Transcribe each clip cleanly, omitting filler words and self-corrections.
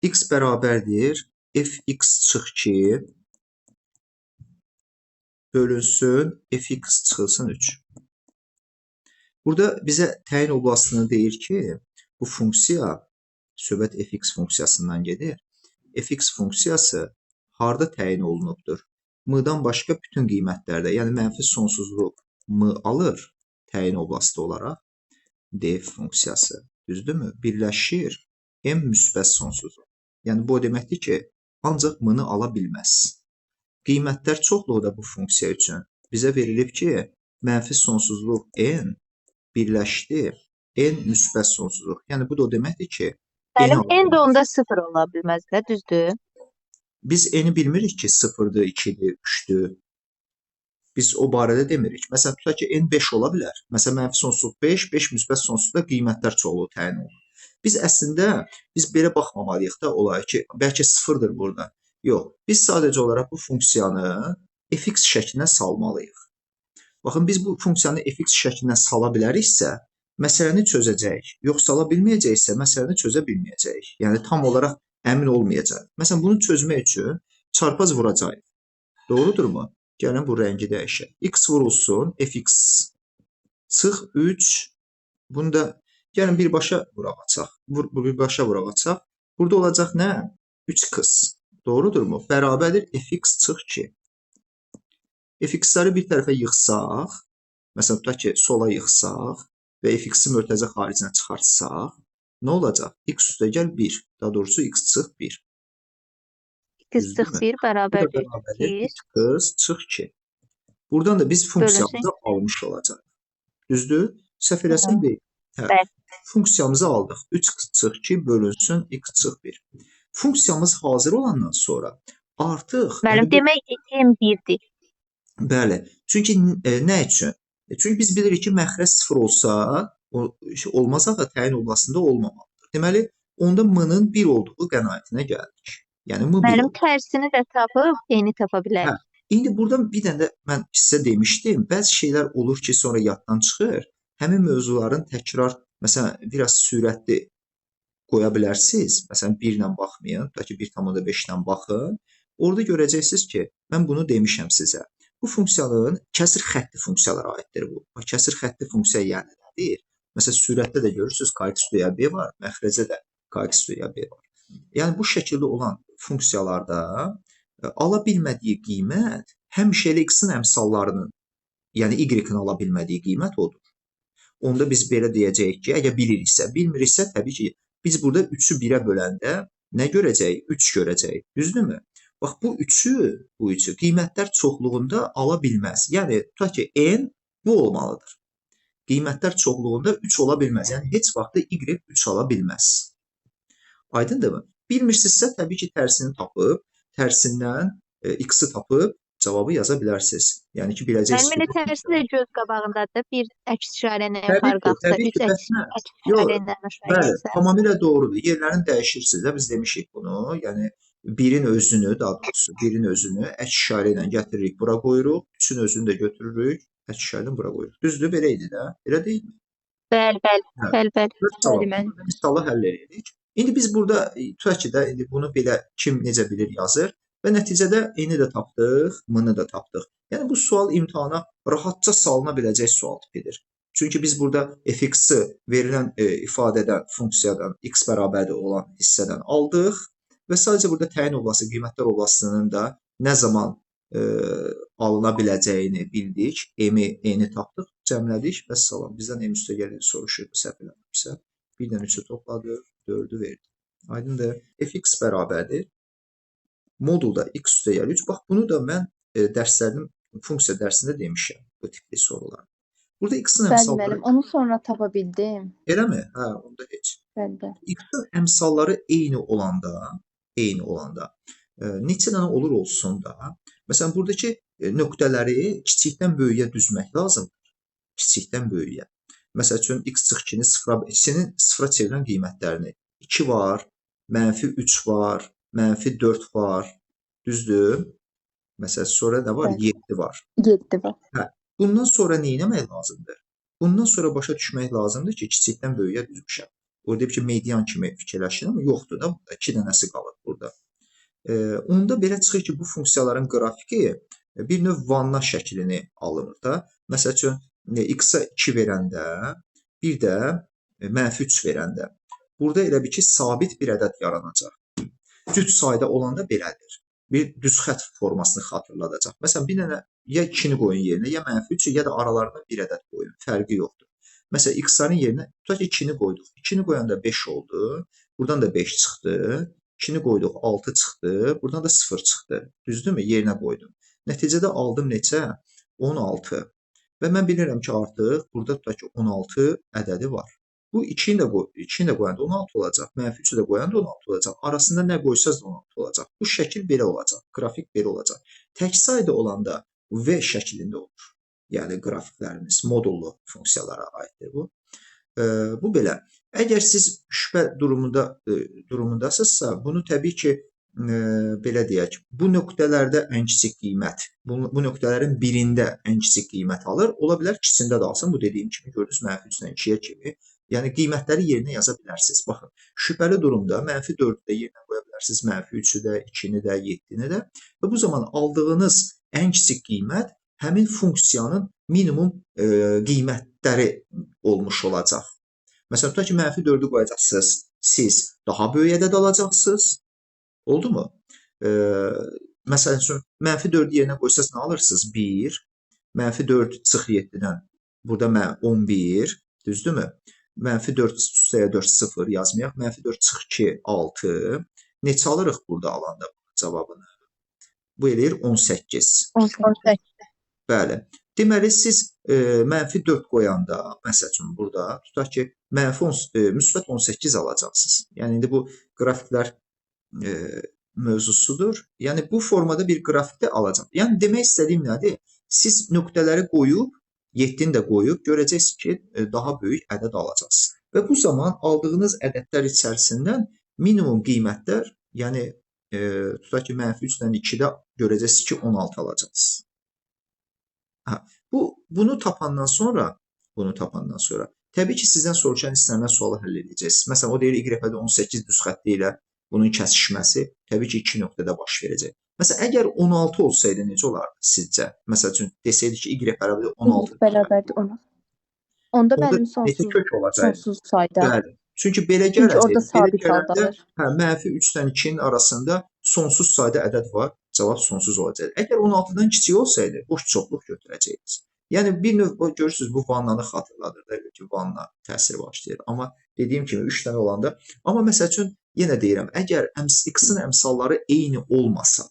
X bərabərdir fx çıx 2 bölünsün fx çıxılsın 3. Burada bizə təyin oblastını deyir ki, bu funksiya, söhbət fx funksiyasından gedir. Fx funksiyası harda təyin olunubdur? M-dan başqa bütün qiymətlərdə, yəni mənfi sonsuzluq m alır təyin oblastı olaraq df funksiyası, düzdürmü? Birləşir m müsbət sonsuzluq. Yəni bu o deməkdir ki, ancaq m-ni ala bilməz. Qiymətlər çoxluğu da bu funksiya üçün bizə verilib ki, mənfi sonsuzluq n birləşdi n müsbət sonsuzluq. Yəni bu da o deməkdir ki, Müəllim, n də onda 0 ola bilməz də, düzdür? Biz n-i bilmirik ki, 0-dır, 2-dir, 3-dür. Biz o barədə demirik. Məsələn, tutaq ki, n 5 ola bilər. Məsələn, mənfi sonsuzluq 5, 5 müsbət sonsuzluqda qiymətlər çoxluğu təyin olunur. Biz əslində belə baxmamalıyıq da olaya ki, bəlkə 0-dır burada. Yox, biz sadəcə olaraq bu funksiyanı fx şəklinə salmalıyıq. Baxın, biz bu funksiyanı fx şəklinə sala biləriksə, məsələni çözəcəyik. Yox, sala bilməyəcəksə, məsələni çözə bilməyəcəyik. Yəni, tam olaraq əmin olmayacaq. Məsələn, bunu çözmək üçün çarpaz vuracağıq. Doğrudurmu? Gəlin, bu rəngi dəyişək. X vurulsun, fx çıx 3. Bunu da gəlin birbaşa vuraq açaq. Birbaşa vuraq açaq. Burada olacaq nə? 3x. Doğrudurmu? Bərabərdir fx çıx 2. Fx-ləri bir tərəfə yığsaq, məsələn, tutaq ki, sola yığsaq və fx-i mötərizə xaricinə çıxartsaq, nə olacaq? X üstəgəl 1. Daha doğrusu, x çıx 1. X çıx 1 bərabərdir 3x çıx 2. Buradan da biz funksiyamızı almış olacaq. Düzdür? Səhv eləsəm deyil. Hə. Funksiyamızı aldıq. 3x çıx 2 bölünsün x çıx 1. Funksiyamız hazır olandan sonra artıq... Müəllim, demək m 1-dir. Bəli. Çünki nə üçün? Çünki biz bilirik ki, məxrəc 0 olsa, olmaz axı təyin oblastında olmamalıdır. Deməli, onda m-nin 1 olduğu qənaətinə gəldik. Yəni, m 1 Müəllim, tərsini də tapıb, n-i tapa bilərik. Hə. İndi buradan bir dənə də mən sizə demişdim, bəzi şeylər olur ki, sonra yaddan çıxır. Həmin mövzuların təkrar, məsələn, biraz sürətli qoya bilərsiniz. Məsələn, 1 ilə baxmayın, tutaq ki, 1,5 ilə baxın. Orada görəcəksiniz ki, mən bunu demişəm sizə. Bu funksiyanın kəsir xətti funksiyalara aiddir bu. Bax, kəsir xətti funksiya yəni nədir? Məsələn, sürətdə də görürsünüz, kx üstəgəl b var, məxrəcdə də kx üstəgəl b var. Yəni, bu şəkildə olan funksiyalarda ala bilmədiyi qiymət həmişə elə x-in əmsallarının, yəni y-in ala bilmədiyi qiymət odur. Onda biz belə deyəcəyik ki, əgər biliriksə, bilmiriksə, təbii ki, biz burada 3-ü 1-ə böləndə nə görəcəyik? 3 görəcəyik. Düzdürmü? Bax, bu üçü qiymətlər çoxluğunda ala bilməz. Yəni, tutaq ki, n bu olmalıdır. Qiymətlər çoxluğunda 3 ola bilməz. Yəni, heç vaxt da y 3 ala bilməz. Aydındırmı? Bilmirsinizsə, təbii ki, tərsini tapıb, tərsindən x-i tapıb cavabı yaza bilərsiniz. Yəni ki, biləcəksiniz. Müəllim, elə tərsi də göz qabağındadır. Bir əks işarə ilə yuxarı qalxsa, 3 əks işarə ilə aşağı Bəli, tamamilə doğrudur. Yerlərini dəyişirsiniz də, biz demişik bunu. Yəni, birin özünü, daha doğrusu, birin özünü əks işarə ilə gətiririk, bura qoyuruq. Üçün özünü də götürürük, əks işarə ilə bura qoyuruq. Düzdür, belə idi də. Elə deyilmi? Bəli, bəli, bəli, bəli. Misalı həll edirik. İndi biz burada, tutaq ki də, indi bunu belə kim necə bilir yazır və nəticədə n-i də tapdıq, m-ni də tapdıq. Yəni, bu sual imtahana rahatca salına biləcək sual tipidir. Çünki biz burada fx-i verilən ifadədən, funksiyadan, x bərabərli olan hissədən aldıq və sadəcə burada təyin oblası, qiymətlər oblastının da nə zaman alına biləcəyini bildik. M-i, n-i tapdıq, cəmlədik və salam. Bizdən m üstəgəl soruşurdu, səhv eləmirəmsə. 1-dən 3-ü topladıq, 4-ü verdi. Aydındır. Fx bərabərdir. Modulda x üstəgəl 3. Bax, bunu da mən dərslərin, funksiya dərsində demişəm, bu tipli sorular. Burada x-in əmsalları... Bəli, müəllim, onu sonra tapa bildim. Eləmi? Hə, onda heç. Bəli, bəli. X-in əmsalları eyni olanda, neçə dənə olur olsun da, məsələn, buradakı nöqtələri kiçikdən böyüyə düzmək lazımdır. Kiçikdən böyüyə. Məsəl üçün, x çıx 2-ni sıfıra, sıfıra çevirən qiymətlərini. 2 var, mənfi 3 var, mənfi 4 var. Düzdür? Məsəl, sonra nə var? 7 var. 7 var. Hə. Bundan sonra nə etmək lazımdır? Bundan sonra başa düşmək lazımdır ki, kiçikdən böyüyə düzmüşəm. Orada deyib ki, median kimi fikirləşin, amma yoxdur da, burada 2 dənəsi qalır burada. Onda belə çıxır ki, bu funksiyaların qrafiki bir növ vanna şəklini alınır da. Məsəl üçün, x-a 2 verəndə, bir də mənfi 3 verəndə. Burada elə bil ki, sabit bir ədəd yaranacaq. Cüt sayda olanda belədir. Bir düz xətt formasını xatırladacaq. Məsələn, bir dənə ya 2-ni qoyun yerinə, ya mənfi 3-ü, ya da aralarına bir ədəd qoyun. Fərqi yoxdur. Məsələn, x-ların yerinə tutaq ki, 2-ni qoyduq. 2-ni qoyanda 5 oldu. Buradan da 5 çıxdı. 2-ni qoyduq, 6 çıxdı. Buradan da 0 çıxdı. Düzdürmü? Yerinə qoydum. Nəticədə aldım neçə? 16. Və mən bilirəm ki, artıq burada tutaq ki, 16 ədədi var. Bu 2-ni də qoyanda 16 olacaq. Mənfi 3-ü də qoyanda 16 olacaq. Arasında nə qoysaz da 16 olacaq. Bu şəkil belə olacaq. Qrafik belə olacaq. Tək sayda olanda V şəklində olur. Yəni qrafiklərimiz modullu funksiyalara aiddir bu. Bu belə. Əgər siz şübhə durumundasınızsa, bunu təbii ki, belə deyək, bu nöqtələrdə ən kiçik qiymət, bu nöqtələrin birində ən kiçik qiymət alır. Ola bilər ikisində də alsın. Bu dediyim kimi gördünüz, mənfi 3-dən 2-yə kimi. Yəni qiymətləri yerinə yaza bilərsiniz. Baxın, şübhəli durumda mənfi 4-ü də yerinə qoya bilərsiniz, mənfi 3-ü də, 2-ni də, 7-ni də. Və bu zaman aldığınız ən kiçik qiymət həmin funksiyanın minimum qiymətləri olmuş olacaq. Məsələn, tutaq ki, mənfi 4-ü qoyacaqsınız, siz daha böyük ədəd alacaqsınız. Oldu mu? Məsələn üçün, mənfi 4-ü yerinə qoysaz nə alırsınız? 1, mənfi 4 çıx 7-dən, burada 11, düzdürmü? Mənfi 4 üstəyə 4, 0 yazmayaq. Mənfi 4 çıx 2, 6. Neçə alırıq burada alanda cavabını? Bu eləyir 18. 18. Bəli. Deməli, siz mənfi 4 qoyanda, məsəl üçün burada, tutaq ki, müsbət 18 alacaqsınız. Yəni, indi bu qrafiklər mövzusudur. Yəni, bu formada bir qrafikdə alacaq. Yəni, demək istədiyim nədir? Siz nöqtələri qoyub, 7-ni də qoyub, görəcəksiniz ki, daha böyük ədəd alacaqsınız. Və bu zaman aldığınız ədədlər içərisindən minimum qiymətlər, yəni, tutaq ki, mənfi 3-dən 2-də görəcəksiniz ki, 16 alacaqsınız. Bunu tapandan sonra, təbii ki, sizdən soruşan istənilən sualı həll edəcəksiniz. Məsələn, o deyir, Y-də 18 düz xətti ilə bunun kəsişməsi təbii ki, 2 nöqtədə baş verəcək. Məsələn, əgər 16 olsaydı necə olardı sizcə? Məsəl üçün, desəydi ki, Y bərabərdir 16. Bərabərdir 16. Onda mənim sonsuz sayda. Bəli. Çünki belə gələcək. Çünki orada sabit haldadır. Hə, mənfi 3-dən 2-nin arasında sonsuz sayda ədəd var. Cavab sonsuz olacaq. Əgər 16-dan kiçik olsaydı, boş çoxluq götürəcəydiniz. Yəni, bir növ, görürsünüz, bu vannanı xatırladır da, ki, vanna təsiri başlayır. Amma dediyim kimi, 3 dənə olanda. Amma məsəl üçün, yenə deyirəm, əgər x-in əmsalları eyni olmasa,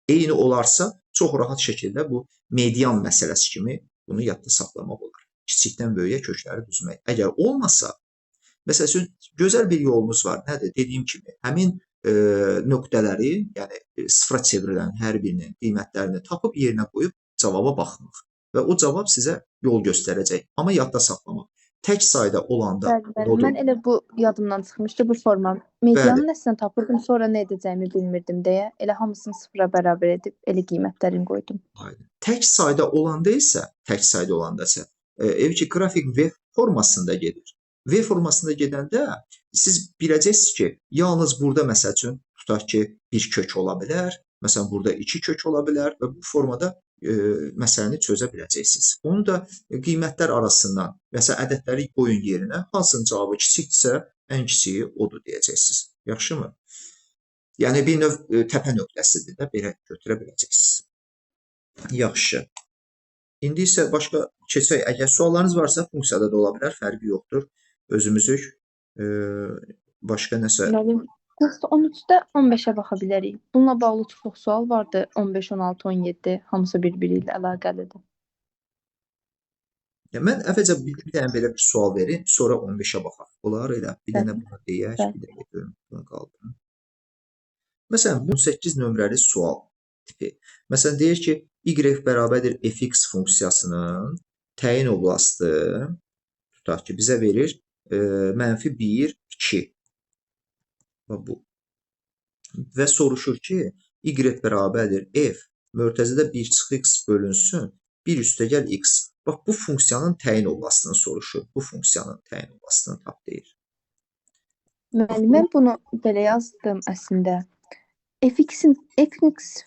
eyni olarsa, çox rahat şəkildə bu median məsələsi kimi bunu yadda saxlamaq olar. Kiçikdən böyüyə kökləri düzmək. Əgər olmasa, məsəl üçün, gözəl bir yolumuz var. Nədir? Dediyim kimi, həmin nöqtələri, yəni sıfıra çevrilən hər birinin qiymətlərini tapıb yerinə qoyub cavaba baxmaq. Və o cavab sizə yol göstərəcək. Amma yadda saxlamaq. Tək sayda olanda... Bəli, bəli. Mən elə bu yadımdan çıxmışdı bu forma. Medianın nəsinə tapırdım, sonra nə edəcəyimi bilmirdim deyə. Elə hamısını sıfıra bərabər edib, elə qiymətlərini qoydum. Aydın. Tək sayda olanda isə, ev ki, qrafik V formasında gedir. V formasında gedəndə siz biləcəksiniz ki, yalnız burada məsəl üçün tutaq ki, bir kök ola bilər, məsələn, burada 2 kök ola bilər və bu formada məsələni çözə biləcəksiniz. Onu da qiymətlər arasından, məsələn, ədədləri qoyun yerinə, hansının cavabı kiçikdirsə, ən kiçiyi odur deyəcəksiniz. Yaxşımı? Yəni, bir növ təpə nöqtəsidir də, belə götürə biləcəksiniz. Yaxşı. İndi isə başqa keçək. Əgər suallarınız varsa, funksiyada da ola bilər, fərqi yoxdur. Özümüzük başqa nəsə... Test 13-də 15-ə baxa bilərik. Bununla bağlı çox sual vardı. 15, 16, 17 hamısı bir-biri ilə əlaqəlidir. Ya, mən əvvəlcə bir dənə belə bir sual verim, sonra 15-ə baxaq. Olar elə. Bir dənə bunu deyək, bir dəqiqə görüm, bunu qaldırım. Məsələn, 18 nömrəli sual tipi. Məsələn, deyir ki, Y bərabərdir fx funksiyasının təyin oblastı, tutaq ki, bizə verir mənfi 1, 2. Bu. Və soruşur ki, Y bərabərdir F, mörtəzədə 1 çıx X bölünsün, 1 üstəgəl X. Bax, bu funksiyanın təyin oblastını soruşur. Bu funksiyanın təyin oblastını tap deyir. Müəllim, mən bunu belə yazdım əslində. Fx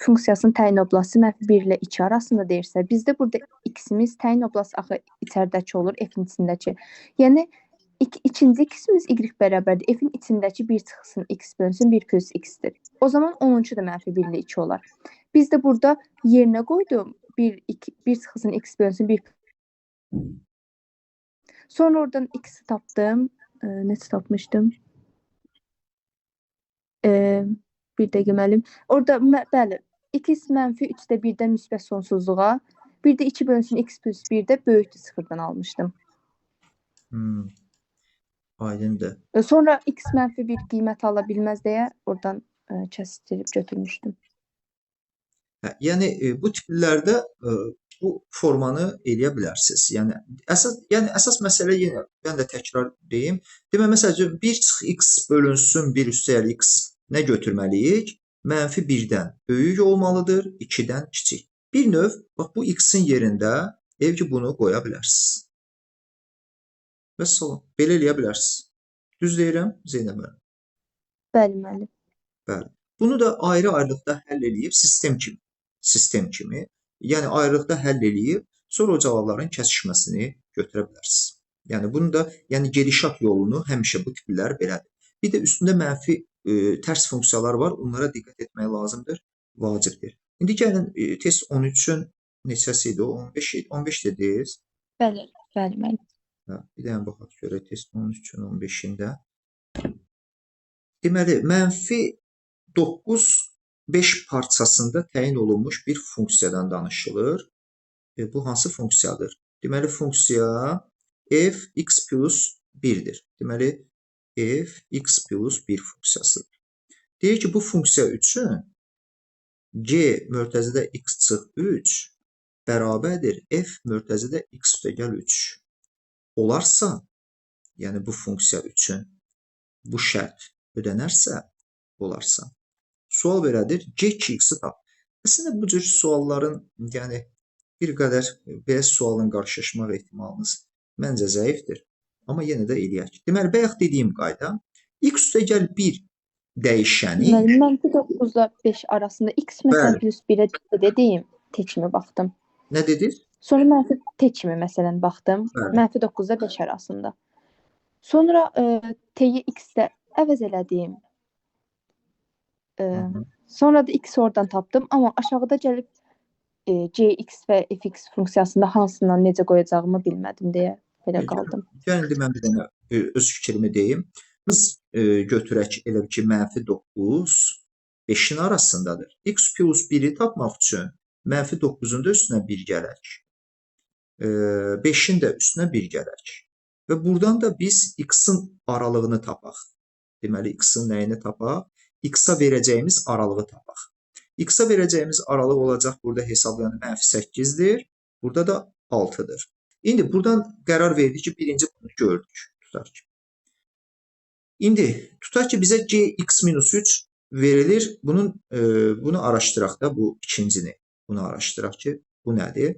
funksiyasının təyin oblası -1 ilə 2 arasında deyirsə, bizdə burada x-imiz təyin oblası axı içəridəki olur, f-in içindəki. Yəni ikinci x-imiz y bərabərdir. F-in içindəki 1 çıxsın x bölünsün 1 plus x-dir. O zaman onunki də -1 ilə 2 olar. Biz də burada yerinə qoydum 1 2 1 çıxsın x bölünsün 1. Sonra oradan x-i tapdım. Necə tapmışdım? Bir dəqiqə müəllim. Orada bəli, x -3-də 1-dən müsbət sonsuzluğa, bir də 2 bölünsün x plus 1-də böyükdür sıfırdan almışdım. Aydındır. Sonra x -1 qiymət ala bilməz deyə oradan kəsdirib götürmüşdüm. Hə, yəni bu tiplərdə bu formanı eləyə bilərsiniz. Yəni əsas məsələ yenə mən də təkrar deyim. Demək məsəl üçün 1 çıx x bölünsün 1 üstəgəl x nə götürməliyik? -1-dən böyük olmalıdır, 2-dən kiçik. Bir növ bax bu x-in yerində ev ki bunu qoya bilərsiniz. Vəssalam. Belə eləyə bilərsiniz. Düz deyirəm Zeynəb müəllim? Bəli müəllim. Bəli. Bunu da ayrı-ayrılıqda həll eləyib sistem kimi, yəni ayrılıqda həll eləyib, sonra o cavabların kəsişməsini götürə bilərsiniz. Yəni bunu da, yəni gedişat yolunu həmişə bu tiplər belədir. Bir də üstündə mənfi tərs funksiyalar var, onlara diqqət etmək lazımdır, vacibdir. İndi gəlin test 13-ün neçəsi idi o? 15 idi. 15 dediniz. Bəli, bəli müəllim. Hə, bir dənə baxaq görək test 13-ün 15-də. Deməli, -9 5 parçasında təyin olunmuş bir funksiyadan danışılır. Bu hansı funksiyadır? Deməli, funksiya f x plus 1-dir. Deməli, f x plus 1 funksiyasıdır. Deyir ki, bu funksiya üçün g mötərizədə x çıx 3 bərabərdir f mötərizədə x üstəgəl 3. Olarsa, yəni bu funksiya üçün bu şərt ödənərsə, olarsa. Sual belədir, g2x-i tap. Əslində, bu cür sualların, yəni bir qədər belə sualın qarşılaşmaq ehtimalınız məncə zəifdir. Amma yenə də eləyək. Deməli, bayaq dediyim qayda, x üstəgəl 1 dəyişəni... Müəllim, -9-la 5 arasında x məsələn plus 1-ə dediyim, T kimi baxdım. Nə dediniz? Sonra mənfi T kimi məsələn baxdım. -9-la 5 arasında. Sonra T-yi x-də əvəz elədim. Sonra da x oradan tapdım. Amma aşağıda gəlib gx və fx funksiyasında hansından necə qoyacağımı bilmədim deyə belə qaldım. Gəlin, indi mən bir dənə öz fikrimi deyim. Biz götürək elə ki, -9 5-in arasındadır. X plus 1-i tapmaq üçün -9-un da üstünə 1 gələk. 5-in də üstünə 1 gələk. Və buradan da biz x-in aralığını tapaq. Deməli, x-in nəyini tapaq? X-a verəcəyimiz aralığı tapaq. X-a verəcəyimiz aralıq olacaq burada hesablayan -8-dir. Burada da 6-dır. İndi buradan qərar verdik ki, birinci bunu gördük. Tutaq ki. İndi tutaq ki, bizə gx minus 3 verilir. Bunu araşdıraq da, bu ikincini. Bunu araşdıraq ki, bu nədir?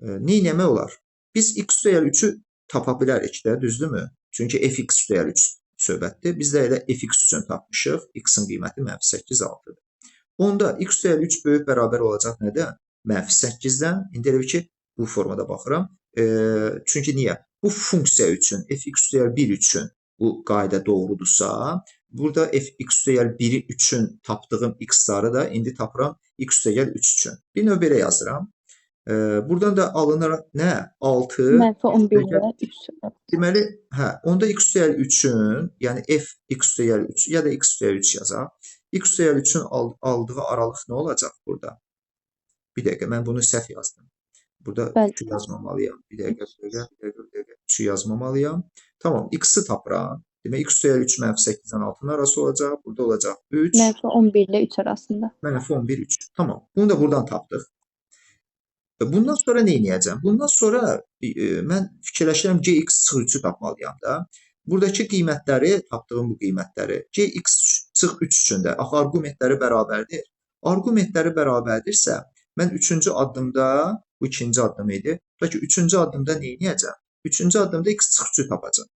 Nə etmək olar? Biz x üstəgəl 3-ü tapa bilərik də, düzdürmü? Çünki fx üstəgəl 3 söhbətdir. Biz də elə fx üçün tapmışıq. X-in qiyməti -8, 6-dır. Onda x üstəgəl 3 böyük bərabər olacaq nədən? -8-dən. İndi elə ki, bu formada baxıram. Çünki niyə? Bu funksiya üçün, fx üstəgəl 1 üçün bu qayda doğrudursa, burada fx üstəgəl 1 üçün tapdığım x-ları da indi tapıram x üstəgəl 3 üçün. Bir növ belə yazıram. Buradan da alınır nə? 6. -11 ilə 3. Deməli, hə, onda x üstəgəl 3-ün, yəni f x üstəgəl 3 ya da x üstəgəl 3 yazaq. X üstəgəl 3-ün aldığı aralıq nə olacaq burada? Bir dəqiqə, mən bunu səhv yazdım. Burada 3-ü yazmamalıyam. Bir dəqiqə, bir dəqiqə, bir dəqiqə. 3-ü yazmamalıyam. Tamam, x-i tapıram. Demək, x üstəgəl 3 -8-dən 6-nın arası olacaq. Burada olacaq 3. -11 ilə 3 arasında. -11, 3. Tamam, bunu da buradan tapdıq. Bundan sonra nə edəcəm? Bundan sonra mən fikirləşirəm gx çıx 3-ü tapmalıyam da. Buradakı qiymətləri, tapdığım bu qiymətləri gx çıx 3 üçün də, axı arqumentləri bərabərdir. Arqumentləri bərabərdirsə, mən 3-cü addımda, bu ikinci addım idi. Tutaq ki, 3-cü addımda nə edəcəm? 3-cü addımda x çıx 3-ü tapacağam.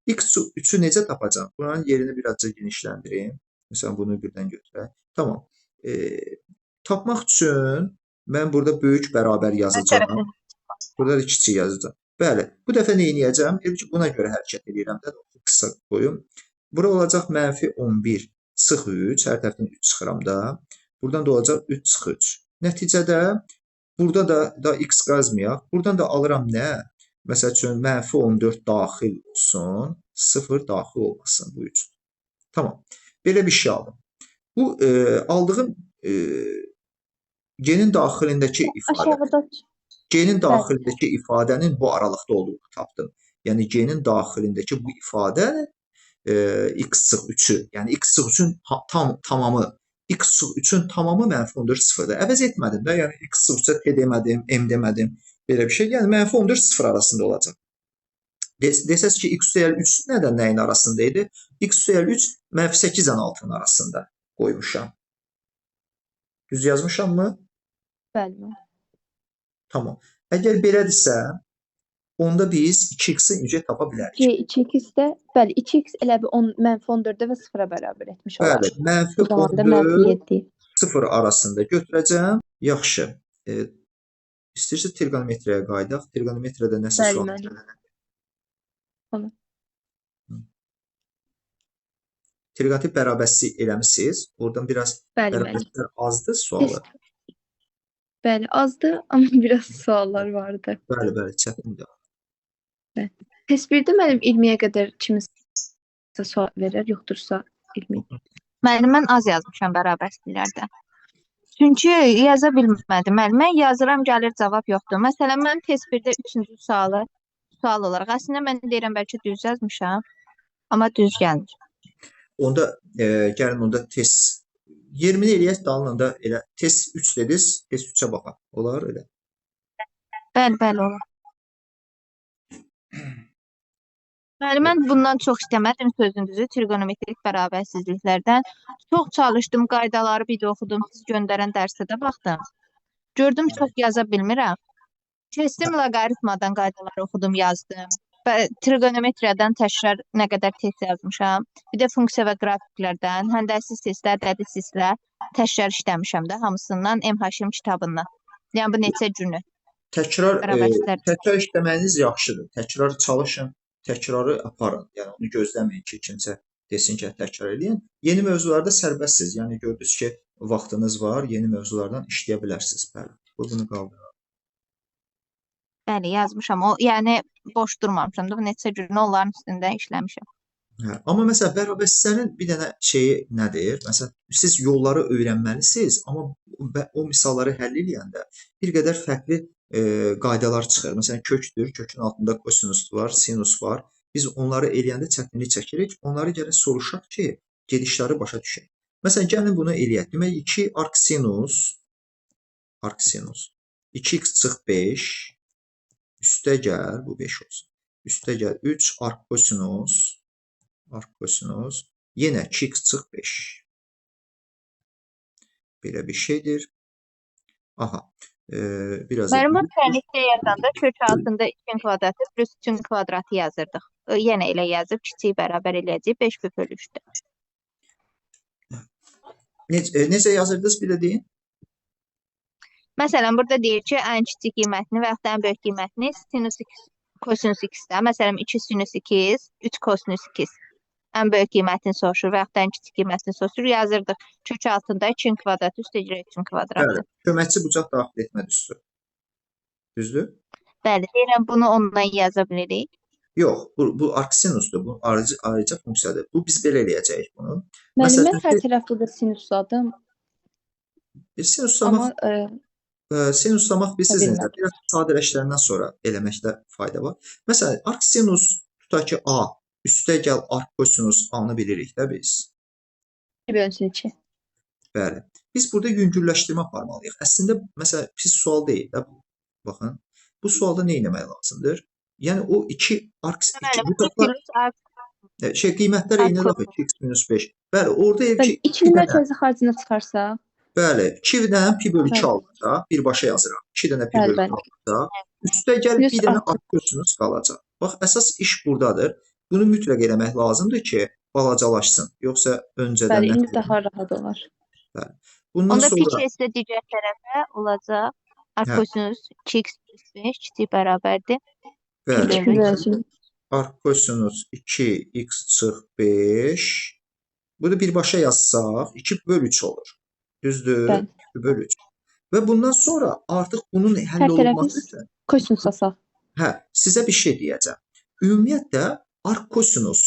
X çıx 3-ü necə tapacağam? Buranın yerini birazca genişləndirim. Məsələn, bunu birdən götürək. Tamam. Tapmaq üçün mən burada böyük bərabər yazacağam. Burada da kiçik yazacağam. Bəli, bu dəfə nə edəcəm? Elə ki, buna görə hərəkət edirəm də, qısa qoyum. Bura olacaq mənfi 11 çıx 3, hər tərəfdən 3 çıxıram da. Buradan da olacaq 3 çıx 3. Nəticədə burada da x qazmayaq. Buradan da alıram nə? Məsəl üçün, mənfi 14 daxil olsun, 0 daxil olmasın bu 3. Tamam. Belə bir şey aldım. Bu aldığım G-nin daxilindəki ifadə. G-nin daxilindəki ifadənin bu aralıqda olduğunu tapdım. Yəni G-nin daxilindəki bu ifadə x çıx 3-ü, yəni x çıx 3-ün tamamı, x çıx 3-ün tamamı mənfi 14 sıfırdır. Əvəz etmədim də, yəni x çıx 3-ə t demədim, m demədim, belə bir şey. Yəni mənfi 14 sıfır arasında olacaq. Desəz ki, x üstəgəl 3 nədən nəyin arasında idi? X üstəgəl 3 mənfi 8 ilə 6-nın arasında qoymuşam. Düz yazmışam mı? Bəli. Tamam. Əgər belədirsə, onda biz 2x-i necə tapa bilərik? 2x də, bəli, 2x elə bir mənfi 14-ə və 0-a bərabər etmiş olar. Bəli, mənfi 14, 0 arasında götürəcəm. Yaxşı. İstəyirsə trigonometriyaya qayıdaq. Trigonometriyada nəsə sual? Bəli. Trigonometrik bərabərsizlik eləmisiniz. Oradan biraz bərabərsizliklər azdır sualı. Bəli, azdır, amma biraz suallar vardı. Bəli, bəli, çətindir. Bəli. Test 1-də mənim 20-yə qədər kimisə sual verər, yoxdursa 20. Müəllim, mən az yazmışam bərabərsizliklərdə. Çünki yaza bilmədim. Müəllim, mən yazıram, gəlir, cavab yoxdur. Məsələn, mən test 1-də 3-cü sualı sual olaraq. Əslində, mən deyirəm, bəlkə düz yazmışam, amma düz gəlmir. Onda, gəlin, onda test 20-ni eləyək, dalınla da elə test 3 dediniz, test 3-ə baxaq. Olar elə? Bəli, bəli, olar. Müəllim, mən bundan çox istəmədim sözün düzü, trigonometrik bərabərsizliklərdən. Çox çalışdım, qaydaları bir də oxudum, siz göndərən dərsə də baxdım. Gördüm, çox yaza bilmirəm. Keçdim loqaritmadan qaydaları oxudum, yazdım. Trigonometriyadan təkrar nə qədər test yazmışam. Bir də funksiya və qrafiklərdən, həndəsi sislər, dədi sislər təkrar işləmişəm də hamısından M. Haşim kitabından. Yəni bu neçə günü. Təkrar işləməyiniz yaxşıdır. Təkrar çalışın, təkrarı aparın. Yəni onu gözləməyin ki, kimsə desin ki, təkrar eləyin. Yeni mövzularda sərbəstsiz. Yəni gördünüz ki, vaxtınız var, yeni mövzulardan işləyə bilərsiniz. Bəli, bunu qaldırın. Bəli, yazmışam. O, yəni boş durmamışam da, bu neçə günü onların üstündə işləmişəm. Hə, amma məsələn, bərabərsizlərin bir dənə şeyi nədir? Məsələn, siz yolları öyrənməlisiniz, amma o misalları həll eləyəndə bir qədər fərqli qaydalar çıxır. Məsələn, kökdür, kökün altında kosinus var, sinus var. Biz onları eləyəndə çətinlik çəkirik. Onları gəlin soruşaq ki, gedişləri başa düşək. Məsələn, gəlin bunu eləyək. Demək, 2 arcsinus, 2x çıx 5, üstə gəl, bu 5 olsun. Üstə gəl 3 arckosinus, yenə 2x çıx 5. Belə bir şeydir. Aha, biraz... Mənim bu tənlikdə yazanda kök altında 2-in kvadratı plus 3-ün kvadratı yazırdıq. Yenə elə yazıb, kiçik bərabər eləyəcək 5 bölü 3-də. Necə yazırdınız, bir də deyin? Məsələn, burada deyir ki, ən kiçik qiymətini və yaxud da ən böyük qiymətini sinus x, kosinus x-də. Məsələn, 2 sinus x, 3 kosinus x. Ən böyük qiymətini soruşur və yaxud da ən kiçik qiymətini soruşur. Yazırdıq. Kök altında 2-in kvadratı, üstə görə 3-ün kvadratı. Bəli, köməkçi bucaq daxil etmə düstur. Düzdür? Bəli, deyirəm, bunu ondan yaza bilirik. Yox, bu arcsinusdur, bu ayrıca funksiyadır. Bu, biz belə eləyəcəyik bunu. Müəllim, mən hər tərəf burada sinusladım. Sinuslamaq... Sinuslamaq bilirsiniz necə? Biraz sadələşdirəndən sonra eləməkdə fayda var. Məsələn, arcsinus tutaq ki, A, üstə gəl arckosinus A-nı bilirik də biz. 2 bölünsün 2. Bəli. Biz burada yüngülləşdirmə aparmalıyıq. Əslində, məsələn, pis sual deyil də bu. Baxın, bu sualda nə etmək lazımdır? Yəni, o 2 arc... Qiymətlər eynidir axı, 2x minus 5. Bəli, orada ev ki... 2-ni mərkəzi xaricində çıxarsa... Bəli, 2 dənə pi bölü 2 alınacaq, birbaşa yazıram. 2 dənə pi bölü 2 alınacaq. Üstə gəl bir dənə arckosinus qalacaq. Bax, əsas iş buradadır. Bunu mütləq eləmək lazımdır ki, balacalaşsın. Yoxsa öncədən Bəli, nə indi daha rahat olar. Bəli. Bundan Onda pi sonra s də digər tərəfə olacaq. Hə. Arkosinus 2x plus 5 kiçik bərabərdir. Bəli. Pi bölü 3. Arkosinus 2x çıx 5. Bunu birbaşa yazsaq 2 böl 3 olur. Düzdür? Bəli. 2 böl 3. Və bundan sonra artıq bunun həll Hər tərəfi olunması üçün kosinus asaq. Hə, sizə bir şey deyəcəm. Ümumiyyətlə arkosinus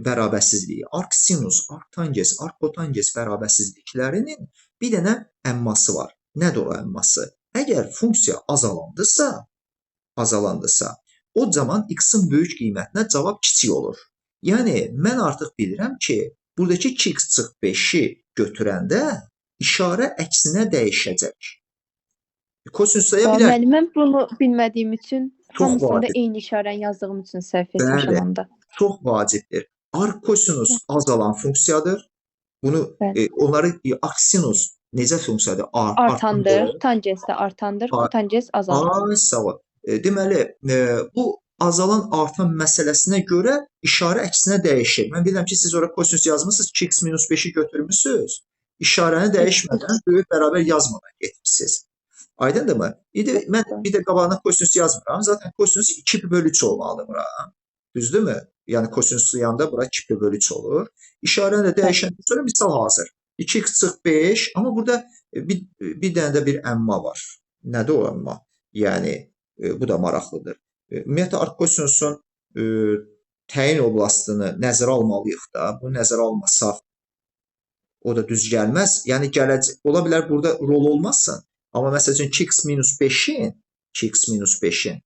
bərabərsizliyi, arcsinus, arctangens, arckotangens bərabərsizliklərinin bir dənə əmması var. Nədir o əmması? Əgər funksiya azalandısa, o zaman x-in böyük qiymətinə cavab kiçik olur. Yəni, mən artıq bilirəm ki, buradakı 2x çıx 5-i götürəndə işarə əksinə dəyişəcək. Kosinusaya bilər. Müəllim, mən bunu bilmədiyim üçün Çox hamısında vacib. Eyni işarəni yazdığım üçün səhv etmişəm Bəli, onda. Çox vacibdir. Arckosinus azalan funksiyadır. Bunu onları arcsinus necə funksiyadır? Artandır. Tangens də artandır. Kotangens azalan. Ay, sağ ol. Deməli, bu azalan artan məsələsinə görə işarə əksinə dəyişir. Mən bilirəm ki, siz ora kosinus yazmısınız, 2x minus 5-i götürmüsünüz. İşarəni dəyişmədən böyük bərabər yazmadan getmişsiniz. Aydındırmı? İndi mən bir də qabağına kosinus yazmıram. Zaten kosinus 2 pi bölü 3 olmalıdır bura. Düzdürmü? Yəni kosinusun yanında bura 2 pi bölü 3 olur. İşarəni də dəyişəndən sonra misal hazır. 2x çıx 5, amma burada bir dənə də bir əmma var. Nədir o əmma? Yəni bu da maraqlıdır. Ümumiyyətlə arckosinusun təyin oblastını nəzərə almalıyıq da. Bunu nəzərə almasaq o da düz gəlməz. Yəni gələcək ola bilər burada rol olmasın. Amma məsəl üçün 2x minus 5-in 2x minus 5-in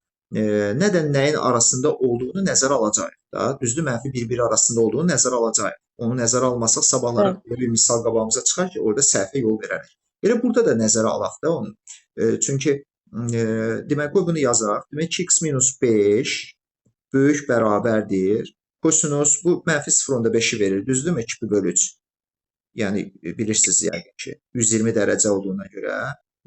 nədən nəyin arasında olduğunu nəzərə alacağıq da. Düzdür, mənfi bir-bir arasında olduğunu nəzərə alacağıq. Onu nəzərə almasaq sabahlara bir misal qabağımıza çıxar ki, orada səhvə yol verərik. Elə burada da nəzərə alaq da onu. Çünki demək, qoy bunu yazaq. Demək, 2x minus 5 böyük bərabərdir. Kosinus bu mənfi 0,5-i verir. Düzdürmü? 2 bölü 3. Yəni, bilirsiniz yəqin ki, 120 dərəcə olduğuna görə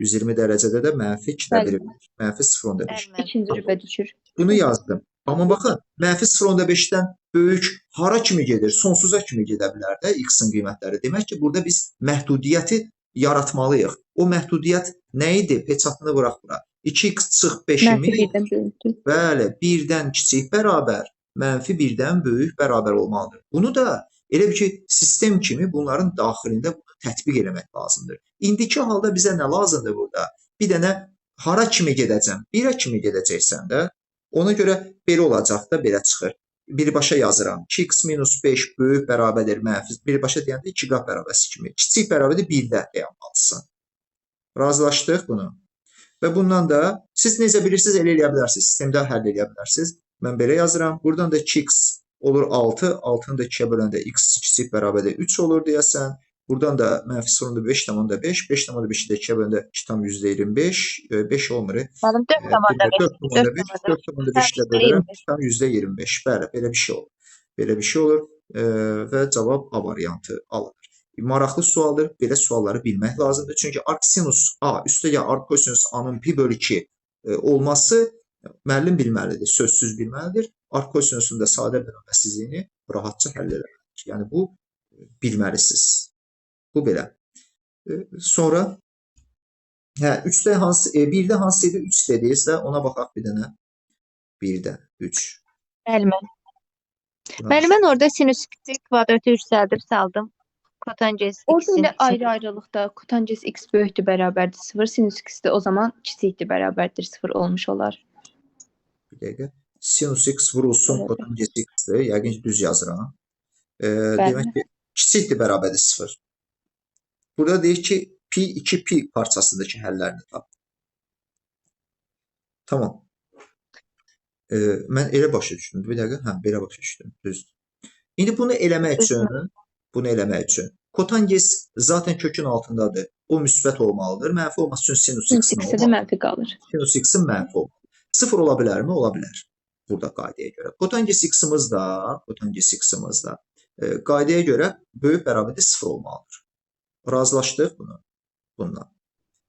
120 dərəcədə də mənfi 2-də 1 verir. Mənfi 0,5. İkinci rübə düşür. Bunu yazdım. Amma baxın, mənfi 0,5-dən böyük hara kimi gedir? Sonsuza kimi gedə bilər də x-in qiymətləri. Demək ki, burada biz məhdudiyyəti yaratmalıyıq. O məhdudiyyət nə idi? Peçatını vuraq bura. 2x çıx 5-imiz. Mənfi 1-dən böyükdür. Bəli, 1-dən kiçik bərabər, mənfi 1-dən böyük bərabər olmalıdır. Bunu da elə bir ki, sistem kimi bunların daxilində bunu tətbiq eləmək lazımdır. İndiki halda bizə nə lazımdır burada? Bir dənə hara kimi gedəcəm? 1-ə kimi gedəcəksən də, ona görə belə olacaq da, belə çıxır. Birbaşa yazıram. 2x minus 5 böyük bərabərdir mənfi. Birbaşa deyəndə 2 qat bərabəsi kimi. Kiçik bərabərdir 1-də dayanmalısın. Razılaşdıq bunu. Və bundan da siz necə bilirsiniz, elə eləyə bilərsiniz. Sistemdə həll eləyə bilərsiniz. Mən belə yazıram. Buradan da 2x olur 6. 6-nı da 2-yə böləndə x kiçik bərabərdir 3 olur deyəsən. Buradan da mənfi 0,5,5, 5,5-i də 2-yə böləndə 2,25, 5 olmur. Mənim 4,5. 4,5 ilə bölürəm, 2,25. Bəli, belə bir şey olur. Belə bir şey olur və cavab A variantı alınır. Maraqlı sualdır. Belə sualları bilmək lazımdır. Çünki arcsinus A, üstəgəl arckosinus A-nın pi bölü 2 olması müəllim bilməlidir, sözsüz bilməlidir. Arcosinusun da sadə bərabərsizliyini rahatca həll eləməlidir. Yəni bu bilməlisiniz. Bu belə. Sonra 3-də hansı, 1-də hansı idi? 3 dediysə ona baxaq bir dənə. 1-də 3. Bəli, mən. Bəli, mən orada sinus x kvadratı yüksəldib saldım. Kotangens Orada x-in elə ayrı-ayrılıqda kotangens x böyükdür bərabərdir 0, sinus x də o zaman kiçikdir bərabərdir 0 olmuş olar. Bir dəqiqə. Sinus x vurulsun kotangens x-dir. Yəqin ki, düz yazıram. Demək ki, kiçikdir bərabərdir 0. Burada deyir ki, pi 2 pi parçasındakı həllərini tap. Tamam. Mən elə başa düşdüm. Bir dəqiqə. Hə, belə başa düşdüm. Düzdür. İndi bunu eləmək üçün, kotangens zaten kökün altındadır. O müsbət olmalıdır. Mənfi olması üçün sinus x-in olmalıdır. Mənfi qalır. Sinus x-in mənfi olmalıdır. 0 ola bilərmi? Ola bilər. Burada qaydaya görə. Kotangens x-imiz də, qaydaya görə böyük bərabərdir 0 olmalıdır. Razılaşdıq bunu. Bundan.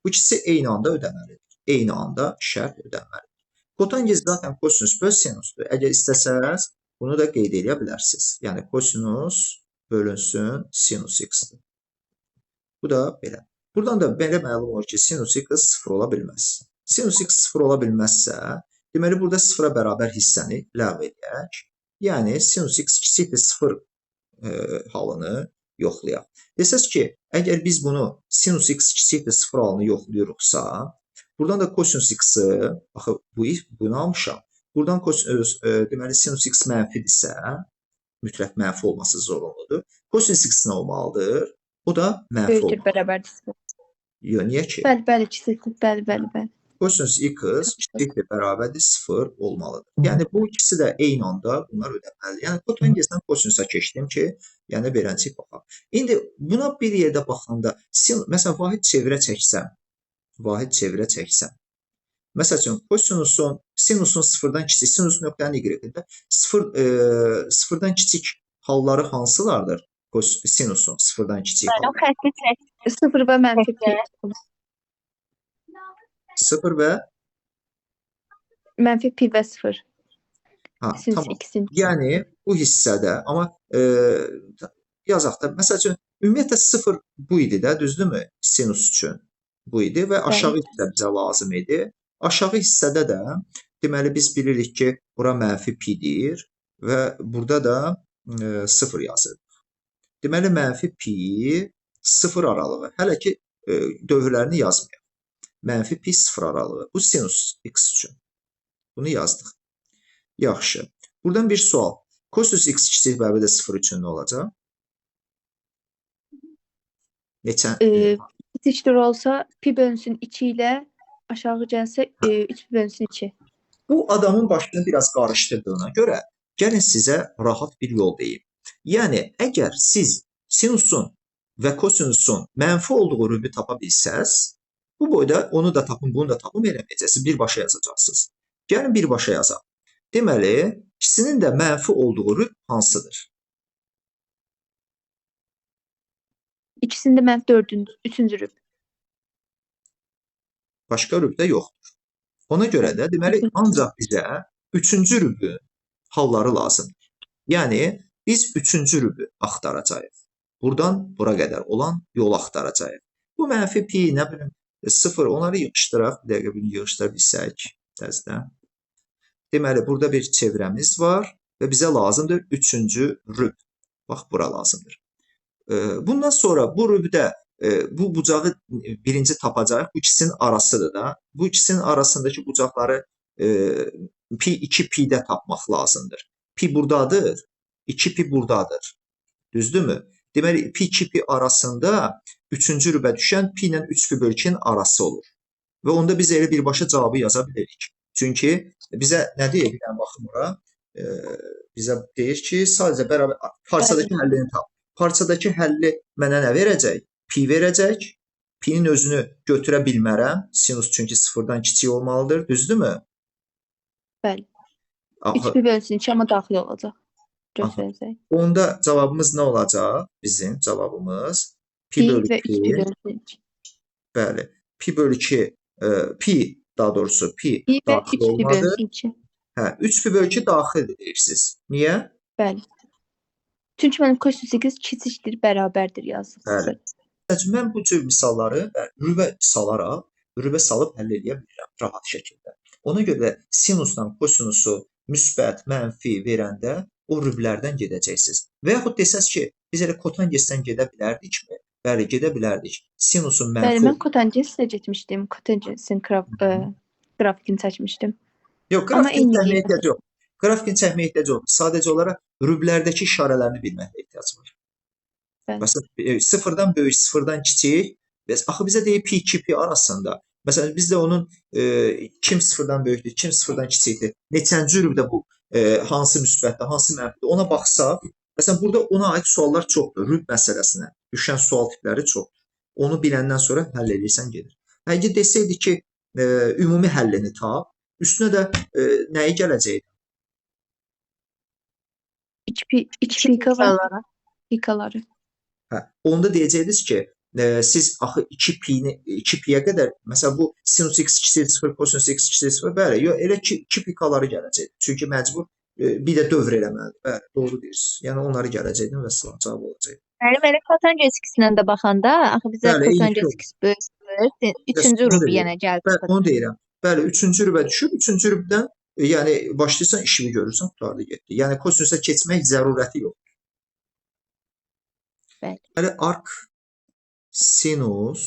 Bu ikisi eyni anda ödəməlidir. Eyni anda şərt ödənməlidir. Kotangens zaten kosinus böl sinusdur. Əgər istəsəz, Bunu da qeyd eləyə bilərsiniz. Yəni kosinus bölünsün sinus x-dir. Bu da belə. Buradan da belə məlum olur ki, sinus x 0 ola bilməz. Sinus x 0 ola bilməzsə, deməli burada 0-a bərabər hissəni ləğv edək. Yəni sinus x kiçikdir 0 halını yoxlayaq. Desəz ki, əgər biz bunu sinus x kiçikdir 0 halını yoxlayırıqsa, buradan da kosinus x-i, axı bunu almışam. Buradan deməli sinus x mənfidirsə, mütləq mənfi olması zorunludur. Kosinus x nə olmalıdır? O da mənfi Böyükdür, olmalıdır. bərabərdir 0. Yox, niyə ki? Bəli, bəli, kiçikdir. Bəli, bəli, bəli. Kosinus x kiçikdir, bərabərdir 0 olmalıdır. Yəni bu ikisi də eyni anda bunlar ödənməlidir. Yəni kotangesdən kosinusa keçdim ki, yəni beləncə baxaq. İndi buna bir yerdə baxanda, məsələn vahid çevirə çəksəm, məsəl üçün kosinusun, sinusun sıfırdan kiçik, sinus nöqtənin y-də sıfırdan kiçik halları hansılardır? Sinusun sıfırdan kiçik Mənim halları. xətti çək. 0 və mənfi pi. 0 və Mənfi pi və 0. Ha, Sinus tamam. x-in. Yəni bu hissədə, amma yazaq da, məsəl üçün ümumiyyətlə 0 bu idi də, düzdürmü? Sinus üçün bu idi və aşağı hissə bizə lazım idi. Aşağı hissədə də deməli biz bilirik ki, bura mənfi pi-dir və burada da 0 yazırıq. Deməli mənfi pi 0 aralığı. Hələ ki dövrlərini yazmayaq. Mənfi pi 0 aralığı. Bu sinus x üçün. Bunu yazdıq. Yaxşı. Buradan bir sual. Kosinus x kiçik bərabərdir 0 üçün nə olacaq? Neçə? Kiçikdir olsa pi bölünsün 2 ilə aşağı gəlsə 3 pi bölünsün 2. Bu adamın başını biraz qarışdırdığına görə gəlin sizə rahat bir yol deyim. Yəni əgər siz sinusun və kosinusun mənfi olduğu rübü tapa bilsəz, bu boyda onu da tapın, bunu da tapın eləməyəcəksiniz. Birbaşa yazacaqsınız. Gəlin birbaşa yazaq. Deməli, ikisinin də mənfi olduğu rüb hansıdır? İkisinin də mənfi 4-cü, 3-cü rüb. Başqa rübdə yoxdur. Ona görə də deməli ancaq bizə 3-cü rübün halları lazımdır. Yəni biz 3-cü rübü axtaracağıq. Buradan bura qədər olan yolu axtaracağıq. Bu mənfi pi, nə bilim 0, onları yığışdıraq. Bir dəqiqə bunu yığışdıra bilsək təzədən. Deməli burada bir çevrəmiz var və bizə lazımdır 3-cü rüb. Bax bura lazımdır. Bundan sonra bu rübdə bu bucağı birinci tapacağıq. Bu ikisinin arasıdır da. Bu ikisinin arasındakı bucaqları pi 2 pi-də tapmaq lazımdır. Pi buradadır, 2 pi buradadır. Düzdürmü? Deməli pi 2 pi arasında 3-cü rübə düşən pi ilə 3 pi bölü 2-nin arası olur. Və onda biz elə birbaşa cavabı yaza bilirik. Çünki bizə nə deyir? Bir dənə baxın bura. Bizə deyir ki, sadəcə bərabər parçadakı həllini tap. Parçadakı həlli mənə nə verəcək? Pi verəcək. Pi-nin özünü götürə bilmərəm. Sinus çünki sıfırdan kiçik olmalıdır. Düzdürmü? Bəli. 3 pi bölünsün 2 amma daxil olacaq. Götürəcək. Onda cavabımız nə olacaq? Bizim cavabımız pi bölü 2. 2. Bəli. Pi bölü 2, pi daha doğrusu pi daxil olmadı. Hə, 3 pi bölü 2 daxildir deyirsiniz. Niyə? Bəli. Çünki mənim kosinus x kiçikdir, bərabərdir yazdıq. Bəli. Mən bu cür misalları rübə salaraq, rübə salıb həll edə bilirəm rahat şəkildə. Ona görə də sinusdan kosinusu müsbət, mənfi verəndə o rüblərdən gedəcəksiniz. Və yaxud desəz ki, biz elə kotangesdən gedə bilərdikmi? Bəli, gedə bilərdik. Sinusun mənfi... Bəli, mən kotangeslə getmişdim. Kotangesin qrafikini çəkmişdim. Yox, qrafikini çəkməyə ehtiyac yox. Qrafikini çəkməyə ehtiyac yox. Sadəcə olaraq rüblərdəki işarələrini bilməklə ehtiyac var. Bəli. Məsələn, sıfırdan böyük, sıfırdan kiçik. Axı bizə deyir pi 2 pi arasında. Məsələn, biz də onun kim sıfırdan böyükdür, kim sıfırdan kiçikdir, neçənci rübdə bu, hansı müsbətdir, hansı mənfidir, ona baxsaq, məsələn, burada ona aid suallar çoxdur, rüb məsələsinə düşən sual tipləri çoxdur. Onu biləndən sonra həll edirsən, gedir. Əgər desəydi ki, ümumi həllini tap, üstünə də nəyi gələcəkdi? 2 pi pikaları. Hə, onda deyəcəydiniz ki, siz axı 2 pi-yə qədər, məsələn, bu sinus x 2 0, kosinus x 2 0, bəli, yox, elə 2 pikaları gələcəkdir. Çünki məcbur Bir də dövr eləməlidir. Bəli, doğru deyirsiniz. Yəni onları gələcəkdim və salam cavab olacaq. Mənim elə kotangens x-lə də baxanda, axı bizə Bəli, eyni kotangens şey x böyük, üçüncü Bəs onu rub deyirəm. yenə gəldi Bəli, çıxır. onu deyirəm. Bəli, üçüncü rübə düşüb, üçüncü rübdən yəni başlayırsan işini görürsən, qurtardı getdi. Yəni kosinusa keçmək zərurəti yoxdur. Bəli. Bəli, ark sinus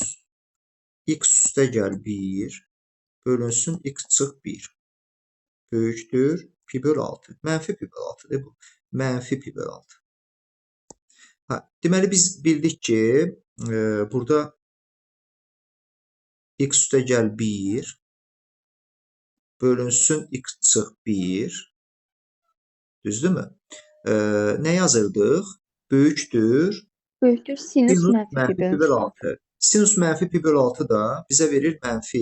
x üstə gəl 1 bölünsün x çıx 1 böyükdür pi böl 6. Mənfi pi böl 6-dır bu. Mənfi pi böl 6. Hə, deməli biz bildik ki, burada x üstə gəl 1 bölünsün x çıx 1. Düzdürmü? Nə yazırdıq? Böyükdür Böyükdür sinus sinus mənfi pi mənfi pi böl bölünsün 6. Sinus mənfi pi böl 6 da bizə verir mənfi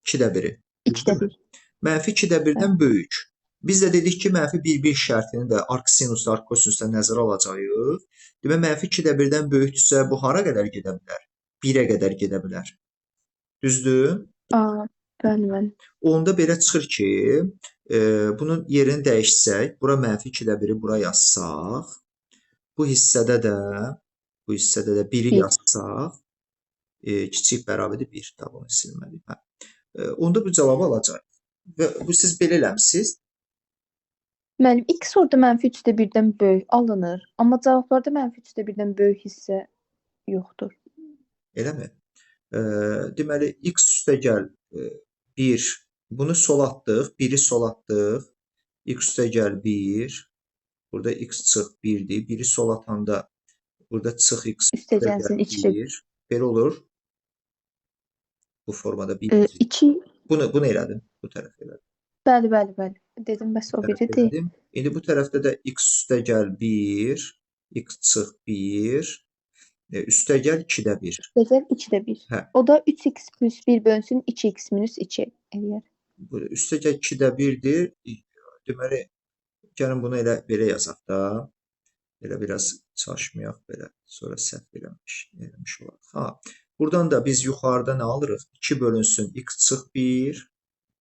2-də 1-i. 2-də Düzdürmü? 1. Mənfi 2-də 1-dən böyük. Biz də dedik ki, mənfi 1-1 şərtini də ark sinusda, ark kosinusda nəzərə alacağıq. Demək, mənfi 2-də 1-dən böyükdürsə, bu hara qədər gedə bilər? 1-ə qədər gedə bilər. Düzdür? Aa, bəli, bəli. Onda belə çıxır ki, bunun yerini dəyişsək, bura mənfi 2-də 1-i bura yazsaq, bu hissədə də 1-i 1. yazsaq, kiçik bərabərdir 1. Daha bunu silməliyik. Hə. Onda bu cavabı alacaq. Və bu siz belə eləmisiniz. Müəllim, x orada mənfi 3-də 1-dən böyük alınır, amma cavablarda mənfi 3-də 1-dən böyük hissə yoxdur. Eləmi? Deməli, x üstə gəl 1. Bunu sola atdıq. 1-i sola atdıq. X üstə gəl 1. Burada x çıx 1-dir. 1-i sola atanda burada çıx x Üstə üstə gəl gəlsin 2-də 1. Belə olur. Bu formada 1. 2. Bunu elədim. Bu tərəf elədim. Bəli, bəli, bəli. Dedim, bəs o Bu tərəf biridir. elədim. İndi bu tərəfdə də x üstə gəl 1, x çıx 1, üstə gəl 2-də 1. Üstə gəl 2-də 1. Hə. O da 3x plus 1 bölünsün 2x minus 2 eləyər. Bu üstə gəl 2-də 1-dir. Deməli, gəlin bunu elə belə yazaq da. Elə biraz çalışmayaq belə. Sonra səhv eləmiş olarıq. Ha. Buradan da biz yuxarıda nə alırıq? 2 bölünsün x çıx 1,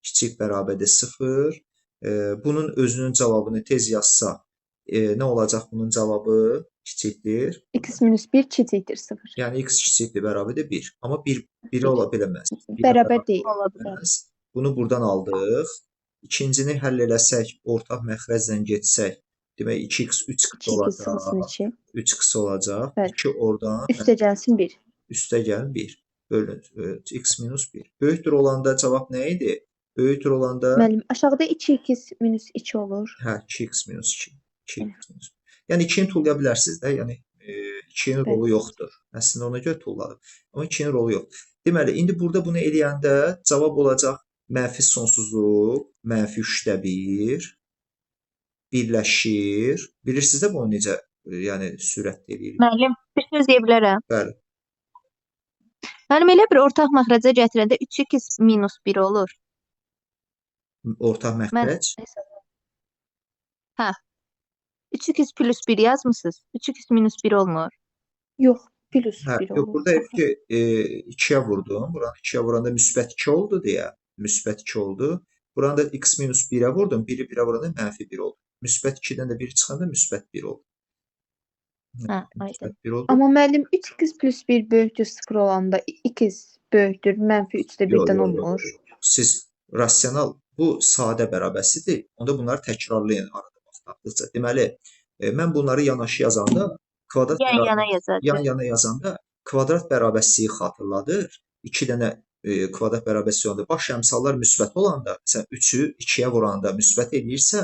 kiçik bərabərdir 0. Bunun özünün cavabını tez yazsaq, nə olacaq bunun cavabı? Kiçikdir. X minus 1 kiçikdir 0. Yəni x kiçikdir bərabərdir 1. Amma 1 1 ola bilməz. 1-ə Bərabər deyil. Ola bilər. bilməz. Bunu buradan aldıq. İkincini həll eləsək, ortaq məxrəclə getsək, demək 2x 3x 2x olacaq. çıxsın 2. 3x olacaq. Bəli. 2 oradan Üstə gəlsin 1. üstə gəlin 1. Bölün x minus 1. Böyükdür olanda cavab nə idi? Böyükdür olanda Müəllim, aşağıda 2x minus 2 olur. hə 2x minus 2. 2x minus. Yəni 2-ni tullaya bilərsiniz də. Yəni 2-nin Bəli. rolu yoxdur. Əslində ona görə tulladım. Amma 2-nin rolu yoxdur. Deməli, indi burada bunu eləyəndə cavab olacaq mənfi sonsuzluq, mənfi 3-də 1 birləşir. Bilirsiniz də bunu necə, yəni sürətli eləyirik. Müəllim, bir söz deyə bilərəm. Bəli. Müəllim, elə bir ortaq məxrəcə gətirəndə 3x minus 1 olur. Ortaq Mən məxrəc. Hə. 3x plus 1 yazmısınız. 3x minus 1 olmur. Yox, plus Hə, 1 yox, olur. burada hep ki 2-yə vurdum. Buranı 2-yə vuranda müsbət 2 oldu deyə. Müsbət 2 oldu. Buranı da x minus 1-ə vurdum. 1-i 1-ə vuranda mənfi 1 oldu. Müsbət 2-dən də 1 çıxanda müsbət 1 oldu. Hə, aydın. Müsbət 1 oldu. Amma müəllim 3x plus 1 böyükdür 0 olanda x böyükdür mənfi 3-də Yox, 1-dən yox, yox, olmur. yox. Siz rasional bu sadə bərabərsizdir. Onda bunları təkrarlayın arada vaxt tapdıqca. Deməli, mən bunları yanaşı yazanda kvadrat Yan yana yazacaq. yan yana yazanda kvadrat bərabərsizliyi xatırladır. 2 dənə kvadrat bərabərsizliyi olanda baş əmsallar müsbət olanda, məsələn 3-ü 2-yə vuranda müsbət eləyirsə,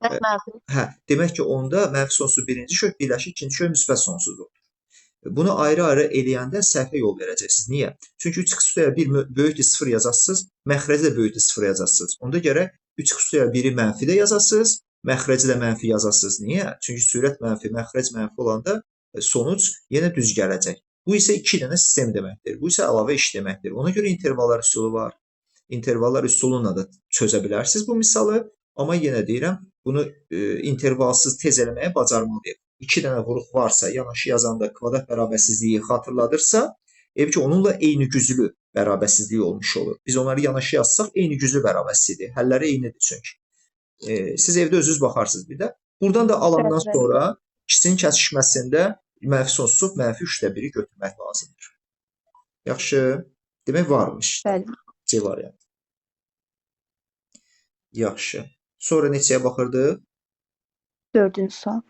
Mənfi. hə, demək ki, onda mənfi sonsuz birinci kök birləşir, ikinci kök müsbət sonsuz olur. Bunu ayrı-ayrı eləyəndə səhvə yol verəcəksiniz. Niyə? Çünki 3x üstə 1 böyükdür 0 yazarsınız, məxrəci də böyükdür 0 yazarsınız. Onda gərək 3x üstə 1-i mənfi də yazasınız, məxrəci də mənfi yazasınız. Niyə? Çünki sürət mənfi, məxrəc mənfi olanda sonuc yenə düz gələcək. Bu isə 2 dənə sistem deməkdir. Bu isə əlavə iş deməkdir. Ona görə intervallar üsulu var. İntervallar üsulunla da çözə bilərsiniz bu misalı. Amma yenə deyirəm, bunu intervalsız tez eləməyə bacarmalıyıq. 2 dənə vuruq varsa, yanaşı yazanda kvadrat bərabərsizliyi xatırladırsa, eybi ki, onunla eyni güclü bərabərsizliyi olmuş olur. Biz onları yanaşı yazsaq, eyni güclü bərabərsizlidir. Həlləri eynidir çünki. Siz evdə özünüz baxarsınız bir də. Buradan da alandan Bəli, bəli. sonra ikisinin kəsişməsində mənfi sonsuzluq mənfi 3-də 1-i götürmək lazımdır. Yaxşı. Demək varmış. Bəli. C variantı. Yaxşı. Sonra neçəyə baxırdıq? Dördüncü sual.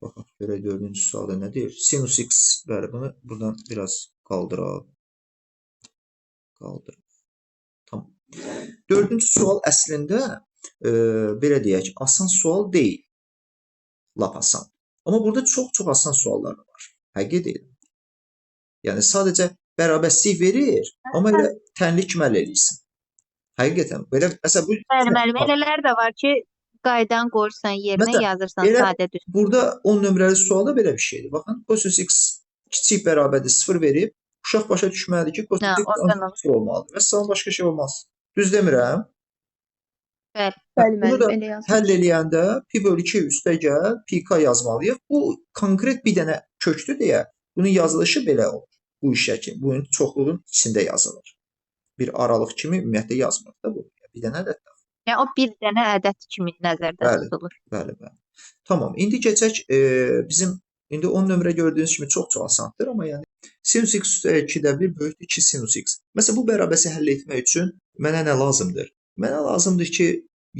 Baxaq görək dördüncü sualda nə deyir? Sinus x, bəli, bunu buradan biraz qaldıraq. Qaldıraq. Tamam. Dördüncü sual əslində belə deyək, asan sual deyil. Lap asan. Amma burada çox-çox asan suallar da var. Həqiqi deyil. Yəni sadəcə bərabərsizlik verir, amma elə tənlik kimi həll eləyirsən. Həqiqətən belə məsələn bu Bəli, müəllim, elələr də var ki, qaydan qoyursan yerinə, Məsələn, yazırsan elə sadə düz. Burada 10 nömrəli sualda belə bir şeydir. Baxın, kosinus x kiçik bərabərdir 0 verib, uşaq başa düşməlidir ki, kosinus Hə, x oradan alır. 0 olmalıdır. Vəssalam, başqa şey olmaz. Düz demirəm? Bəli. Bəli, Bunu müəllim, da elə yazmış. həll eləyəndə pi bölü 2 üstə gəl, pi k yazmalıyıq. Bu konkret bir dənə kökdür deyə bunun yazılışı belə olur. Bu şəkil, bunun çoxluğun içində yazılır. Bir aralıq kimi ümumiyyətlə yazmır da bu. Bir dənə ədəd. Yəni o bir dənə ədəd kimi nəzərdə Bəli. tutulur. Bəli, bəli. Tamam. İndi keçək bizim indi 10 nömrə gördüyünüz kimi çox-çox asandır, amma yəni sinus x üstə 2-də 1 böyükdür 2 sinus x. Məsələn, bu bərabərsizliyi həll etmək üçün mənə nə lazımdır? Mənə lazımdır ki,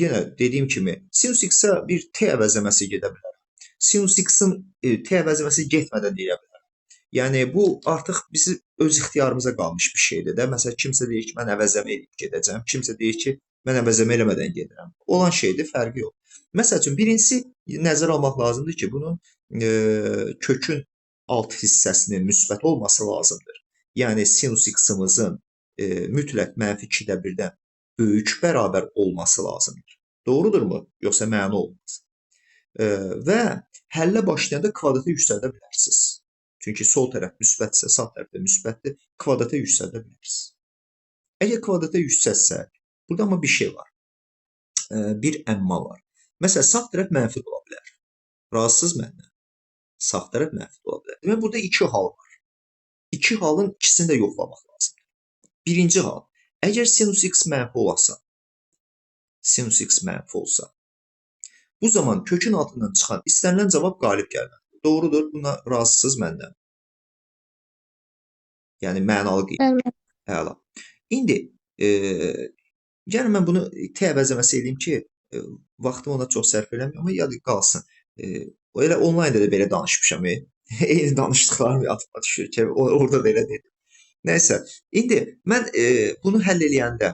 yenə dediyim kimi sinus x-ə bir t əvəzləməsi gedə bilər. Sinus x-in t əvəzləməsi getmədən deyə bilərəm. Yəni bu artıq bizi öz ixtiyarımıza qalmış bir şeydir də. Məsələn, kimsə deyir ki, mən əvəzləmə eləyib gedəcəm. Kimsə deyir ki, mən əvəzləmə eləmədən gedirəm. Olan şeydir, fərqi yox. Məsəl üçün, birincisi nəzərə almaq lazımdır ki, bunun kökün alt hissəsinin müsbət olması lazımdır. Yəni sinus x-imizin mütləq mənfi 2-də 1-dən böyük bərabər olması lazımdır. Doğrudurmu? Yoxsa məna olmaz. Və həllə başlayanda kvadrata yüksəldə bilərsiniz. Çünki sol tərəf müsbətsə, sağ tərəf də müsbətdir. Kvadrata yüksəldə bilərsiniz. Əgər kvadrata yüksəltsək, burada amma bir şey var. Bir əmma var. Məsələn, sağ tərəf mənfi də ola bilər. Razısınız mənimlə? Sağ tərəf mənfi də ola bilər. Demək, burada iki hal var. İki halın ikisini də yoxlamaq lazımdır. Birinci hal, əgər sinus x mənfi olasa, sinus x mənfi olsa, bu zaman kökün altından çıxan istənilən cavab qalib gəlməlidir. Doğrudur, buna razısınız məndən. Yəni, mənalı qiymət. Bəli. Əla. İndi, yəni mən bunu T əvəzləməsi eləyim ki, vaxtımı ona çox sərf eləməyim, amma yad qalsın. Elə onlaynda da belə danışmışam. Eyni danışdıqlarım yadıma düşür ki, orada da elə dedim. Nəysə, indi mən bunu həll eləyəndə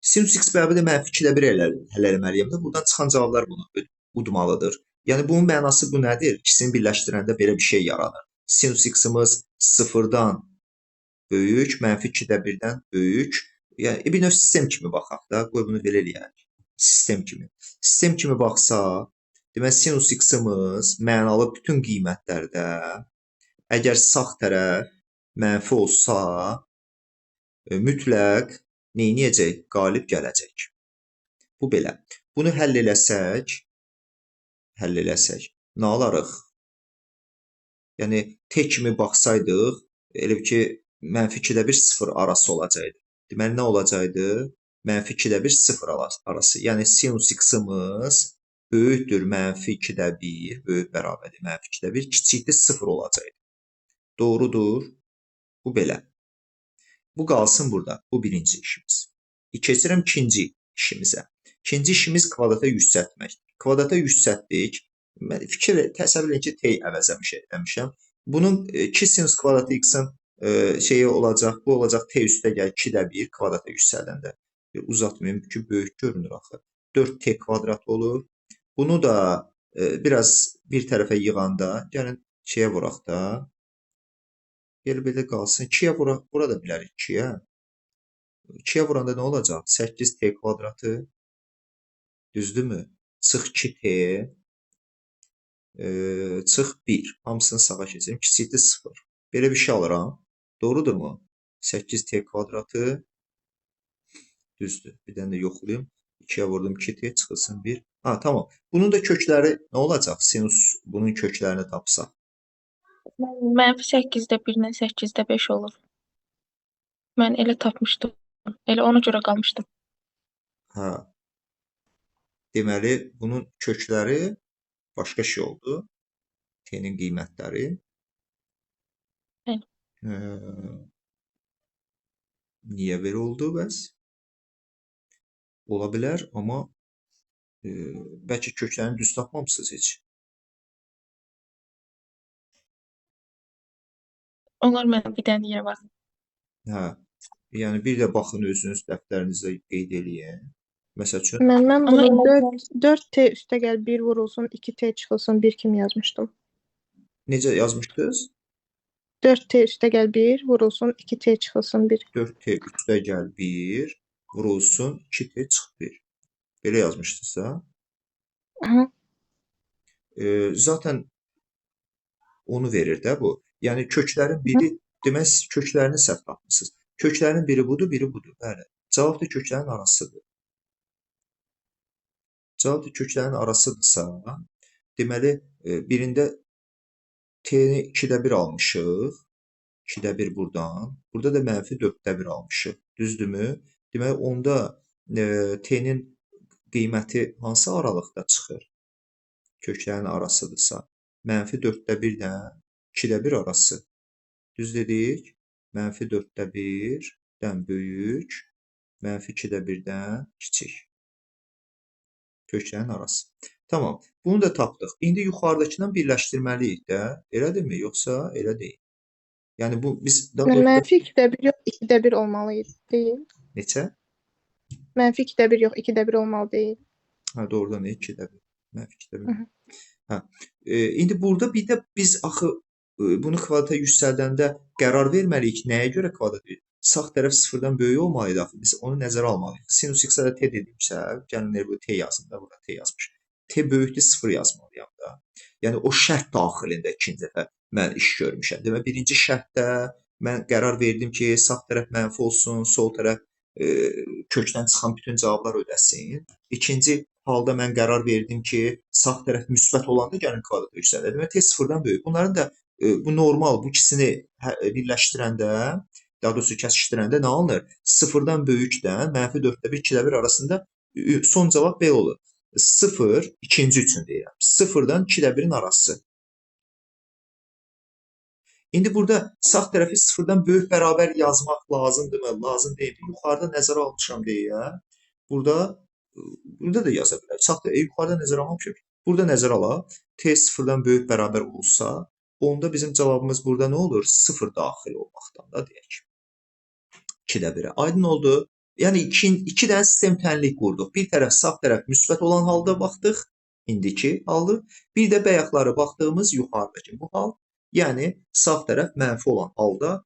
sinus x bərabərdir mənfi 2-də 1 həll eləməliyəm də. Buradan çıxan cavablar bunu udmalıdır. Yəni bunun mənası bu nədir? İkisini birləşdirəndə belə bir şey yaranır. Sinus x-imiz 0-dan böyük, mənfi 2-də 1-dən böyük. Yəni bir növ sistem kimi baxaq da, qoy bunu belə eləyək. Sistem kimi. Sistem kimi baxsaq, demək sinus x-imiz mənalı bütün qiymətlərdə əgər sağ tərəf mənfi olsa, mütləq neyniyəcək? Qalib gələcək. Bu belə. Bunu həll eləsək, nə alarıq? Yəni T kimi baxsaydıq, elə bir ki, mənfi 2-də 1 0 arası olacaqdı. Deməli, nə olacaqdı? Mənfi 2-də 1 0 arası. Yəni, sinus x-imiz böyükdür mənfi 2-də 1, böyük bərabərdir mənfi 2-də 1, kiçikdir 0 olacaqdı. Doğrudur. Bu belə. Bu qalsın burada. Bu birinci işimiz. Keçirəm ikinci işimizə. İkinci işimiz kvadrata yüksəltməkdir. Kvadrata yüksəltdik. Mən fikir, təsəvvür edin ki, T əvəzləmişəm. Bunun 2 sinus kvadratı x-in şeyi olacaq, bu olacaq T üstə gəl 2-də 1 kvadrata yüksəldəndə. Uzatmayayım ki, böyük görünür axı. 4T kvadrat olur. Bunu da biraz bir tərəfə yığanda, gəlin şeyə vuraq da. Elə belə qalsın. 2-yə vura da bilərik 2-yə. 2-yə vuranda nə olacaq? 8T kvadratı. Düzdürmü? Çıx 2T. Çıx 1. Hamısını sağa keçirim. Kiçikdir 0. Belə bir şey alıram. Doğrudurmu? 8T kvadratı. Düzdür. Bir dənə də yoxlayım. 2-yə vurdum 2T çıxılsın 1. Ha, tamam. Bunun da kökləri nə olacaq? Sinus bunun köklərini tapsaq. Mənfi 8-də 1-lə 8-də 5 olur. Mən elə tapmışdım. Elə ona görə qalmışdım. Hə. Deməli, bunun kökləri başqa şey oldu. T-nin qiymətləri. Bəli. Niyə belə oldu bəs? Ola bilər, amma bəlkə köklərini düz tapmamısınız heç. Onlar mənə bir dənə yerə baxın. Hə. Yəni bir də baxın özünüz dəftərinizdə qeyd eləyin. Məsəl üçün, Mən Amma bunu 4T üstəgəl 1 vurulsun, 2T çıxılsın 1 kimi yazmışdım. Necə yazmışdınız? 4T üstəgəl 1 vurulsun, 2T çıxılsın 1. 4T üstəgəl 1 vurulsun, 2T çıx 1. Belə yazmışdınızsa? Aha. Zaten onu verir də bu. Yəni köklərin biri, demək siz köklərini səhv tapmısınız. Köklərin biri budur, biri budur. Bəli. Cavab da köklərin arasıdır. Cavab da köklərin arasıdırsa, deməli, birində T-ni 2-də 1 almışıq. 2-də 1 buradan. Burada da mənfi 4-də 1 almışıq. Düzdürmü? Deməli, onda T-nin qiyməti hansı aralıqda çıxır? Köklərin arasıdırsa. Mənfi 4-də 1-dən 2-də 1 arası. Düz dedik? Mənfi 4-də 1-dən böyük, mənfi 2-də 1-dən kiçik. Köklərin arası. Tamam. Bunu da tapdıq. İndi yuxarıdakından birləşdirməliyik də. Elədirmi? Yoxsa elə deyil? Yəni bu biz daha doğrusu Mənfi 2-də 1 yox, 2-də 1 olmalı deyil. Neçə? Mənfi 2-də 1 yox, 2-də 1 olmalı deyil. Hə, doğrudan 2-də 1. Mənfi 2-də 1. Hə. İndi burada bir də biz axı bunu kvadrata yüksəldəndə qərar verməliyik. Nəyə görə kvadrat? Sağ tərəf sıfırdan böyük olmalıydı axı. Biz onu nəzərə almalıyıq. Sinus x-ə də t dedimsə, gəlin bu t yazın da, burada t yazmış. T böyükdür 0 yazmalıyam da. Yəni o şərt daxilində ikinci dəfə mən iş görmüşəm. Demək, birinci şərtdə mən qərar verdim ki, sağ tərəf mənfi olsun, sol tərəf kökdən çıxan bütün cavablar ödəsin. İkinci halda mən qərar verdim ki, sağ tərəf müsbət olanda gəlin kvadrata yüksəldək. Demək, t sıfırdan böyük. Bunların da bu normal, bu ikisini birləşdirəndə, daha doğrusu kəsişdirəndə nə alınır? Sıfırdan böyükdən mənfi 4-də 1, 2-də 1 arasında son cavab belə olur. 0, ikinci üçün deyirəm. 0-dan 2-də 1-in arası. İndi burada sağ tərəfi sıfırdan böyük bərabər yazmaq lazımdırmı? Lazım deyil. Yuxarıda nəzərə almışam deyə. Burada da yaza bilər. Sağ tərəfi yuxarıda nəzərə almamışam. Burada nəzərə alaq. T sıfırdan böyük bərabər olsa, onda bizim cavabımız burada nə olur? 0 daxil olmaqdan da deyək. 2-də 1-ə. Aydın oldu. Yəni iki dənə sistem tənlik qurduq. Bir tərəf sağ tərəf müsbət olan halda baxdıq. İndiki halda. Bir də bayaqları baxdığımız yuxarıdakı bu hal. Yəni sağ tərəf mənfi olan halda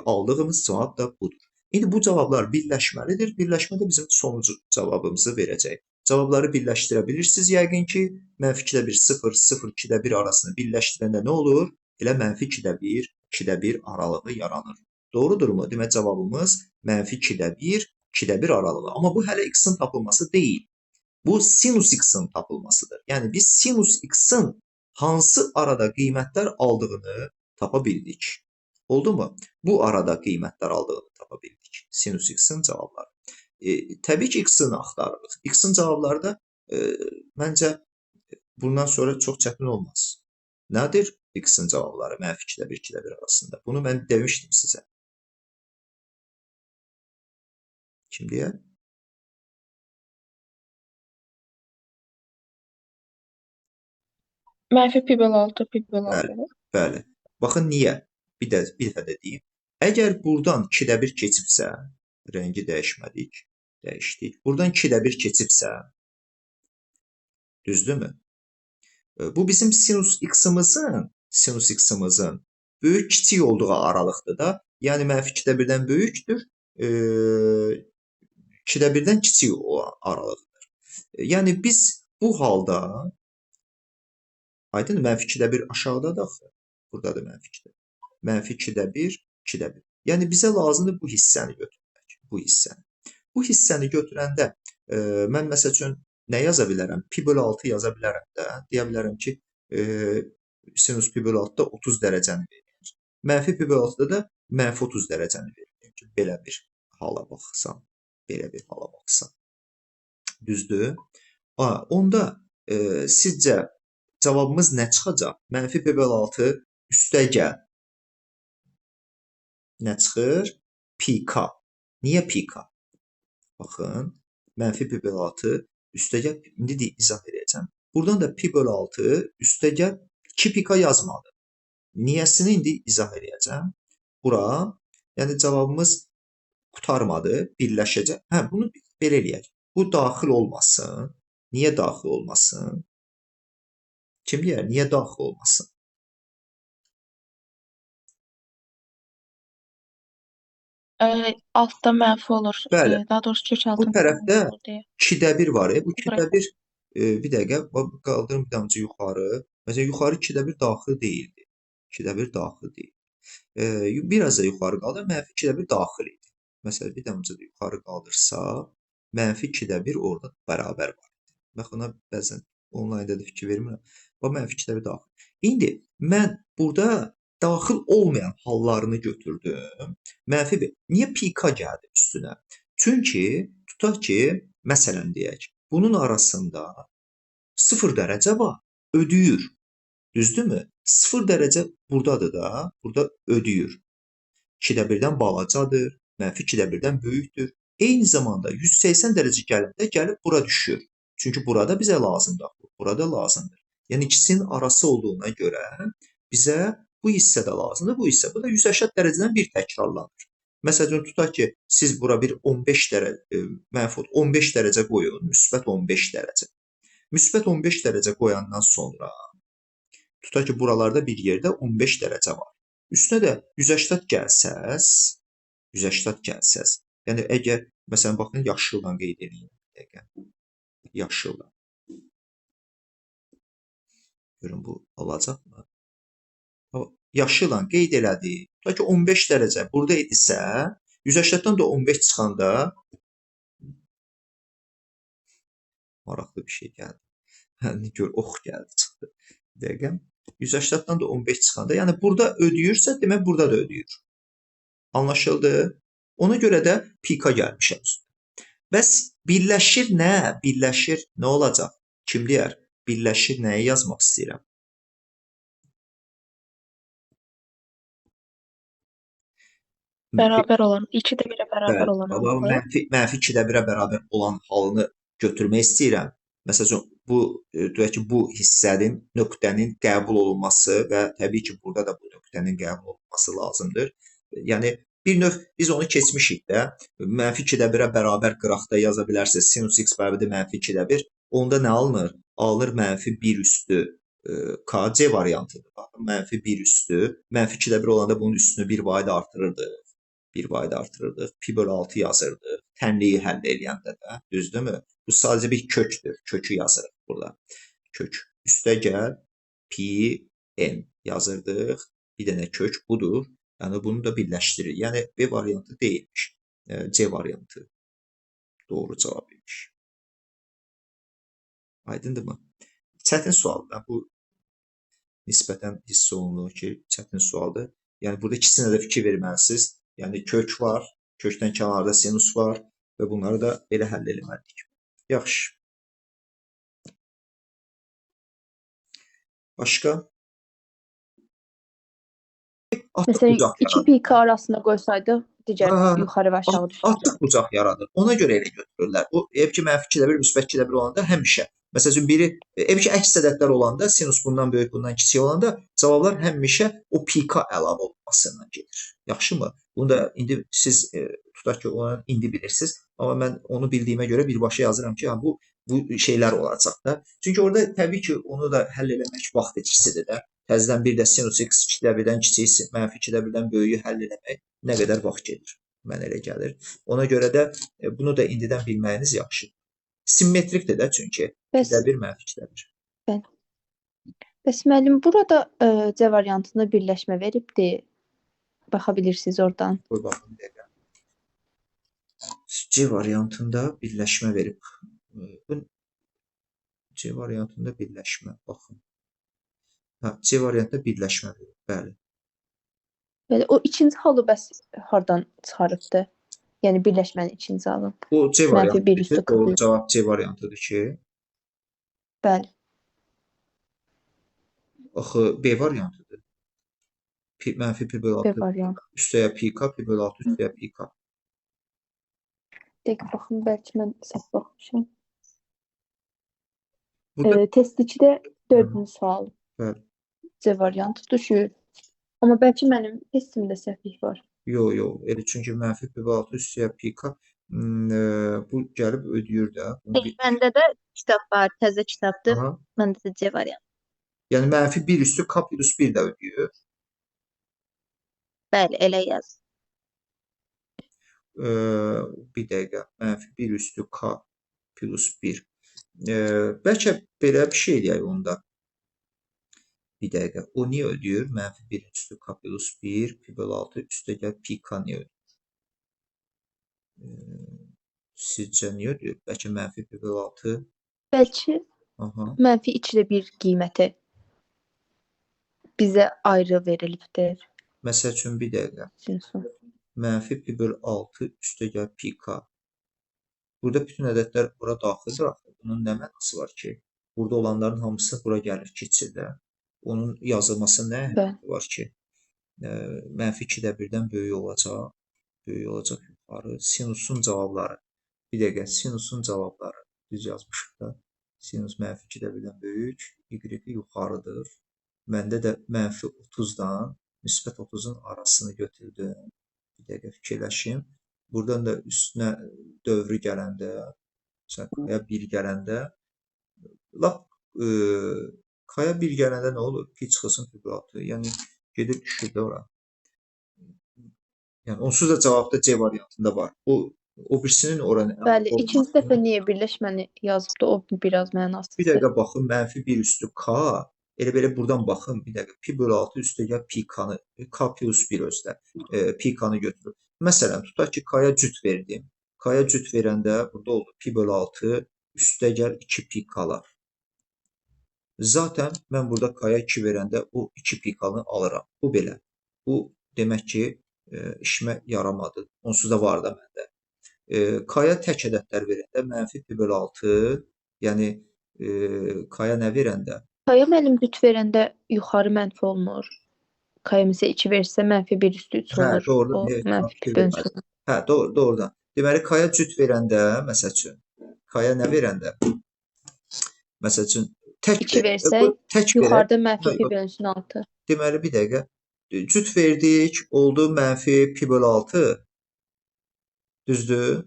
aldığımız cavab da budur. İndi bu cavablar birləşməlidir. Birləşmə də bizim sonuncu cavabımızı verəcək. Cavabları birləşdirə bilirsiniz yəqin ki, mənfi 2-də 1, 0, 0, 2-də 1 arasını birləşdirəndə nə olur? Elə mənfi 2-də 1, 2-də 1 aralığı yaranır. Doğrudurmu? Demək cavabımız mənfi 2-də 1, 2-də 1 aralığı. Amma bu hələ x-in tapılması deyil. Bu sinus x-in tapılmasıdır. Yəni biz sinus x-in hansı arada qiymətlər aldığını tapa bildik. Oldu mu? Bu arada qiymətlər aldığını tapa bildik. Sinus x-in cavabları. Təbii ki, x-in axtarırıq. X-in cavabları da məncə bundan sonra çox çətin olmaz. Nədir x-in cavabları mənfi 2-də 1, 2-də 1 arasında? Bunu mən demişdim sizə. Kim deyər? Mənfi pi bölü 6, pi bölü 6. Bəli, bəli. Baxın, niyə? Bir dəfə də deyim. Əgər buradan 2-də 1 keçibsə, rəngi dəyişmədik, dəyişdik. Buradan 2-də 1 keçibsə, düzdürmü? Bu bizim sinus x-imizin böyük kiçik olduğu aralıqdır da. Yəni mənfi 2-də 1-dən böyükdür, 2-də 1-dən kiçik olan aralıqdır. Yəni biz bu halda, aydın, mənfi 2-də 1 aşağıdadır axı. Buradadır mənfi 2-də 1. Mənfi 2-də 1, 2-də 1. Yəni bizə lazımdır bu hissəni götürmək. Bu hissəni. Bu hissəni götürəndə mən məsəl üçün nə yaza bilərəm? Pi bölü 6 yaza bilərəm də. Deyə bilərəm ki, sinus pi bölü 6-da 30 dərəcəni verir. Mənfi pi bölü 6-da da mənfi 30 dərəcəni verir. Ki, belə bir hala baxsam. Belə bir hala baxsam. Düzdür? Onda sizcə cavabımız nə çıxacaq? Mənfi pi bölü 6 üstə gəl. Nə çıxır? Pi k. Niyə pi k? Baxın, mənfi pi bölü 6 üstə gəl. İndi izah edəcəm. Buradan da pi bölü 6 üstə gəl 2 pi k yazmadı. Niyəsini indi izah edəcəm. Bura, yəni cavabımız qurtarmadı, birləşəcək. Hə, bunu belə eləyək. Bu daxil olmasın. Niyə daxil olmasın? Kim deyər? Niyə daxil olmasın? Altda mənfi olur. Bəli. Daha doğrusu kök Bu altında tərəfdə mənfi olur deyə. 2-də 1 var. Bu Bura. 2-də 1 bir dəqiqə qaldırım bir damcı yuxarı. Məsələn, yuxarı 2-də 1 daxil deyildi. 2-də 1 daxil deyil. Biraz da yuxarı qaldır, mənfi 2-də 1 daxil idi. Məsələn, bir damcı da yuxarı qaldırsaq, mənfi 2-də 1 orada bərabər var idi. Bax, ona bəzən onlaynda da fikir vermirəm. Bax, mənfi 2-də 1 daxil. İndi mən burada daxil olmayan hallarını götürdüm. Mənfi 1. Niyə pi k gəldi üstünə? Çünki, tutaq ki, məsələn deyək, bunun arasında 0 dərəcə var, ödəyir. Düzdürmü? 0 dərəcə buradadır da, burada ödəyir. 2-də 1-dən balacadır, mənfi 2-də 1-dən böyükdür. Eyni zamanda 180 dərəcə gələndə gəlib bura düşür. Çünki burada bizə lazımdır, burada lazımdır. Yəni ikisinin arası olduğuna görə bizə bu hissə də lazımdır, bu hissə. Bu da 180 dərəcədən bir təkrarlanır. Məsələn, tutaq ki, siz bura bir 15 dərəcə, mənfi 15 dərəcə qoyun, müsbət 15 dərəcə. Müsbət 15 dərəcə qoyandan sonra, tutaq ki, buralarda bir yerdə 15 dərəcə var. Üstünə də 180 gəlsəz, 180 gəlsəz, yəni əgər, məsələn, baxın, yaşılla qeyd edeyim, bir dəqiqə, yaşılla. Görün, bu olacaqmı? Yaşılla qeyd elədi. Tutaq ki, 15 dərəcə burada idisə, 180-dən də 15 çıxanda maraqlı bir şey gəldi. Gör, ox gəldi, çıxdı. Bir dəqiqə. 180-dən də 15 çıxanda, yəni burada ödəyirsə, demək burada da ödəyir. Anlaşıldı? Ona görə də pi k gəlmişəm üstünə. Bəs birləşir nə? Birləşir nə olacaq? Kim deyər? Birləşir nəyi yazmaq istəyirəm? Bərabər olan, 2-də 1-ə bərabər olan halını. Mənfi 2-də 1-ə bərabər olan halını götürmək istəyirəm. Məsəl üçün, bu, deyək ki, bu hissənin, nöqtənin qəbul olunması və təbii ki, burada da bu nöqtənin qəbul olunması lazımdır. Yəni, bir növ biz onu keçmişik də, mənfi 2-də 1-ə bərabər qıraqda yaza bilərsiniz. Sinus x bərabərdir mənfi 2-də 1. Onda nə alınır? Alınır mənfi 1 üstü k, C variantıdır. Baxın, mənfi 1 üstü, mənfi 2-də 1 olanda bunun üstünü 1 vahid artırırdıq. 1 vahid artırırdıq, pi bölü 6 yazırdıq. Tənliyi həll eləyəndə də, düzdürmü? Bu sadəcə bir kökdür. Kökü yazırıq burada. Kök. Üstə gəl, pi, n yazırdıq. Bir dənə kök budur. Yəni, bunu da birləşdirir. Yəni, B variantı deyilmiş. C variantı doğru cavab imiş. Aydındırmı? Çətin sualdır. Bu nisbətən hiss olunur ki, çətin sualdır. Yəni, burada ikisinə də fikir verməlisiniz. Yəni, kök var, kökdən kənarda sinus var və bunları da belə həll eləməliyik. Yaxşı. Başqa? Məsələn, 2 pi k arasında qoysaydıq, digər yuxarı və aşağı düşəcək. Artıq bucaq yaradır. Ona görə elə götürürlər. O, ev ki, mənfi 2-də 1, müsbət 2-də 1 olanda həmişə. Məsəl üçün, biri, ev ki, əks ədədlər olanda, sinus bundan böyük, bundan kiçik olanda cavablar həmişə o pi k əlavə olunmasından gedir. Yaxşımı? Bunu da indi siz tutaq ki, onu indi bilirsiniz. Amma mən onu bildiyimə görə birbaşa yazıram ki, bu şeylər olacaq da. Çünki orada təbii ki, onu da həll eləmək vaxt itkisidir də. Təzədən bir də sinus x 2-də 1-dən kiçik, mənfi 2-də 1-dən böyüyü həll eləmək nə qədər vaxt gedir. Mənə elə gəlir. Ona görə də bunu da indidən bilməyiniz yaxşıdır. Simmetrikdir də çünki. 2-də 1, mənfi 2-də 1. Bəs müəllim, burada C variantında birləşmə veribdir. Baxa bilirsiniz oradan. Qoy baxım bir dəqiqə. C variantında birləşmə verib. C variantında birləşmə. Baxın. Hə, C variantında birləşmə verib. Bəli. Bəli, o ikinci halı bəs hardan çıxarıbdır? Yəni birləşmənin ikinci halı. Bu C Mənfi bir variantıdır. üstü Doğru 40. cavab C variantıdır ki. Bəli. Axı B variantıdır. Pi, mənfi pi bölü B 6 variantı. Üstəyə pi k, pi bölü 6 üstəyə pi k. Dəqiq baxım, bəlkə mən səhv baxmışam. Burada Test 2-də 4-cü sual. Bəli. C variantı düşür. Amma bəlkə mənim testimdə səhvlik var. Yo, yo, elə çünki mənfi pi bölü 6 üstəyə pi k bu gəlib ödəyir də. Bunu bir... Məndə də kitab var, təzə kitabdır. Aha. Məndə də C variantı. Yəni mənfi 1 üstü k plus 1 də ödəyir. Bəli, elə yaz. Bir dəqiqə. Mənfi 1 üstü k plus 1. Bəlkə belə bir şey eləyək onda. Bir dəqiqə. O niyə ödəyir? Mənfi 1 üstü k plus 1, pi bölü 6 üstə gəl pi k niyə ödəyir? Sizcə niyə ödəyir? Bəlkə mənfi pi bölü 6. Bəlkə Aha. mənfi 2-də 1 qiyməti bizə ayrı verilibdir. Məsəl üçün bir dəqiqə. Sinusun. Mənfi pi bölü 6 üstə gəl pi k. Burada bütün ədədlər bura daxildir axı. Bunun nə mənası var ki? Burada olanların hamısı bura gəlir, keçir də. Onun yazılması nə əhəmiyyəti var ki? Mənfi 2-də 1-dən böyük olacaq. Böyük olacaq yuxarı. Sinusun cavabları. Bir dəqiqə, sinusun cavabları. Düz yazmışıq da. Sinus mənfi 2-də 1-dən böyük, y yuxarıdır. Məndə də mənfi 30-dan müsbət 30-un arasını götürdüm. Bir dəqiqə fikirləşim. Buradan da üstünə dövrü gələndə, məsələn, K-ya 1 gələndə, lap K-ya 1 gələndə nə olur? Pi çıxılsın, pi bölü 6. Yəni, gedir, düşür də ora. Yəni, onsuz da cavabda C variantında var. O birisinin ora nə? Bəli, ikinci dəfə niyə birləşməni yazıbdı, o biraz mənasızdır. Bir dəqiqə baxın, mənfi 1 üstü K, elə belə buradan baxın, bir dəqiqə, pi bölü 6 üstə gəl pi K-nı, K plus 1 özdə, pi K-nı götürür. Məsələn, tutaq ki, K-ya cüt verdim. K-ya cüt verəndə burada oldu pi bölü 6 üstə gəl 2 pi K-lar. Zaten mən burada K-ya 2 verəndə o 2 pi K-nı alıram. Bu belə. Bu demək ki, işimə yaramadı. Onsuz da var da məndə. K-ya tək ədədlər verəndə mənfi pi bölü 6, yəni K-ya nə verəndə? K-ya mənim cüt verəndə yuxarı mənfi olmur. K-ya məsələn 2 versə mənfi 1 üstü 3 olur. Hə, doğru. O mənfi pi bölünsün. Hə, doğru, doğrudan. Deməli, K-ya cüt verəndə, məsəl üçün, K-ya nə verəndə? Məsəl üçün, tək 2 versək, yuxarıda mənfi pi bölünsün 6. Deməli, bir dəqiqə. Cüt verdik, oldu mənfi pi bölü 6. Düzdür?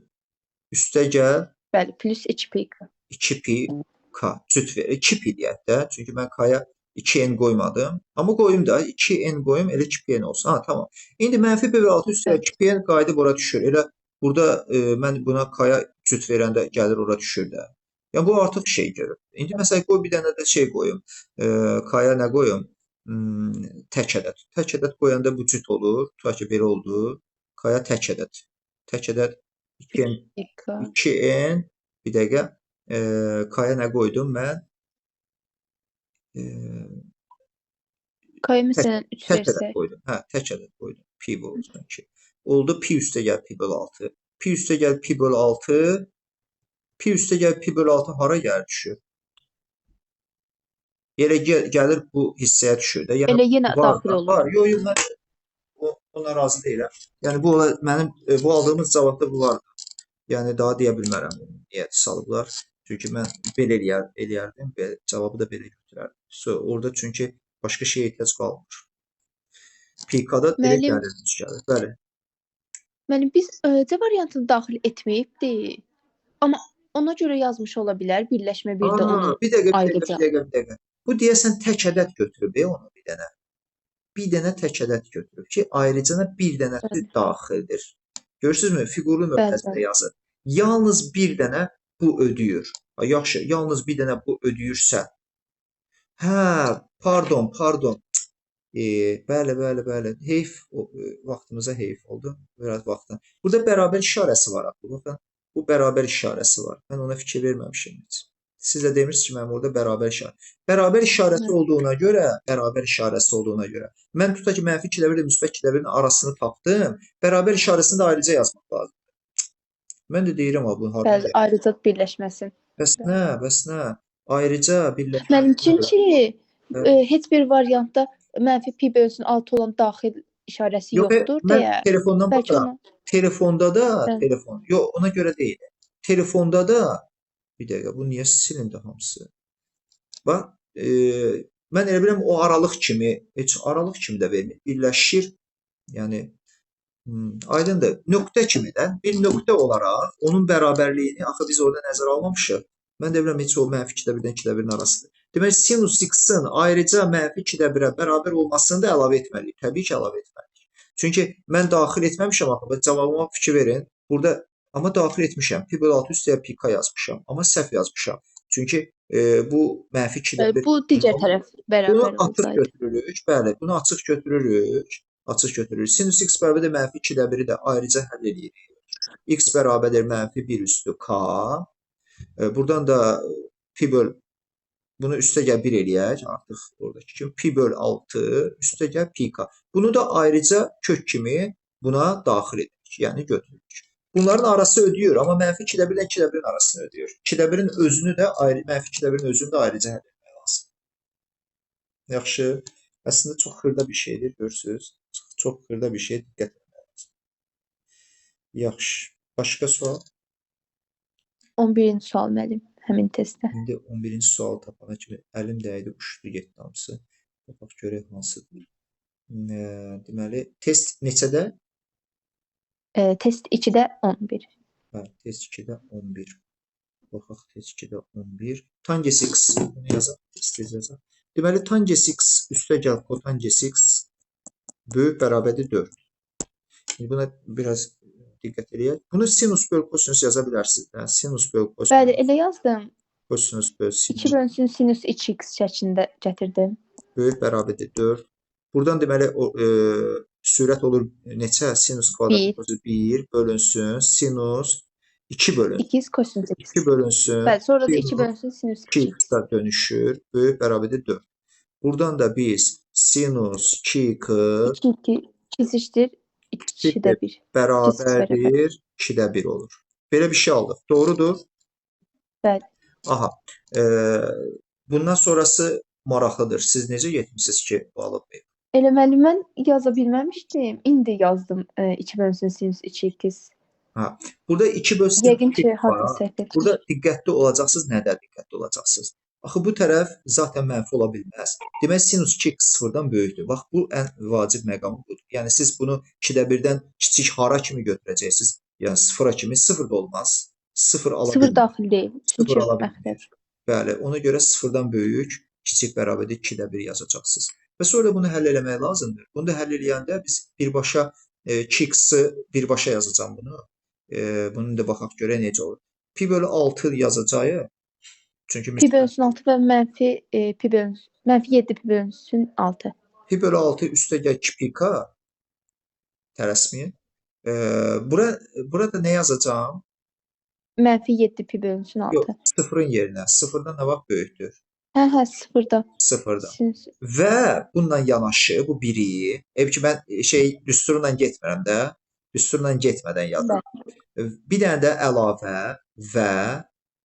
Üstə gəl. Bəli, plus 2 pi k. 2 pi k. Cüt ver. 2 pi deyək də. Çünki mən K-ya 2n qoymadım. Amma qoyum da 2n qoyum, elə 2pn olsun. Ha, tamam. İndi mənfi pi bölü 6 üstə 2pn qayıdıb ora düşür. Elə burada mən buna K-ya cüt verəndə gəlir ora düşür də. Yəni bu artıq şey görür. İndi məsələn qoy bir dənə də şey qoyum. K-ya nə qoyum? Tək ədəd. Tək ədəd qoyanda bu cüt olur. Tutaq ki, belə oldu. K-ya tək ədəd. Tək ədəd 2n, 2n bir dəqiqə. K-ya nə qoydum mən? K-ya məsələn 3 tək ədəd versək. qoydum. Hə, tək ədəd qoydum. Pi olsun 2. Oldu pi üstə gəl pi bölü 6. Pi üstə gəl pi bölü 6. Pi üstə gəl pi bölü 6 hara gəlir düşür? Elə gəlir bu hissəyə düşür də. Yəni, elə yenə var, daxil olur. Var. Yox, yox, mən ona razı deyiləm. Yəni bu mənim bu aldığımız cavabda bu var. Yəni daha deyə bilmərəm niyə salıblar. Çünki mən belə eləyərdim, belə, cavabı da belə götürərdim. So, orada çünki başqa şeyə ehtiyac qalmır. PK-da belə gəlir, düz gəlir. Bəli. Müəllim, biz C variantını daxil etməyibdik. Amma ona görə yazmış ola bilər, birləşmə bir də onu bir dəqiqə, ayrıca. Bir dəqiqə. Bu deyəsən tək ədəd götürüb onu bir dənə. Bir dənə tək ədəd götürüb ki, ayrıca bir dənəsi daxildir. Görürsünüzmü? Fiqurlu mötərizədə yazır. Yalnız bir dənə bu ödəyir. Yaxşı, yalnız bir dənə bu ödəyirsə. Hə, pardon. Bəli, bəli, bəli. Heyf, vaxtımıza heyf oldu. Biraz vaxtdan. Burada bərabər işarəsi var. Baxın, bu bərabər işarəsi var. Mən ona fikir verməmişim heç. Siz də demirsiniz ki, mənim orada bərabər işarəsi. Bərabər işarəsi olduğuna görə, mən tutaq ki, mənfi 2-də 1 ilə müsbət 2-də 1-in arasını tapdım. Bərabər işarəsini də ayrıca yazmaq lazımdır. Mən də deyirəm, bunu harada. Bəli, ayrıca birləşməsin. Bəs nə, bəs nə? Ayrıca birləşmə. Mənim çünki heç bir variantda mənfi pi bölünsün 6 olan daxil işarəsi Yox, yoxdur mən deyə. Telefondan Bəlkə baxıram. ona. Telefonda da Bəli. telefon. Yox, ona görə deyil. Telefonda da bir dəqiqə, bu niyə silindi hamısı? Bax, mən elə bilirəm o aralıq kimi, heç aralıq kimi də vermir. Birləşir. Yəni aydındır. Nöqtə kimi də bir nöqtə olaraq onun bərabərliyini axı biz orada nəzərə almamışıq. Mən də bilirəm heç o mənfi 2-də 1-dən 2-də 1-in arasıdır. Deməli sinus x-in ayrıca mənfi 2-də 1-ə bərabər olmasını da əlavə etməliyik. Təbii ki, əlavə etməliyik. Çünki mən daxil etməmişəm axı. Cavabıma fikir verin. Burada amma daxil etmişəm. Pi bölü 6 üstəyə pi k yazmışam. Amma səhv yazmışam. Çünki bu mənfi 2-də 1. Bu digər tərəf bərabər Bunu açıq olsaydı. götürürük. Bəli, bunu açıq götürürük. Açıq götürürük. Sinus x bərabərdir mənfi 2-də 1-i də ayrıca həll edirik. X bərabərdir mənfi 1 üstü k. Buradan da pi böl, bunu üstə gəl 1 eləyək artıq oradakı kimi. Pi böl 6 üstə gəl pi k. Bunu da ayrıca kök kimi buna daxil edirik. Yəni götürürük. Bunların arası ödəyir, amma mənfi 2-də 1 ilə 2-də 1-in arasını ödəyir. 2-də 1-in özünü də ayrı, mənfi 2-də 1-in özünü də ayrıca həll etmək lazım. Yaxşı. Əslində çox xırda bir şeydir, görürsünüz. Çox xırda bir şey, diqqət etmək lazım. Yaxşı. Başqa sual? 11-ci sual müəllim, həmin testdə. İndi 11-ci sualı tapana kimi əlim dəydi, uçdu getdi hamısı. Baxaq görək hansıdır. Deməli, test neçədə? Test 2-də 11. Hə, test 2-də 11. Baxaq, test 2-də 11. Tangens x, bunu yazaq, tez yazaq. Deməli, tangens x üstə gəl kotangens x böyük bərabərdir 4. İndi buna biraz diqqət eləyək. Bunu sinus böl kosinus yaza bilərsiniz. Yəni, sinus böl kosinus. Bəli, elə yazdım. Kosinus böl sinus. 2 bölünsün sinus 2x şəklində gətirdim. Böyük bərabərdir 4. Buradan deməli, o, sürət olur neçə? Sinus kvadrat 1 bölünsün sinus 2 bölünsün. 2 kosinus x. 2 bölünsün. Bəli, sonra da 2 bölünsün sinus 2x-ə dönüşür. Böyük bərabərdir 4. Buradan da biz sinus 2x 2 kesişdir 2-də 1. Bərabərdir 2-də 1 olur. Belə bir şey aldıq. Doğrudur? Bəli. Aha. Bundan sonrası maraqlıdır. Siz necə getmisiniz ki, bu alıb? Elə müəllim, mən yaza bilməmişdim. İndi yazdım 2 bölünsün sinus 2x. Ha, burada 2 bölünsün Yəqin ki, 2x var. harda səhv etmişəm. Burada diqqətli olacaqsınız. Nədə diqqətli olacaqsınız? Axı bu tərəf zaten mənfi ola bilməz. Demək sinus 2x sıfırdan böyükdür. Bax bu ən vacib məqamı budur. Yəni siz bunu 2-də 1-dən kiçik hara kimi götürəcəksiniz? Yəni sıfıra kimi, sıfır da olmaz. Sıfır ala Sıfır bilmir. daxil deyil. Sıfır Çünki ala bilmir. məxrəc. Bəli, ona görə sıfırdan böyük, kiçik bərabərdir 2-də 1 yazacaqsınız. Və sonra bunu həll eləmək lazımdır. Bunu da həll eləyəndə biz birbaşa 2x-i birbaşa yazacağam bunu. Bunu da baxaq görək necə olur. Pi bölü 6 yazacağıq. Çünki Pi bölünsün 6 və mənfi pi bölünsün, mənfi 7 pi bölünsün 6. Pi bölü 6 üstə gəl 2 pi k tələsməyin. Burada nə yazacağam? Mənfi 7 pi bölünsün 6. Yox, sıfırın yerinə. Sıfırdan nə vaxt böyükdür? Hə, sıfırda. Sıfırda. Sinus. Və bununla yanaşı bu biri, ev ki mən düsturla getmirəm də, düsturla getmədən yazıram. Bir dənə də əlavə və,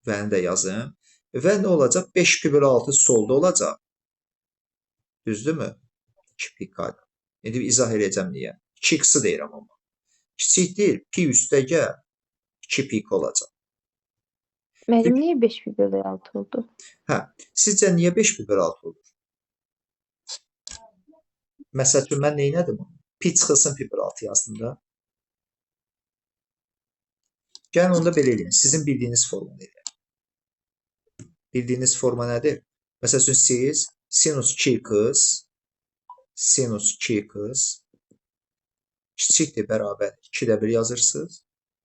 vəni də yazım. Və nə olacaq? 5 pi bölü 6 solda olacaq. Düzdürmü? 2 pi k. İndi izah eləyəcəm niyə. 2x-i deyirəm amma. Kiçik deyil, pi üstə gəl 2 pi k olacaq. Müəllim, niyə 5 pi bölü 6 oldu? Hə, sizcə niyə 5 pi bölü 6 olur? Məsəl üçün, mən nə elədim? Pi çıxılsın pi bölü 6 yazdım da. Gəlin onda belə eləyin. Sizin bildiyiniz formanı eləyək. Bildiyiniz forma nədir? Məsəl üçün, siz sinus 2x sinus 2x kiçikdir bərabər 2-də 1 yazırsınız.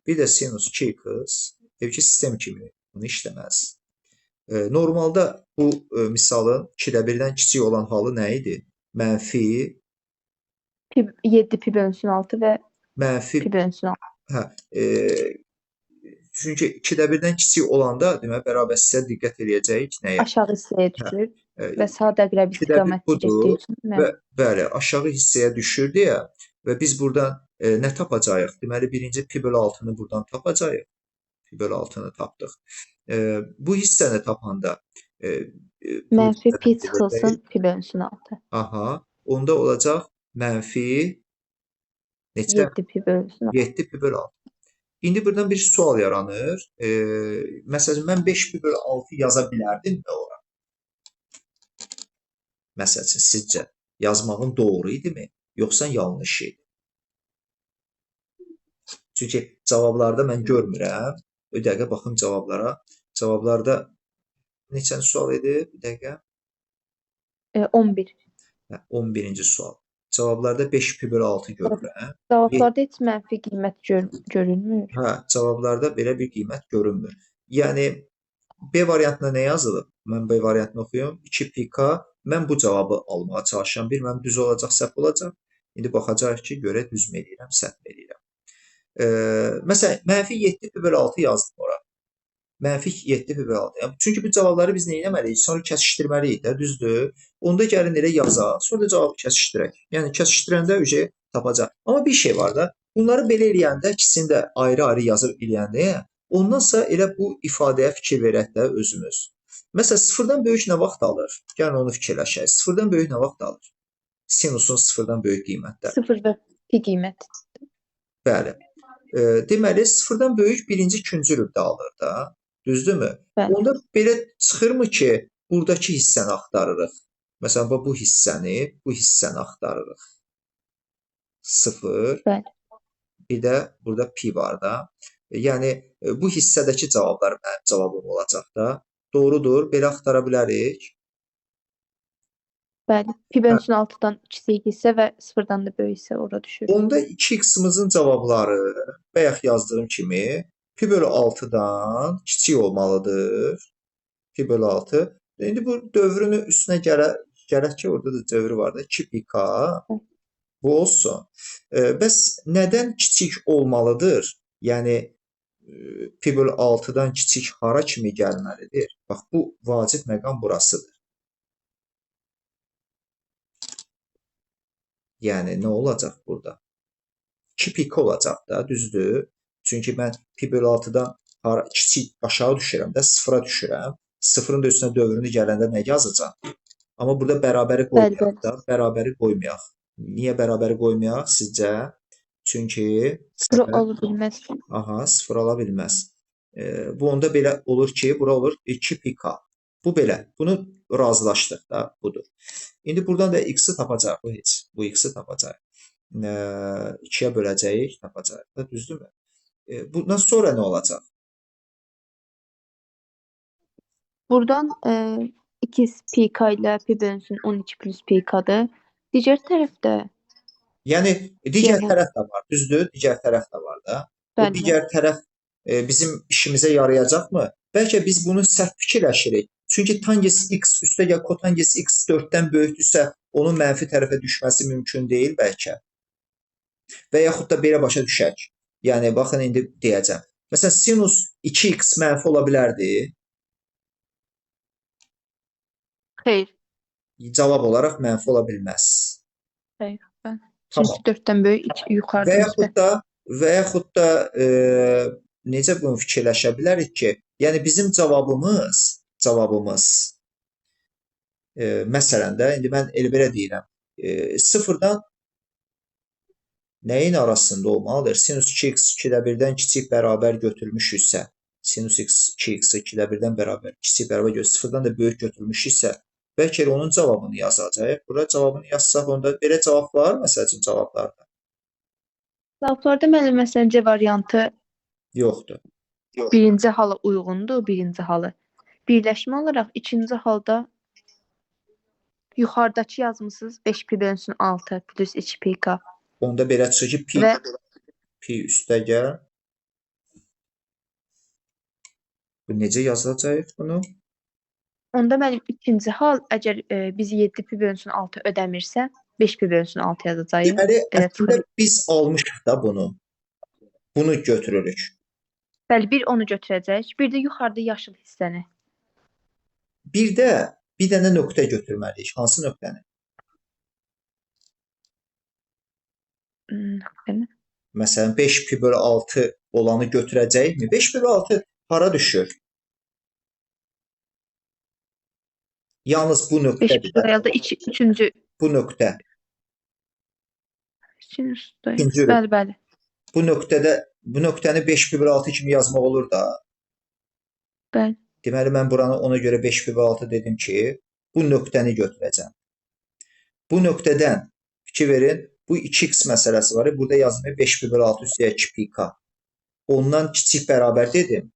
Bir də sinus 2x ev ki, sistem kimi bunu işləməz. Normalda bu misalın 2-də 1-dən kiçik olan halı nə idi? Mənfi 7 pi bölünsün 6 və mənfi pi bölünsün 6. Hə, çünki 2-də 1-dən kiçik olanda deməli bərabər diqqət eləyəcəyik nəyə? Aşağı hissəyə düşür və sadə əqrəb 2-də 1 istiqamətdə budur getdiyi üçün və bəli, aşağı hissəyə düşür deyə və biz buradan nə tapacağıq? Deməli birinci pi bölü 6-nı buradan tapacağıq. Pi bölü 6-nı tapdıq. Bu hissəni tapanda Bu Mənfi pi hissədən çıxılsın edəcəyik. Pi bölünsün 6. Aha. Onda olacaq mənfi neçə? 7 pi bölünsün 6. 7 pi bölü 6. İndi buradan bir sual yaranır. Məsələn, mən 5 pi bölü 6 yaza bilərdim mi ora? Məsəl üçün, sizcə yazmağım doğru idimi, yoxsa yanlış idi? Çünki cavablarda mən görmürəm. Bir dəqiqə baxım cavablara. Cavablarda neçənci sual idi? Bir dəqiqə. 11. Hə, 11-ci sual. Cavablarda 5 pi bölü 6 görürəm. Cavablarda heç mənfi qiymət görünmür. Hə, cavablarda belə bir qiymət görünmür. Yəni B variantına nə yazılıb? Mən B variantını oxuyum. 2 pi k. Mən bu cavabı almağa çalışıram. Bir mənim düz olacaq, səhv olacaq. İndi baxacağıq ki, görə düzmü eləyirəm, səhv eləyirəm. Məsələn, mənfi 7 pi bölü 6 yazdım ora. Mənfi 7 pi bölü 6. Yəni, çünki bu cavabları biz nə etməliyik? Sonra kəsişdirməliyik də, düzdür? Onda gəlin elə yazaq, sonra da cavabı kəsişdirək. Yəni, kəsişdirəndə ücə tapacaq. Amma bir şey var da, bunları belə eləyəndə, ikisini də ayrı-ayrı yazıb eləyəndə, ondansa elə bu ifadəyə fikir verək də özümüz. Məsələn, sıfırdan böyük nə vaxt alır? Gəlin onu fikirləşək. Sıfırdan böyük nə vaxt alır? Sinusun sıfırdan böyük qiymətləri. Sıfır və pi qiymət. Bəli. Deməli, sıfırdan böyük birinci, ikinci rübdə alır da. Düzdürmü? Bəli. Onda belə çıxırmı ki, buradakı hissəni axtarırıq? Məsələn, bu hissəni, bu hissəni axtarırıq. 0. Bəli. Bir də burada pi var da. Yəni, bu hissədəki cavablar mənim cavabım olacaq da. Doğrudur. Belə axtara bilərik. Bəli. Pi bölünsün 6-dan kiçik hissə və sıfırdan da böyük hissə ora düşür. Onda 2x-imizin cavabları bayaq yazdığım kimi pi bölü 6-dan kiçik olmalıdır. Pi bölü 6. İndi bu dövrünü üstünə gələk ki, orada da dövrü var da. 2 pi k bu olsun. Bəs nədən kiçik olmalıdır? Yəni, pi bölü 6-dan kiçik hara kimi gəlməlidir? Bax, bu vacib məqam burasıdır. Yəni, nə olacaq burada? 2 pi k olacaq da, düzdür? Çünki mən pi bölü 6-dan kiçik aşağı düşürəm də, sıfıra düşürəm. Sıfırın da üstünə dövrünü gələndə nə yazacam? Amma burada bərabəri qoymayaq da, bərabəri qoymayaq. Niyə bərabəri qoymayaq sizcə? Çünki sıfır ala bilməz. Aha, sıfır ala bilməz. Bu onda belə olur ki, bura olur 2 pi k. Bu belə. Bunu razılaşdıq da, budur. İndi buradan da x-i tapacaq. Bu heç. Bu x-i tapacaq. 2-yə böləcəyik, tapacaq da, düzdürmü? Bundan sonra nə olacaq? Buradan 2 pi k ilə pi bölünsün 12 plus pi k-dır. Digər tərəfdə? Yəni, digər tərəf də var, düzdür? Digər tərəf də var da. O digər tərəf bizim işimizə yarayacaqmı? Bəlkə biz bunu səhv fikirləşirik. Çünki tangens x üstəgəl kotangens x 4-dən böyükdürsə, onun mənfi tərəfə düşməsi mümkün deyil bəlkə. Və yaxud da belə başa düşək. Yəni, baxın, indi deyəcəm. Məsələn, sinus 2x mənfi ola bilərdi? Xeyr. Cavab olaraq mənfi ola bilməz. Xeyr. Tamam. Çünki 4-dən böyük yuxarıda. Və yaxud da necə bunu fikirləşə bilərik ki, yəni bizim cavabımız, məsələn də, indi mən elə belə deyirəm, sıfırdan nəyin arasında olmalıdır? Sinus 2x 2-də 1-dən kiçik bərabər götürmüşüksə, sinus 2x-i 2-də 1-dən bərabər, kiçik bərabər götürmüşüksə, sıfırdan da böyük götürmüşüksə, bəlkə elə onun cavabını yazacaq. Bura cavabını yazsaq, onda belə cavab var, məsəl üçün, cavablarda? Cavablarda mənim, məsələn, C variantı yoxdur. Birinci hala uyğundur, birinci halı. Birləşmə olaraq ikinci halda yuxarıdakı yazmısınız 5 pi bölünsün 6 plus 2 pi k. Onda belə çıxır ki, pi üstə gəl. Bu necə yazılacaq bunu? Onda mənim ikinci hal, əgər biz 7 pi bölünsün 6 ödəmirsə, 5 pi bölünsün 6 yazacağıq. Deməli, əslində biz almışıq da bunu. Bunu götürürük. Bəli, bir onu götürəcək, bir də yuxarıda yaşıl hissəni. Bir də bir dənə nöqtə götürməliyik. Hansı nöqtəni? Nöqtəni. Məsələn, 5 pi bölü 6 olanı götürəcəyikmi? 5 bölü 6 hara düşür? Yalnız bu 5 nöqtədir pi də. bölü 6 üçüncü Bu nöqtə. sinusda. İkinci rüb. Bəli, bəli. Bu nöqtədə bu nöqtəni 5 pi bölü 6 kimi yazmaq olur da. Bəli. Deməli mən buranı ona görə 5 pi bölü 6 dedim ki, bu nöqtəni götürəcəm. Bu nöqtədən fikir verin, bu 2x məsələsi var. Burada yazdım 5 pi bölü 6 üstəyə 2 pi k. Ondan kiçik bərabər dedim.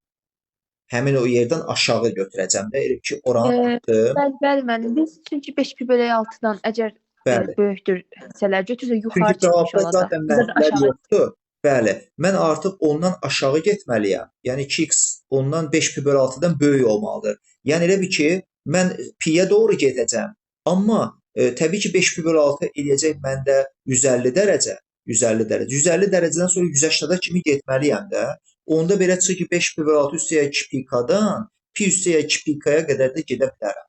Həmin o yerdən aşağı götürəcəm də. Elə ki, oranı tapdım. Bəli, bəli müəllim. Biz çünki 5 pi bölü 6-dan əgər Bəli. böyükdür hissələr götürsək yuxarı Çünki çıxmış cavabda olacaq. zaten mənfilər yoxdur. Bəli, mən artıq ondan aşağı getməliyəm. Yəni 2x ondan 5 pi bölü 6-dan böyük olmalıdır. Yəni elə bil ki, mən pi-yə doğru gedəcəm. Amma təbii ki, 5 pi bölü 6 eləyəcək məndə 150 dərəcə. 150 dərəcə. 150 dərəcədən sonra 180 kimi getməliyəm də. Onda belə çıxır ki, 5 pi bölü 6 üstəyə 2 pi k-dan pi üstəyə 2 pi k-ya qədər də gedə bilərəm.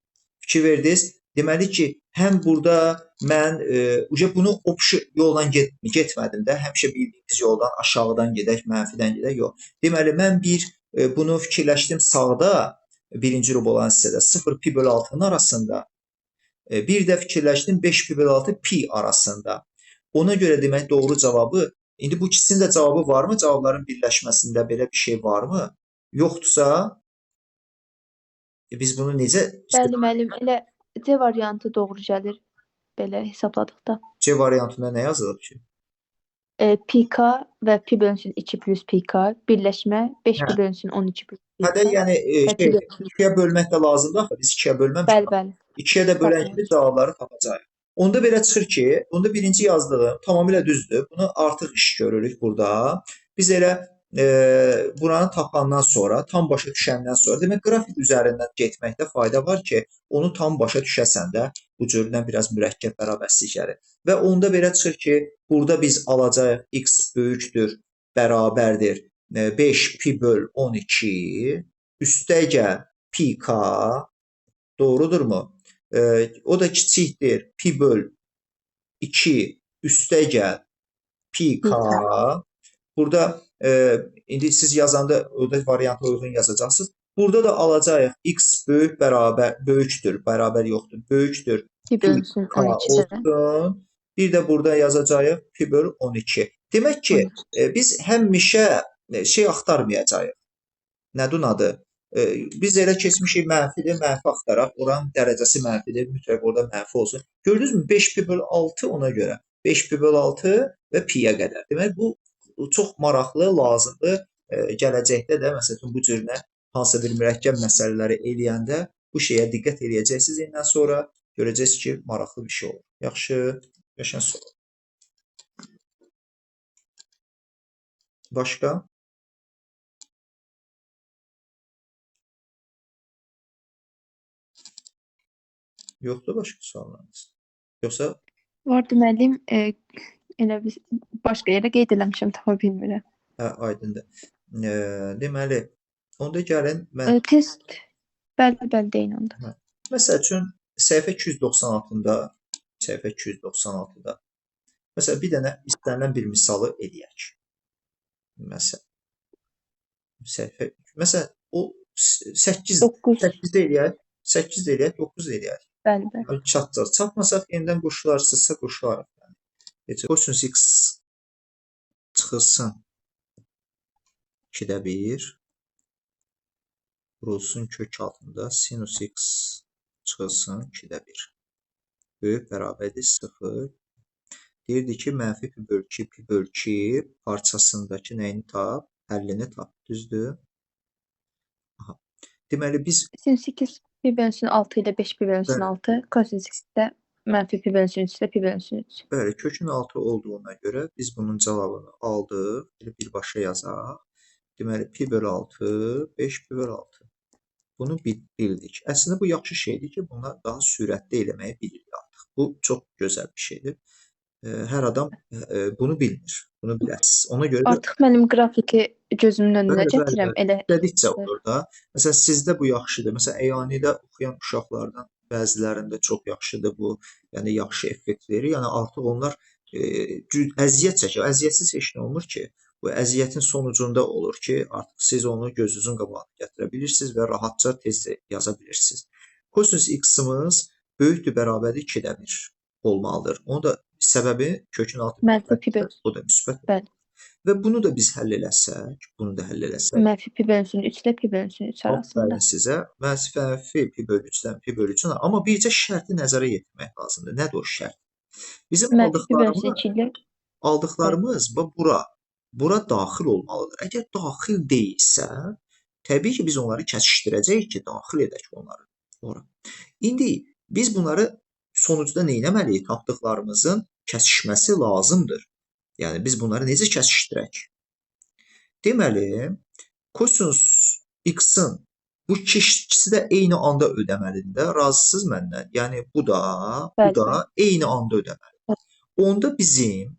Fikir verdiniz? Deməli ki, həm burada mən bunu opşu yolla getmədim də, həmişə bildiyimiz yoldan aşağıdan gedək, mənfidən gedək, yox. Deməli, mən bir bunu fikirləşdim sağda, birinci rüb olan hissədə 0 pi bölü 6-nın arasında, bir də fikirləşdim 5 pi bölü 6 pi arasında. Ona görə demək doğru cavabı, indi bu ikisinin də cavabı varmı? Cavabların birləşməsində belə bir şey varmı? Yoxdursa, biz bunu necə... Bəli, müəllim, elə C variantı doğru gəlir belə hesabladıqda. C variantında nə yazılıb ki? Pi k və pi bölünsün 2 plus pi k birləşmə 5 pi bölünsün 12 plus pi k. Hədə yəni 2-yə bölmək də lazımdır axı, biz 2-yə bölməmişik. Bəli, bəli. 2-yə də bölən kimi cavabları tapacağıq. Onda belə çıxır ki, onda birinci yazdığım tamamilə düzdür. Bunu artıq iş görürük burada. Biz elə buranı tapandan sonra, tam başa düşəndən sonra, demək qrafik üzərindən getməkdə fayda var ki, onu tam başa düşəsən də bu cürdən biraz mürəkkəb bərabərsizlikləri. Və onda belə çıxır ki, burada biz alacağıq x böyükdür, bərabərdir 5 pi böl 12 üstəgəl pi k, doğrudurmu? O da kiçikdir, pi böl 2 üstəgəl pi k. Burada indi siz yazanda orada varianta uyğun yazacaqsınız. Burada da alacağıq x böyük bərabər, böyükdür, bərabər yoxdur, böyükdür pi bölünsün k olsun. Bir də burada yazacağıq pi böl 12. Demək ki, biz həmişə şey axtarmayacağıq. Nədir adı? Biz elə keçmişik mənfidir, mənfi axtaraq. Oranın dərəcəsi mənfidir, mütləq orada mənfi olsun. Gördünüzmü? 5 pi böl 6 ona görə. 5 pi böl 6 və piyə qədər. Demək, bu çox maraqlı, lazımdır. Gələcəkdə də, məsələn, bu cürünə hansısa bir mürəkkəb məsələləri eləyəndə bu şeyə diqqət eləyəcəksiniz. İndən sonra görəcəksiniz ki, maraqlı bir şey olur. Yaxşı, qəşəng sual. Başqa? Yoxdur başqa suallarınız? Yoxsa? Vardı müəllim, elə biz başqa yerə qeyd eləmişəm, tapa bilmirəm. Hə, aydındır. Deməli, onda gəlin mən... Test, bəli, bəli, deyin onda. Hə. Məsəl üçün, səhifə 296-da, səhifə 296-da, məsələn, bir dənə istənilən bir misalı eləyək. Məsələn, səhifə, məsələn, o 8-də eləyək, 8-də eləyək, 9-da eləyək. Bəli, bəli. Çatacaq. Çatmasaq, yenidən qoşularsınızsa qoşularıq. Kosinus x çıxılsın 2-də 1, vurulsun kök altında sinus x çıxılsın 2-də 1. Böyük bərabərdir 0. Deyirdi ki, mənfi pi böl 2, pi böl 2 parçasındakı nəyini tap? Həllini tap. Düzdür? Aha. Deməli, biz... Sinus x pi bölünsün 6 ilə 5 pi bölünsün 6, kosinus x-də mənfi pi bölünsün 3 ilə pi bölünsün 3. Bəli, kökün 6 olduğuna görə biz bunun cavabını aldıq. Elə birbaşa yazaq. Deməli, pi bölü 6, 5 pi bölü 6. Bunu bildik. Əslində, bu yaxşı şeydir ki, bunlar daha sürətli eləməyi bilirik artıq. Bu, çox gözəl bir şeydir. Hər adam bunu bilmir. Bunu biləsiniz. Ona görə də... Artıq mənim qrafiki gözümün önünə gətirəm. Elə... İstədikcə olur da. Məsələn, sizdə bu yaxşıdır. Məsələn, əyanidə oxuyan uşaqlardan bəzilərində çox yaxşıdır bu. Yəni, yaxşı effekt verir. Yəni, artıq onlar əziyyət çəkir. Əziyyətsiz heç nə olmur ki. Bu əziyyətin sonucunda olur ki, artıq siz onu gözünüzün qabağına gətirə bilirsiniz və rahatca tez yaza bilirsiniz. Kosinus x-imiz böyükdür, bərabərdir 2-də 1 olmalıdır. Onun da səbəbi kökün altı Mənfi pi müsbətdir, o da müsbət. Bəli. Və bunu da biz həll eləsək, bunu da həll eləsək, Mənfi pi bölünsün 3 ilə pi bölünsün 3 arasında. Aferin sizə. Mənfi pi bölü 3-dən pi bölü 3-ün, amma bircə şərti nəzərə yetirmək lazımdır. Nədir o şərt? Bizim Mənfi pi bölünsün 2 ilə aldıqlarımız bax bura daxil olmalıdır. Əgər daxil deyilsə, təbii ki, biz onları kəsişdirəcəyik ki, daxil edək onları ora. İndi biz bunları sonucda nə etməliyik? Tapdıqlarımızın kəsişməsi lazımdır. Yəni biz bunları necə kəsişdirək? Deməli, kosinus x-in bu ikisi də eyni anda ödəməlidir də. Razısınız məndən? Yəni bu da, bu Bəli, da eyni anda ödəməlidir. Onda bizim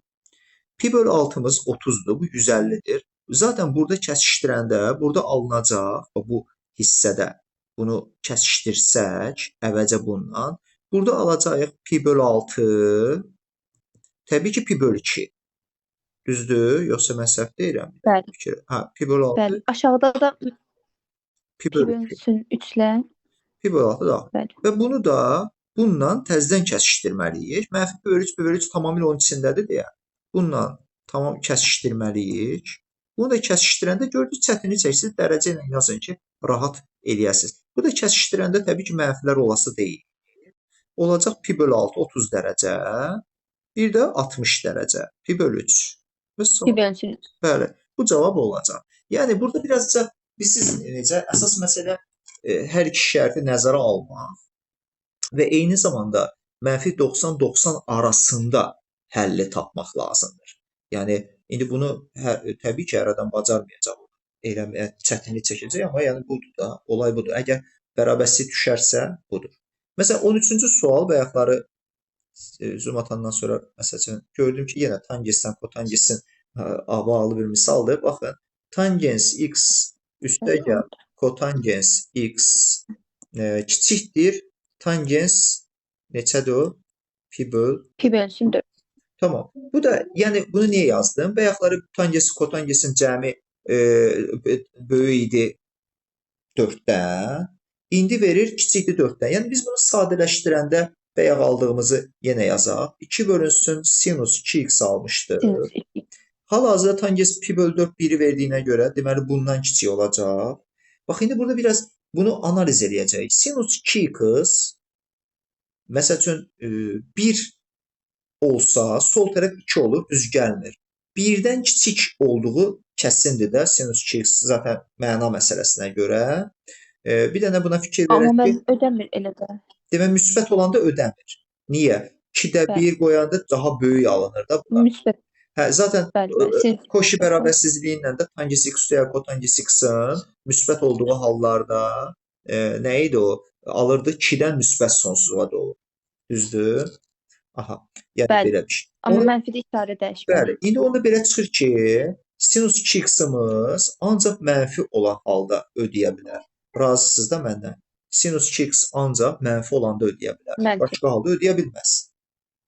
pi bölü 6-mız 30-dur, bu 150-dir. Zaten burada kəsişdirəndə burada alınacaq bu hissədə bunu kəsişdirsək əvəzə bundan burada alacağıq pi bölü 6, təbii ki pi bölü 2. Düzdür? Yoxsa mən səhv deyirəm? Bəli. Fikir. Hə, pi bölü 6. Bəli. Aşağıda da pi bölü 2. bölünsün 3 ilə. Pi bölü 6 da. Bəli. Və bunu da bununla təzədən kəsişdirməliyik. Mənfi pi bölü 3, pi bölü 3 tamamilə onun içindədir deyə. Bununla tamam kəsişdirməliyik. Bunu da kəsişdirəndə gördünüz çətinlik çəksiz dərəcə ilə yazın ki, rahat eləyəsiniz. Bu da kəsişdirəndə təbii ki, mənfilər olası deyil. Olacaq pi bölü 6 30 dərəcə, bir də 60 dərəcə. Pi bölü 3. Pi bölünsün 3. Bəli, bu cavab olacaq. Yəni burada birazca bilirsiniz necə əsas məsələ hər iki şərti nəzərə almaq və eyni zamanda mənfi 90-90 arasında həlli tapmaq lazımdır. Yəni indi bunu təbii ki, hər adam bacarmayacaq. Eləməyə çətinlik çəkəcək, amma yəni budur da, olay budur. Əgər bərabərsizlik düşərsə budur. Məsələn 13-cü sual bayaqları zoom atandan sonra məsəl üçün gördüm ki, yenə tangensən kotangensin bağlı bir misaldır. Baxın, tangens x üstə gəl kotangens x kiçikdir tangens neçədir o? Pi böl. Pi bölünsün 4. Tamam. Bu da yəni bunu niyə yazdım? Bayaqları tangens kotangensin cəmi böyük idi 4-dən. İndi verir kiçikdir 4-dən. Yəni biz bunu sadələşdirəndə bayaq aldığımızı yenə yazaq. 2 bölünsün sinus 2x almışdı. Sinus 2x. Hal-hazırda tangens pi bölü 4 1-i verdiyinə görə deməli bundan kiçik olacaq. Bax indi burada biraz bunu analiz eləyəcəyik. Sinus 2x məsəl üçün 1 olsa sol tərəf 2 olur, düz gəlmir. 1-dən kiçik olduğu kəsindir də sinus 2x zaten məna məsələsinə görə. Bir dənə buna fikir verək Amma ki, mən ödəmir elə də. Demək müsbət olanda ödəmir. Niyə? 2-də 1 qoyanda daha böyük alınır da buna. Müsbət. Hə, zaten bəli, bəli. Koşi bərabərsizliyi ilə də tangens x üstə kotangens x-in müsbət olduğu hallarda nə idi o? Alırdı 2-dən müsbət sonsuza doğru. Düzdür? Aha, yəni bəli. belə bir şey. Amma mənfidə işarə dəyişmir. Bəli, indi onda belə çıxır ki, sinus 2x-imiz ancaq mənfi olan halda ödəyə bilər. Razısınız da məndən? Sinus 2x ancaq mənfi olanda ödəyə bilər. Mənfi. Başqa halda ödəyə bilməz.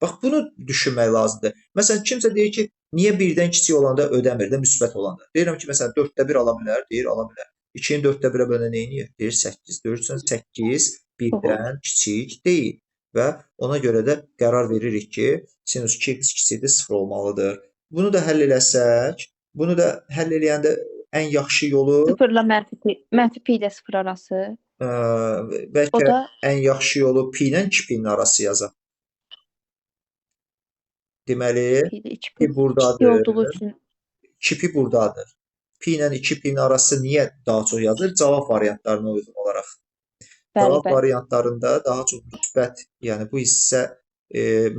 Bax, bunu düşünmək lazımdır. Məsələn, kimsə deyir ki, niyə 1-dən kiçik olanda ödəmir də, müsbət olanda? Deyirəm ki, məsələn, 4-də 1 ala bilər, deyir, ala bilər. 2-ni 4-də 1-ə bölən nə edir? Deyir, 8. 4-dən 8 1-dən kiçik deyil. Və ona görə də qərar veririk ki, sinus 2x kiçikdir, 0 olmalıdır. Bunu da həll eləsək, bunu da həll eləyəndə ən yaxşı yolu... 0-la mənfi pi ilə 0 arası. Bəlkə o da... ən yaxşı yolu pi ilə 2 pi-nin arası yazaq. Deməli, pi buradadır, 2 pi buradadır. Pi ilə 2 pi-nin arası niyə daha çox yazılır? Cavab variantlarına uyğun olaraq. Bəli, Cavab bəli. variantlarında daha çox müsbət, yəni bu hissə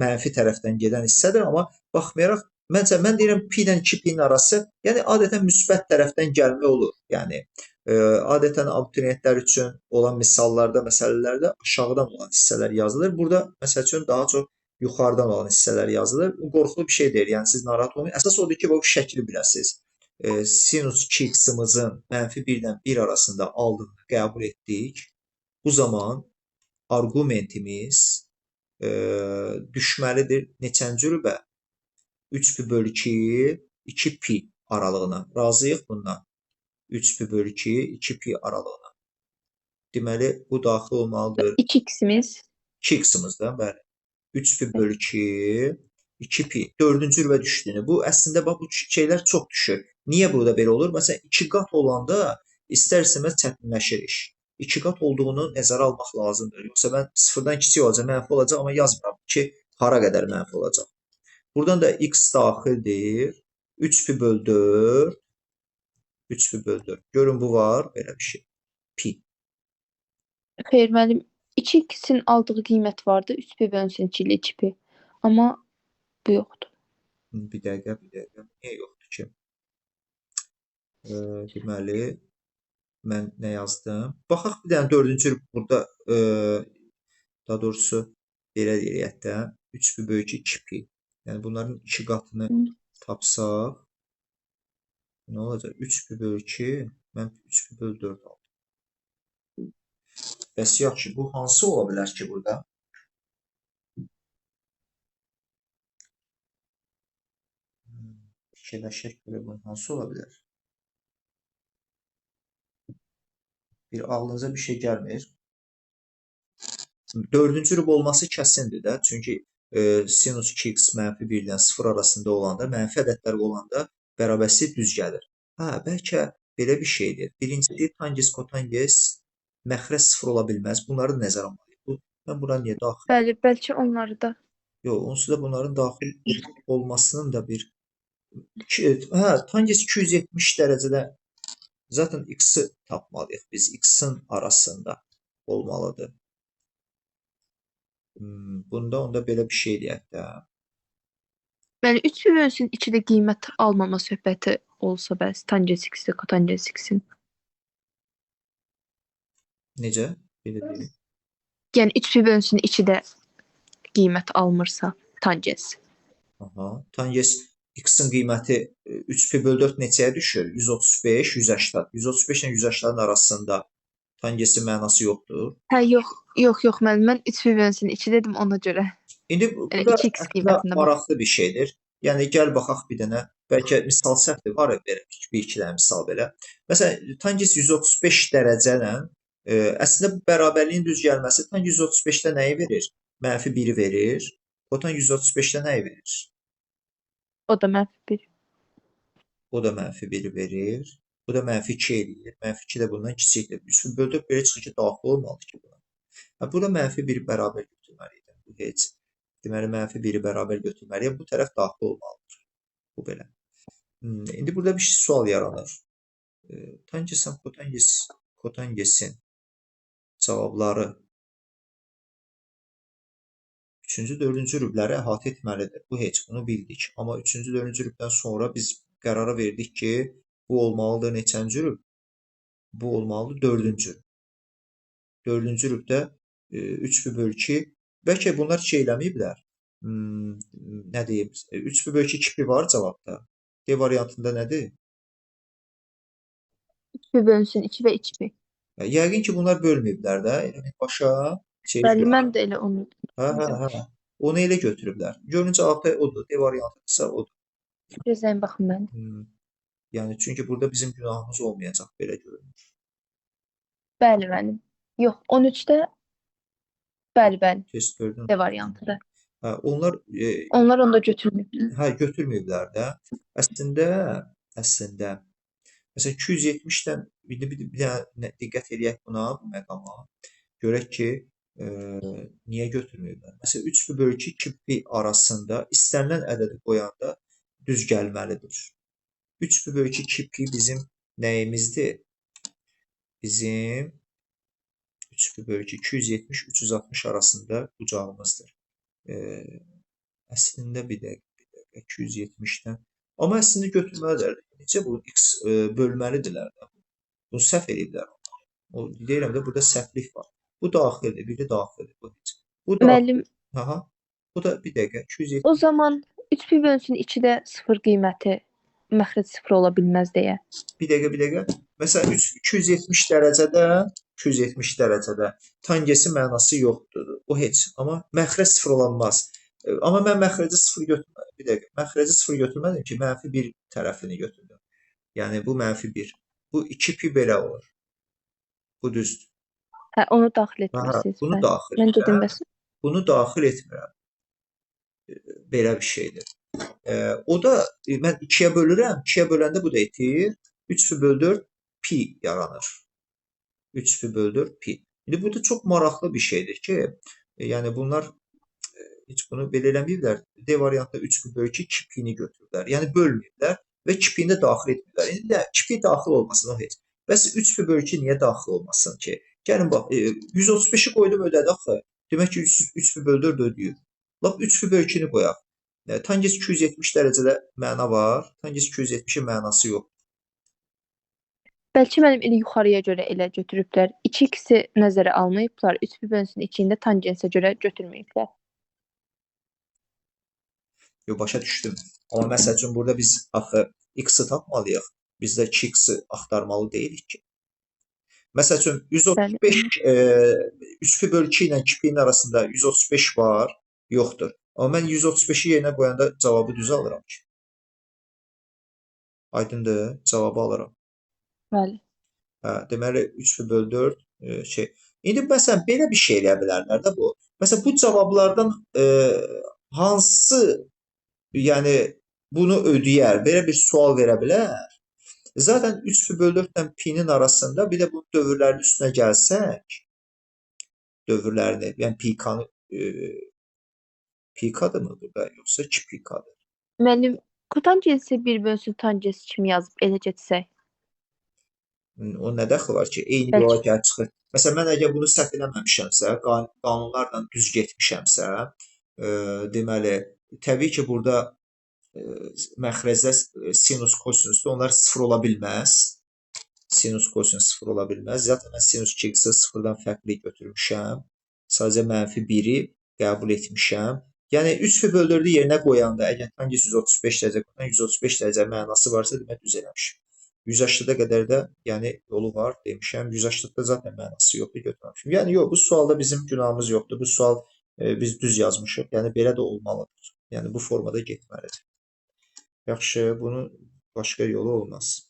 mənfi tərəfdən gedən hissədir, amma baxmayaraq, məncə, mən deyirəm pi ilə 2 pi-nin arası, yəni adətən müsbət tərəfdən gəlmə olur. Yəni, adətən abituriyentlər üçün olan misallarda, məsələlərdə aşağıdan olan hissələr yazılır. Burada, məsəl üçün, daha çox yuxarıdan olan hissələr yazılır. Bu qorxulu bir şey deyil, yəni siz narahat olmayın. Əsas odur ki, bu şəkli biləsiniz. Sinus 2x-imizin mənfi 1-dən 1 arasında aldığını qəbul etdik. Bu zaman arqumentimiz düşməlidir neçənci rübə? 3 pi bölü 2, 2 pi aralığına. Razıyıq bundan. 3 pi bölü 2, 2 pi aralığına. Deməli, bu daxil olmalıdır. 2x-imiz. 2x-imiz də, bəli. 3 pi bölü 2, 2 pi. 4-cü rübə düşdüyünü. Bu, əslində, bax, bu şeylər çox düşür. Niyə burada belə olur? Məsələn, 2 qat olanda istər-istəməz çətinləşir iş. 2 qat olduğunu nəzərə almaq lazımdır. Yoxsa mən sıfırdan kiçik olacaq, mənfi olacaq, amma yazmıram ki, hara qədər mənfi olacaq. Buradan da x daxildir. 3 pi bölü 4. 3 pi bölü 4. Görün, bu var, belə bir şey. Pi. Xeyr, müəllim, 2x-in aldığı qiymət vardı. 3 pi bölünsün 2 ilə 2 pi. Amma bu yoxdur. Bir dəqiqə, bir dəqiqə. Niyə yoxdur ki? Deməli, mən nə yazdım? Baxaq bir dənə 4-cü burada, daha doğrusu, belə deyək də, 3 pi böyük 2 pi. Yəni, bunların 2 qatını tapsaq, nə olacaq? 3 pi bölü 2, mən 3 pi bölü 4 aldım. Bəs yaxşı, bu hansı ola bilər ki burada? Fikirləşək görə bunun hansı ola bilər? Bir ağlınıza bir şey gəlmir. 4-cü rüb olması kəsindir də. Çünki sinus 2x mənfi 1-dən 0 arasında olanda, mənfi ədədlər olanda bərabərsizlik düz gəlir. Hə, bəlkə belə bir şeydir. Birincisi, tangens, kotangens məxrəc 0 ola bilməz. Bunları nəzərə almalıyıq. Mən bura niyə daxil? Bəli, bəlkə onları da. Yox, onsuz da bunların daxil olmasının da bir... Hə, tangens 270 dərəcədə zaten x-i tapmalıyıq biz. X-in arasında olmalıdır. Bunda onda belə bir şey deyək də. Bəli, 3 pi bölünsün 2-də qiymət almama söhbəti olsa bəs tangens x-i, kotangens x-in. Necə? Belə deyim. Yəni 3 pi bölünsün 2-də qiymət almırsa tangens. Aha. Tangens x-in qiyməti 3 pi bölü 4 neçəyə düşür? 135, 180. 135 ilə 180-in arasında tangensin mənası yoxdur. Hə, yox, yox, yox, müəllim, mən 3 pi bölünsün 2 dedim ona görə. İndi bu da əslində maraqlı bir şeydir. Yəni, gəl baxaq bir dənə. Bəlkə misal səhvdir, var ya belə, bir-iki dənə misal belə. Məsələn, tangens 135 dərəcə ilə əslində bu bərabərliyin düz gəlməsi tangens 135-də nəyi verir? Mənfi 1-i verir. Kotan 135-də nəyi verir? O da mənfi 1. O da mənfi 1-i verir. Bu da mənfi 2 eləyir. Mənfi 2 də bundan kiçikdir. 3 bölü 4 belə çıxır ki, daxil olmalıdır ki buna. Hə, burada mənfi 1 bərabər götürməliyik. Bu heç. Deməli, mənfi 1-i bərabər götürməliyik. Bu tərəf daxil olmalıdır. Bu belə. İndi burada bir sual yaranır. Tangens həm kotangens, kotangensin cavabları 3-cü, 4-cü rübləri əhatə etməlidir. Bu heç, bunu bildik. Amma 3-cü, 4-cü rübdən sonra biz qərara verdik ki, bu olmalıdır neçənci rüb? Bu olmalıdır 4-cü rüb. 4-cü rübdə 3 pi bölü 2. Bəlkə bunlar şey eləməyiblər. Nə deyim? 3 pi bölü 2, 2 pi var cavabda. D variantında nədir? 3 pi bölünsün 2 və 2 pi. Yəqin ki, bunlar bölməyiblər də. Elə bir başa şey. Bəli, mən də elə onu. Hə, hə, hə. Onu elə götürüblər. Görün cavabda odur. D variantıdırsa odur. Gözləyin baxın mən. Yəni, çünki burada bizim günahımız olmayacaq, belə görünür. Bəli, mənim. Yox, 13-də bəli, bəli. Test gördün. D variantıdır. Hə, onlar onlar onda götürməyiblər. Hə, götürməyiblər də. Əslində, məsələn, 270-dən bir dənə diqqət eləyək buna, bu məqama. Görək ki, niyə götürməyiblər? Məsələn, 3 pi bölü 2, 2 pi arasında istənilən ədədi qoyanda düz gəlməlidir. 3 pi bölü 2, 2 pi bizim nəyimizdir? Bizim 3 pi bölü 2, 270, 360 arasında bucağımızdır. Əslində bir dəqiqə, 270-dən. Amma əslində götürməlidirlər. Necə bu x bölməlidirlər də? Bunu səhv eləyiblər. O, deyirəm də, burada səhvlik var. Bu daxildir, biri daxildir. Bu heç. Bu da, Müəllim, aha, bu da bir dəqiqə, 270. O zaman 3 pi bölünsün 2-də 0 qiyməti məxrəc 0 ola bilməz deyə. Bir dəqiqə, bir dəqiqə. Məsələn, 270 dərəcədə, 270 dərəcədə tangensin mənası yoxdur. O heç. Amma məxrəc 0 olanmaz. Amma mən məxrəci 0 götürmədim. Bir dəqiqə. Məxrəci 0 götürmədim ki, mənfi 1 tərəfini götürdüm. Yəni, bu mənfi 1. Bu 2 pi belə olur. Bu düzdür. Hə, onu daxil Hə, etmirsiniz. bunu Bəli. daxil Mən dedim etmirəm. bəs. Bunu daxil etmirəm. Belə bir şeydir. O da mən 2-yə bölürəm. 2-yə böləndə bu da itir. 3 pi bölü 4 pi yaranır. 3 pi bölü 4 pi. İndi burada çox maraqlı bir şeydir ki, yəni bunlar heç bunu belə eləməyiblər. D variantında 3 pi bölü 2 2 pi-ni götürüblər. Yəni bölməyiblər və 2 pi-ni də daxil etməyiblər. İndi də 2 pi daxil olmasın o heç. Bəs 3 pi bölü 2 niyə daxil olmasın ki? Gəlin bax, 135-i qoydum ödədi axı. Demək ki 3 pi bölü 4 ödəyir. Lap 3 pi bölü 2-ni qoyaq. Tangens 270 dərəcədə məna var. Tangens 270-in mənası yox. Bəlkə mənim elə yuxarıya görə elə götürüblər. 2x-i nəzərə almayıblar. 3 pi bölünsün 2-ni də tangensə görə götürməyiblər. Yox, başa düşdüm. Amma məsəl üçün burada biz axı x-i tapmalıyıq. Biz də 2x-i axtarmalı deyilik ki. Məsəl üçün 135 3 pi bölü 2 ilə 2 pi-nin arasında 135 var, yoxdur. Amma mən 135-i yerinə qoyanda cavabı düz alıram ki. Aydındır, cavabı alıram. Bəli. Hə, deməli 3 pi bölü 4 şey. İndi məsələn belə bir şey eləyə bilərlər də bu. Məsələn bu cavablardan hansı yəni bunu ödəyər, belə bir sual verə bilər. Zaten 3 pi bölü 4 ilə pi-nin arasında bir də bu dövrlərin üstünə gəlsək, dövrlərini, yəni pi-kanı pi-kadır mı burada, yoxsa 2 pi-kadır? Müəllim, kotangensi 1 bölünsün tangens kimi yazıb elə getsək. O nə dəxli var ki, eyni yola gəlib çıxır. Məsələn, mən əgər bunu səhv eləməmişəmsə, qanunlarla düz getmişəmsə, deməli, təbii ki, burada məxrəcdə sinus, kosinusdur, onlar sıfır ola bilməz. Sinus, kosinus sıfır ola bilməz. Zaten mən sinus 2x-i sıfırdan fərqli götürmüşəm. Sadəcə mənfi 1-i qəbul etmişəm. Yəni 3 pi bölü 4-ü yerinə qoyanda, əgər tangens 135 dərəcə, 135 dərəcə mənası varsa, demək düz eləmişim. 180-ə qədər də yəni yolu var demişəm. 180-də zaten mənası yoxdur, götürməmişim. Yəni yox, bu sualda bizim günahımız yoxdur. Bu sual biz düz yazmışıq. Yəni belə də olmalıdır. Yəni bu formada getməlidir. Yaxşı, bunun başqa yolu olmaz.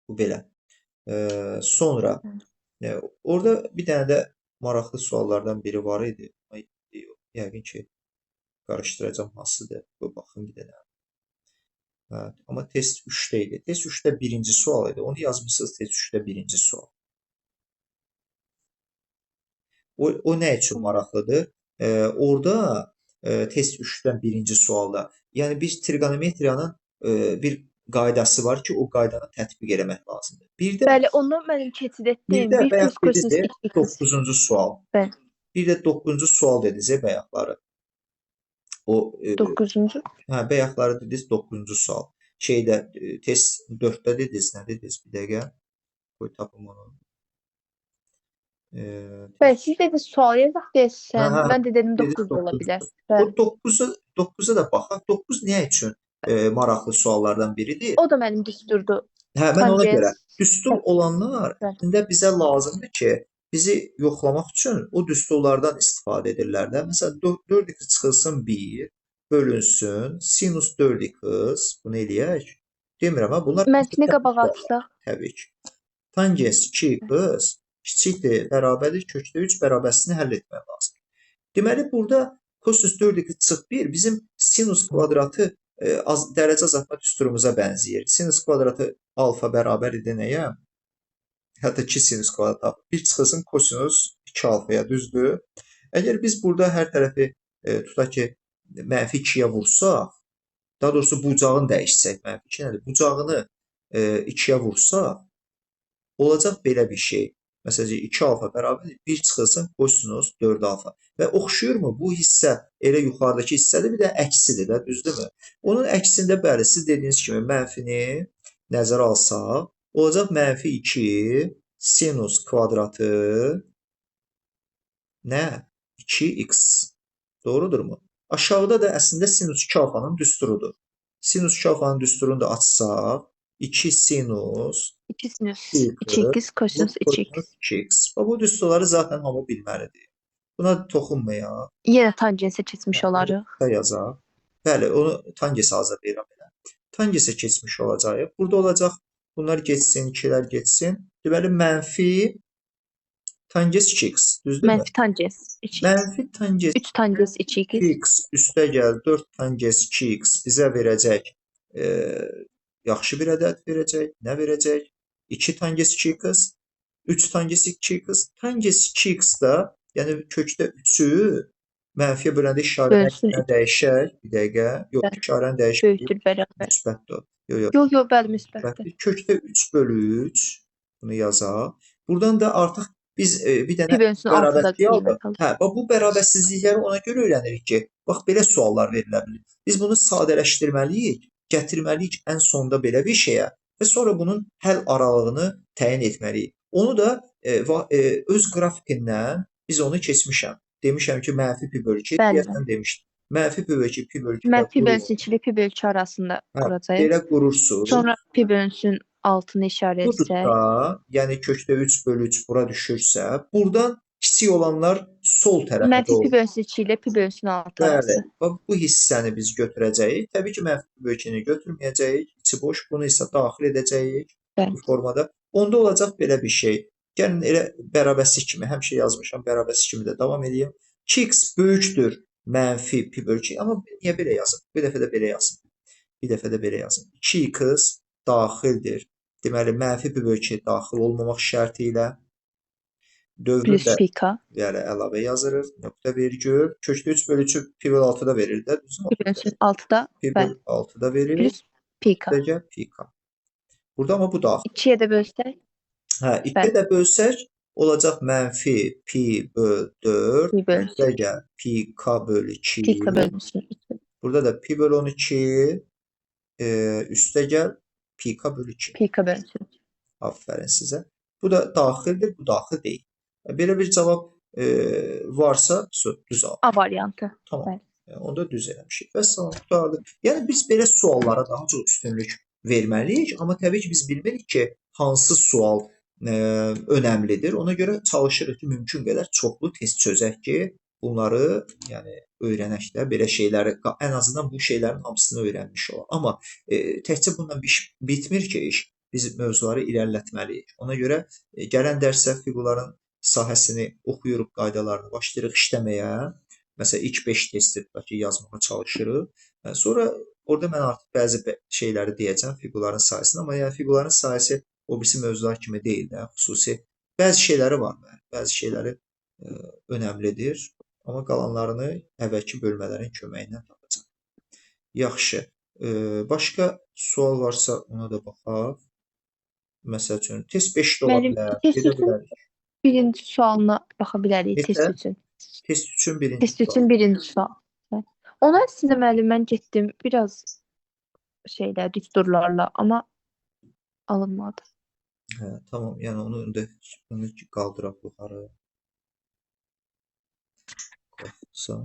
Bu belə. Sonra orada bir dənə də maraqlı suallardan biri var idi. Yəqin ki, qarışdıracağam hansıdır. Qoy baxım bir dənə. Hə, amma test 3-də idi. Test 3-də birinci sual idi. Onu yazmışsınız test 3-də birinci sual. O nə üçün maraqlıdır? Orada test 3-dən birinci sualda, yəni bir trigonometriyanın bir qaydası var ki, o qaydanı tətbiq eləmək lazımdır. Bir də, bəli, onu mənim keçid etdim. Bir də bayaq dediniz 9-cu sual. Bəli. Bir də 9-cu sual dediniz bayaqları. O 9-cu. Hə, bayaqları dediniz 9-cu sual. Şeydə test 4-də dediniz, nə dediniz? Bir dəqiqə. Qoy tapım onu. Bəli, siz dediniz sual yazaq deyəsən. Mən də dedim 9 ola bilər. O 9-a da baxaq. 9 niyə üçün maraqlı suallardan biridir? O da mənim düsturdur. Hə, mən ona görə. Düstur olanlar əslində bizə lazımdır ki, bizi yoxlamaq üçün o düsturlardan istifadə edirlər də. Məsələn, 4x çıxılsın 1, bölünsün, sinus 4x, bunu eləyək. Demirəm, hə, bunlar... Mənfini qabağa atsaq. Təbii ki. Tangens 2x kiçikdir, bərabərdir, kökdə 3 bərabərsini həll etmək lazımdır. Deməli, burada kosinus 4x çıx 1 bizim sinus kvadratı dərəcə azaltma düsturumuza bənzəyir. Sinus kvadratı alfa bərabər idi nəyə? Hətta 2 sinus kvadratı alfa. 1 çıxılsın kosinus 2 alfaya, düzdür? Əgər biz burada hər tərəfi tutaq ki, mənfi 2-yə vursaq, daha doğrusu bucağını dəyişsək, mənfi 2 nədir? Bucağını 2-yə vursaq, olacaq belə bir şey. Məsələn, 2 alfa bərabərdir, 1 çıxılsın kosinus 4 alfa. Və oxşuyurmu? Bu hissə elə yuxarıdakı hissədir, bir də əksidir də, düzdürmü? Onun əksində, bəli, siz dediyiniz kimi mənfini nəzərə alsaq, olacaq mənfi 2 sinus kvadratı nə? 2x. Doğrudurmu? Aşağıda da əslində sinus 2 alfanın düsturudur. Sinus 2 alfanın düsturunu da açsaq, 2 sinus 2 sinus 2x kosinus 2x. 2x. Bu düsturları zaten hamı bilməlidir. Buna toxunmayaq. Yenə tangensə keçmiş olarıq. Yazaq. Bəli, onu tangensə hazır deyirəm belə. Tangensə keçmiş olacağıq. Burada olacaq bunlar getsin, 2-lər getsin. Deməli, mənfi Tangens 2x, düzdürmü? Mənfi tangens 2x. Mənfi tangens 3 tangens 2x. 2x üstə gəl 4 tangens 2x bizə verəcək yaxşı bir ədəd verəcək. Nə verəcək? 2 tangens 2x, 3 tangens 2x. Tangens 2x da, yəni kökdə 3-ü mənfiyə böləndə işarəni dəyişək. Bir dəqiqə. Yox, işarəni dəyişək. Böyükdür bərabər. Müsbətdir. Yox, yox. Yox, yox, bəli, müsbətdir. Kökdə 3 bölü 3. Bunu yazaq. Buradan da artıq biz bir dənə bərabərsizlik aldıq. Hə, bax, bu bərabərsizlikləri ona görə öyrənirik ki, bax, belə suallar verilə bilir. Biz bunu sadələşdirməliyik, gətirməliyik ən sonda belə bir şeyə və sonra bunun həll aralığını təyin etməliyik. Onu da öz qrafikindən biz onu keçmişəm. Demişəm ki, mənfi pi bölü 2, deyəsən demişdim. Mənfi pi bölü 2, pi bölü 2. Mənfi bölünsün 2 ilə pi bölü 2 arasında quracağıq. Belə qurursunuz. Sonra pi bölünsün altını işarə etsək. Budur da, yəni kökdə 3 bölü 3 bura düşürsə, buradan kiçik olanlar sol tərəfə Mənfi doğru. Mənfi pi bölünsün 2 ilə pi bölünsün 6 arası. Bəli, bax, bu hissəni biz götürəcəyik. Təbii ki, mənfi pi bölü 2-ni götürməyəcəyik. İçi boş, bunu isə daxil edəcəyik bu formada. Onda olacaq belə bir şey. Gəlin elə bərabərsizlik kimi, həmişə yazmışam, bərabərsizlik kimi də davam edeyim. 2x böyükdür mənfi pi bölü 2. Amma niyə belə yazım? Bir dəfə də belə yazım. Bir dəfə də belə yazım. 2x daxildir. Deməli, mənfi pi bölü 2 daxil olmamaq şərti ilə dövrü də yəni, əlavə yazırıq. Nöqtə vergül. Kökdə 3 bölü 3-ü pi bölü 6-da verir də. Pi bölünsün 6-da. Pi bölü 6-da verir. Plus pi k. Pi k. Burada amma bu daxil. 2-yə də bölsək. Hə, 2-yə də bölsək olacaq mənfi pi böl 4 üstəgəl pi k bölü 2. Pi k bölünsün 2. Burada da pi bölü 12 üstəgəl pi k bölü 2. Pi k bölünsün. Aferin sizə. Bu da daxildir, bu daxil deyil. Belə bir cavab varsa düz al. A variantı. Tamam. Bəli. Onda düz eləmişik. Vəssalam, qurtardı. Yəni biz belə suallara daha çox üstünlük verməliyik, amma təbii ki biz bilmirik ki, hansı sual önəmlidir. Ona görə çalışırıq ki, mümkün qədər çoxlu test çözək ki, bunları yəni öyrənək də belə şeyləri, ən azından bu şeylərin hamısını öyrənmiş olaq. Amma təkcə bununla bir iş bitmir ki, iş. Biz mövzuları irəlilətməliyik. Ona görə gələn dərsə fiqurların sahəsini oxuyuruq, qaydalarını başlayırıq işləməyə. Məsələn, ilk 5 testi tutaq ki, yazmağa çalışırıq. Sonra orada mən artıq bəzi şeyləri deyəcəm fiqurların sahəsini, amma yəni fiqurların sahəsi o birisi mövzular kimi deyil də, xüsusi bəzi şeyləri var, bəzi şeyləri önəmlidir, amma qalanlarını əvvəlki bölmələrin köməyi ilə tapacaq. Yaxşı, başqa sual varsa ona da baxaq. Məsəl üçün, test 5 də ola bilər, gedə bilərik. Birinci sualına baxa bilərik test üçün. Test üçün birinci Test üçün birinci sual. Ona əslində müəllim, mən getdim biraz şeylə, düsturlarla, amma alınmadı. Hə, tamam, yəni onu indi bunu qaldıraq yuxarı. Qalxsa.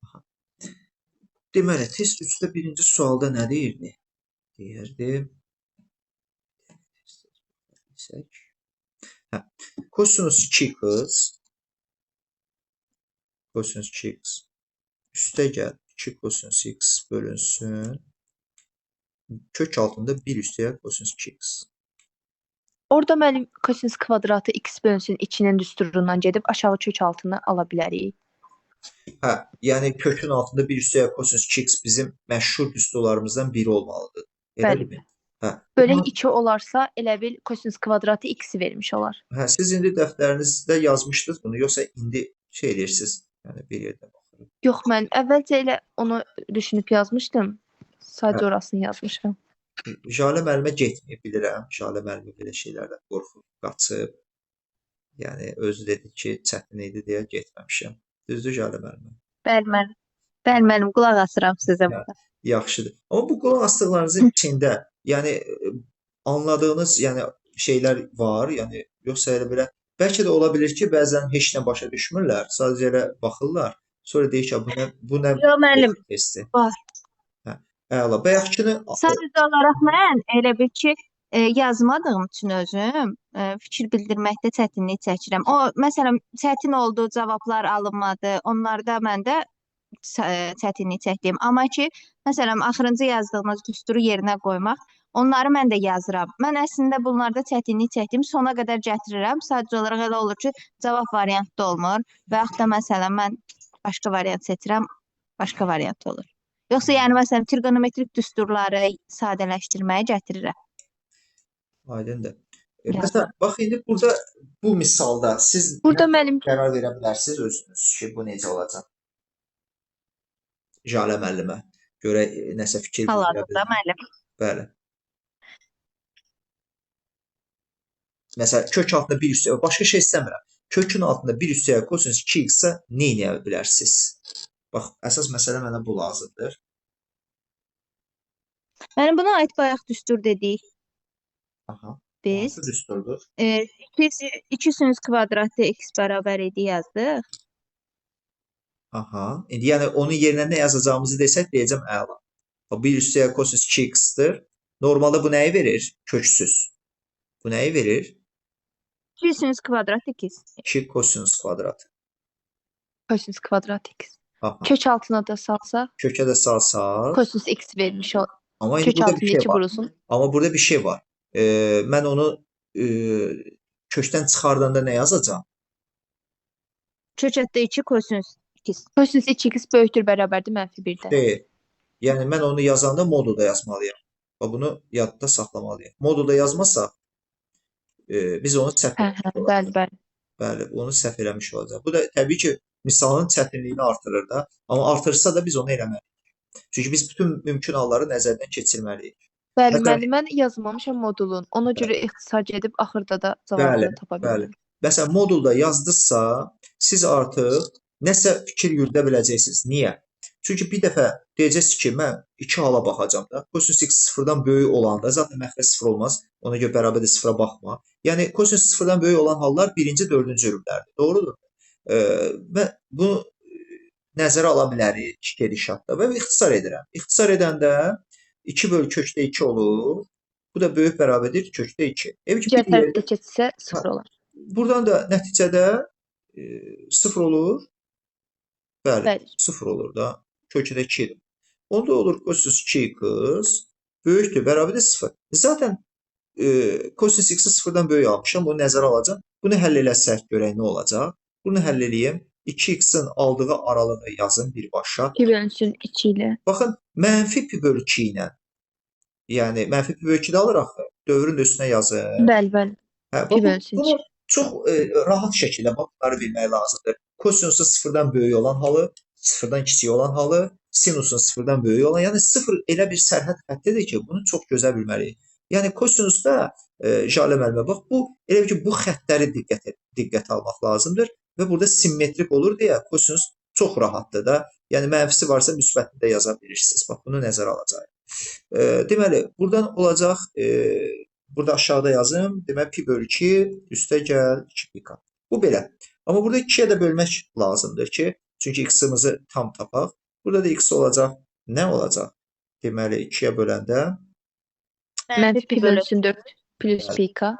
Aha. Deməli, test 3-də birinci sualda nə deyirdi? Deyirdi. Hə, kosinus 2x kosinus 2x üstə gəl 2 kosinus x bölünsün kök altında 1 üstə gəl kosinus 2x. Orada müəllim kosinus kvadratı x bölünsün 2-nin düsturundan gedib aşağı kök altını ala bilərik. Hə, yəni kökün altında 1 üstə gəl kosinus 2x bizim məşhur düsturlarımızdan biri olmalıdır. Elədirmi? Hə. Bölək 2 olarsa elə bil kosinus kvadratı x-i vermiş olar. Hə, siz indi dəftərinizdə yazmışdınız bunu, yoxsa indi şey edirsiniz, yəni bir yerdə baxırıq. Yox, mən əvvəlcə elə onu düşünüb yazmışdım. Sadəcə orasını yazmışam. Jalə müəllimə getməyib, bilirəm. Jalə müəllimə belə şeylərdən qorxub, qaçıb. Yəni özü dedi ki, çətin idi deyə getməmişəm. Düzdür Jalə müəllimə? Bəli, müəllim. Bəli, müəllim, qulaq asıram sizə burada. Yaxşıdır. Amma bu qulaq asdıqlarınızın içində, yəni anladığınız, yəni şeylər var, yəni yoxsa elə belə bəlkə də ola bilər ki, bəzən heç nə başa düşmürlər, sadəcə elə baxırlar. Sonra deyir ki, bu nə Yox, müəllim, testi? Var. Hə, əla. Bayaqkını sadəcə olaraq mən elə bil ki, yazmadığım üçün özüm fikir bildirməkdə çətinlik çəkirəm. O, məsələn, çətin oldu, cavablar alınmadı. Onlarda mən də çətinlik çəkdim. Amma ki, məsələn, axırıncı yazdığınız düsturu yerinə qoymaq, Onları mən də yazıram. Mən əslində bunlarda çətinlik çəkdim, sona qədər gətirirəm. Sadəcə olaraq elə olur ki, cavab variantda olmur və yaxud da məsələn mən başqa variant seçirəm, başqa variant olur. Yoxsa yəni məsələn trigonometrik düsturları sadələşdirməyi gətirirəm. Aydındır. Yazıram. Məsələn, bax indi burada bu misalda siz Burada nə mənim qərar verə bilərsiniz özünüz ki, bu necə olacaq? Jalə müəllimə görək nəsə fikir bildirə Hal-hazırda bilər. müəllim. Bəli. Məsələn, kök altında 1 üstə, başqa şey istəmirəm. Kökün altında 1 üstəyə kosinus 2x-ə nə edə bilərsiniz? Bax, əsas məsələ mənə bu lazımdır. Mənim buna aid bayaq düstur dedik Aha. biz. Hansı düsturdur? 2 sinüs kvadratı x bərabər idi yazdıq. Aha. İndi yəni onun yerinə nə yazacağımızı desək, deyəcəm əla. Bax, 1 üstəyə kosinus 2x-dir. Normalda bu nəyi verir? Köksüz. Bu nəyi verir? 2 sinüs kvadrat x. 2 kosinus kvadrat. Kosinus kvadrat x. Aha. Kök altına da salsaq, Kökə də salsaq. kosinus x vermiş ol. Amma indi Kök burada bir altında şey 2 var. vurulsun. Amma burada bir şey var. Mən onu kökdən çıxardanda nə yazacağam? Kökətdə 2 kosinus x. Kosinus 2x böyükdür bərabərdir mənfi 1-dən. Deyil. Yəni mən onu yazanda modulda yazmalıyam. Və bunu yadda saxlamalıyam. Modulda yazmasaq biz onu səhv Hə, eləmiş hə, olacağıq. bəli, bəli. Bəli, onu səhv eləmiş olacaq. Bu da təbii ki, misalın çətinliyini artırır da. Amma artırsa da biz onu eləməliyik. Çünki biz bütün mümkün halları nəzərdən keçirməliyik. Bəli, Məsələn, müəllim, mən yazmamışam modulun. Ona görə ixtisar gedib axırda da bəli, cavabını tapa bəli. bildim. Məsələn, modulda yazdıqsa, siz artıq nəsə fikir yürüdə biləcəksiniz. Niyə? Çünki bir dəfə deyəcəksiniz ki, mən iki hala baxacağam da. Kosinus x sıfırdan böyük olanda, zaten məxrəc sıfır olmaz. Ona görə bərabər də sıfıra baxma. Yəni, kosinus sıfırdan böyük olan hallar birinci, dördüncü rüblərdir. Doğrudur. Və bunu nəzərə ala bilərik gedişatda və ixtisar edirəm. İxtisar edəndə 2 bölü kökdə 2 olur. Bu da böyük bərabərdir kökdə 2. Ev ki, Digər bir yerdə tərəfdə keçsə 0 olar. buradan da nəticədə 0 olur. Bəli, Bəli. 0 olur da. Kökdə 2 idi. Onda olur kosinus 2x böyükdür, bərabərdir 0. Zaten kosinus x-i sıfırdan böyük almışam. Bunu nəzərə alacağam. Bunu həll eləsək görək nə olacaq. Bunu həll eləyim. 2x-in aldığı aralığı yazın birbaşa. 2 bölünsün 2 ilə. Baxın, mənfi pi bölü 2 ilə. Yəni, mənfi pi bölü 2 də alır axı. Dövrün də üstünə yazın. Bəli, bəli. Hə, Pi bax, bölünsün 2. bunu çox rahat şəkildə bax, bunları bilmək lazımdır. Kosinusun sıfırdan böyük olan halı, sıfırdan kiçik olan halı, sinusun sıfırdan böyük olan, yəni sıfır elə bir sərhəd xəttidir ki, bunu çox gözəl bilməliyik. Yəni kosinusda Jalə müəllimə bax, bu elə bir ki, bu xəttləri diqqətə almaq lazımdır və burada simmetrik olur deyə kosinus çox rahatdır da. Yəni mənfisi varsa müsbətini də yaza bilirsiniz. Bax, bunu nəzərə alacağıq. Deməli, buradan olacaq, burada aşağıda yazım, deməli pi bölü 2 üstə gəl 2 pi k. Bu belə. Amma burada 2-yə də bölmək lazımdır ki, çünki x-imizi tam tapaq. Burada da x olacaq. Nə olacaq? Deməli, 2-yə böləndə Mənfi pi bölünsün 4 plus Bəli. pi k.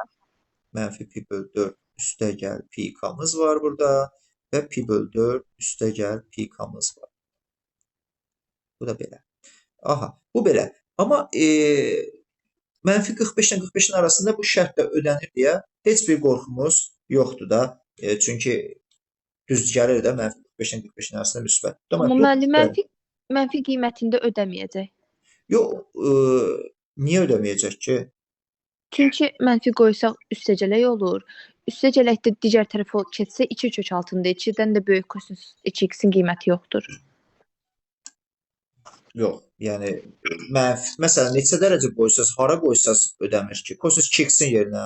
Mənfi pi bölü 4 üstə gəl pi k-mız var burada və pi bölü 4 üstə gəl pi k-mız var. Bu da belə. Aha, bu belə. Amma mənfi 45 ilə 45-in arasında bu şərt də ödənir deyə heç bir qorxumuz yoxdur da. Çünki düz gəlir də mənfi 45 ilə 45-in arasında müsbət. Amma müəllim mənfi qiymətində ödəməyəcək. Yox, niyə ödəməyəcək ki? Çünki mənfi qoysaq üstəgələk olur. Üstəgələkdə digər tərəfə keçsə 2 kök altında 2-dən də böyük kosinus 2x-in qiyməti yoxdur. Yox, yəni mənfi, məsələn neçə dərəcə qoysaz, hara qoysaz ödəmir ki? Kosinus 2x-in yerinə.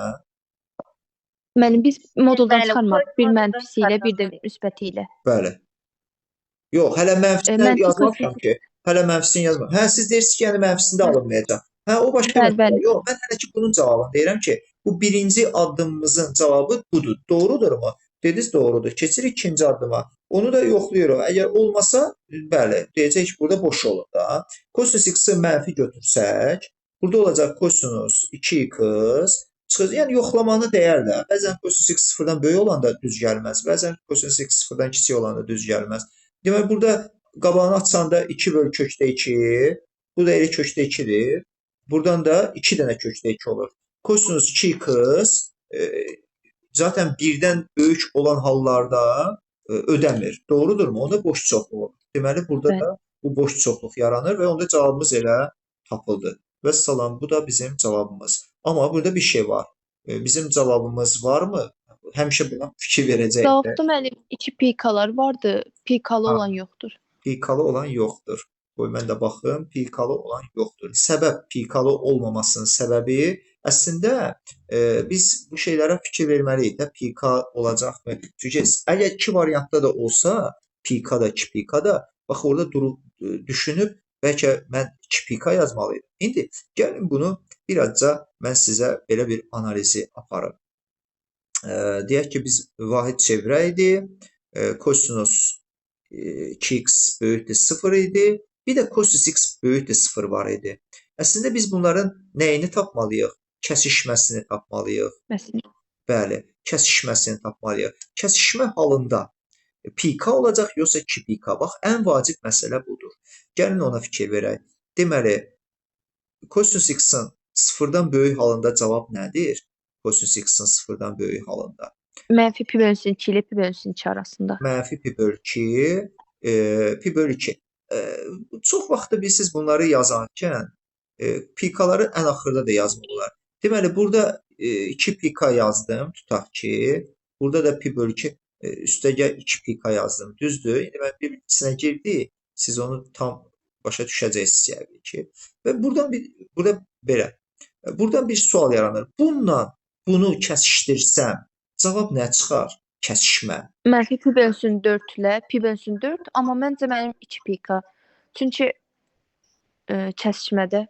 Müəllim, biz moduldan Bəli, çıxarmadıq. Bir moduldan mənfisi ilə, bir də çıxarmadıq. müsbəti ilə. Bəli. Yox, hələ mənfisini Mənfi yazmamışam kosinus ki. Hələ mənfisini yazmamışam. Hə, siz deyirsiniz ki, yəni mənfisində alınmayacaq. Hə, o başqa Bəli, məsələ. bəli. Yox, mən hələ ki bunun cavabını deyirəm ki, bu birinci addımımızın cavabı budur. Doğrudurmu? Dediniz doğrudur. Keçirik ikinci addıma. Onu da yoxlayırıq. Əgər olmasa, bəli, deyəcək ki, burada boş olur da. Kosinus x-i mənfi götürsək, burada olacaq kosinus 2x çıxır. Yəni yoxlamanı dəyər də. Bəzən kosinus x sıfırdan böyük olanda düz gəlməz. Bəzən kosinus x sıfırdan kiçik olanda düz gəlməz. Deməli, burada qabağını açanda 2 bölü kökdə 2, bu da elə kökdə 2-dir. Buradan da 2 dənə kökdə 2 olur. Kosinus 2x zaten 1-dən böyük olan hallarda ödəmir. Doğrudurmu? Onda boş çoxluq olur. Deməli, burada Bəli. da bu boş çoxluq yaranır və onda cavabımız elə tapıldı. Vəssalam, bu da bizim cavabımız. Amma burada bir şey var. Bizim cavabımız varmı? Həmişə buna fikir verəcəyik də. Cavabda müəllim 2 pikalar vardı. Pikalı Ha. olan yoxdur. Pikalı olan yoxdur. Qoy mən də baxım. Pikalı olan yoxdur. Səbəb pikalı olmamasının səbəbi əslində biz bu şeylərə fikir verməliyik də. Pika olacaqmı? Çünki əgər iki variantda da olsa, pika da, 2 pika da, bax orada durub düşünüb bəlkə mən 2 pika yazmalıydım. İndi gəlin bunu birazca mən sizə belə bir analizi aparım. Deyək ki, biz vahid çevrə idi. Kosinus 2x böyükdür 0 idi. Bir də kosinus x böyükdür 0 var idi. Əslində biz bunların nəyini tapmalıyıq? Kəsişməsini tapmalıyıq. Məsələn. Bəli, kəsişməsini tapmalıyıq. Kəsişmə halında pika olacaq yoxsa 2 pika? Bax, ən vacib məsələ budur. Gəlin ona fikir verək. Deməli, kosinus x-in 0-dan böyük halında cavab nədir? Kosinus x-in 0-dan böyük halında. Mənfi pi bölünsün 2 ilə pi bölünsün 2 arasında. Mənfi pi böl 2, pi böl 2. Çox vaxtda bilirsiniz bunları yazarkən pikaları ən axırda da yazmaq olar. Deməli, burada 2 pika yazdım, tutaq ki, burada da pi böl 2 üstəgəl 2 pika yazdım. Düzdür? İndi mən bir içinə girdi, siz onu tam başa düşəcəksiniz yəqin ki. Və buradan bir, burada belə, buradan bir sual yaranır. Bununla bunu kəsişdirsəm, cavab nə çıxar? Kəsişmə. Mənfi pi bölünsün 4 ilə pi bölünsün 4, amma məncə mənim 2 pika. Çünki kəsişmədə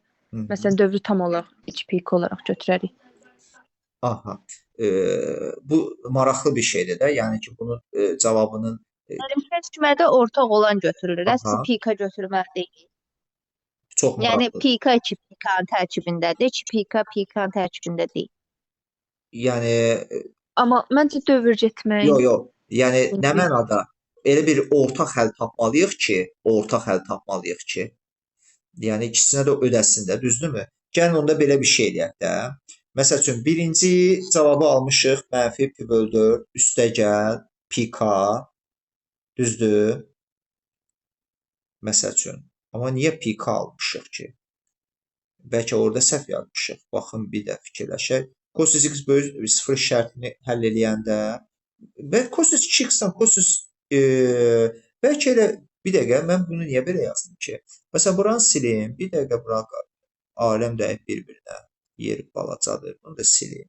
məsələn dövrü tam olaraq 2 pika olaraq götürərik. Aha. Bu maraqlı bir şeydir də. Yəni ki, bunun cavabının Mənim kəsişmədə ortaq olan götürülür. Əsl pika götürmək deyil. Çox Yəni maraqlıdır. Pika 2 pikanın tərkibindədir. 2 pika pikanın tərkibində deyil. Yəni amma məncə dövr getmək. Yox, yox. Yəni nə mənada? Elə bir ortaq həll tapmalıyıq ki, yəni ikisinə də ödəsin də, düzdürmü? Gəlin onda belə bir şey eləyək də. Məsəl üçün, birinci cavabı almışıq, mənfi pi böl 4, üstəgəl pika, düzdür? Məsəl üçün, amma niyə pika almışıq ki? Bəlkə orada səhv yazmışıq. Baxın, bir də fikirləşək. Kosinus x böyük 0 şərtini həll eləyəndə və kosinus 2x-dən kosinus bəlkə elə bir dəqiqə mən bunu niyə belə yazdım ki? Məsələn, buranı silim, bir dəqiqə bura aləm dəyib bir-birinə, yer balacadır, bunu da silim.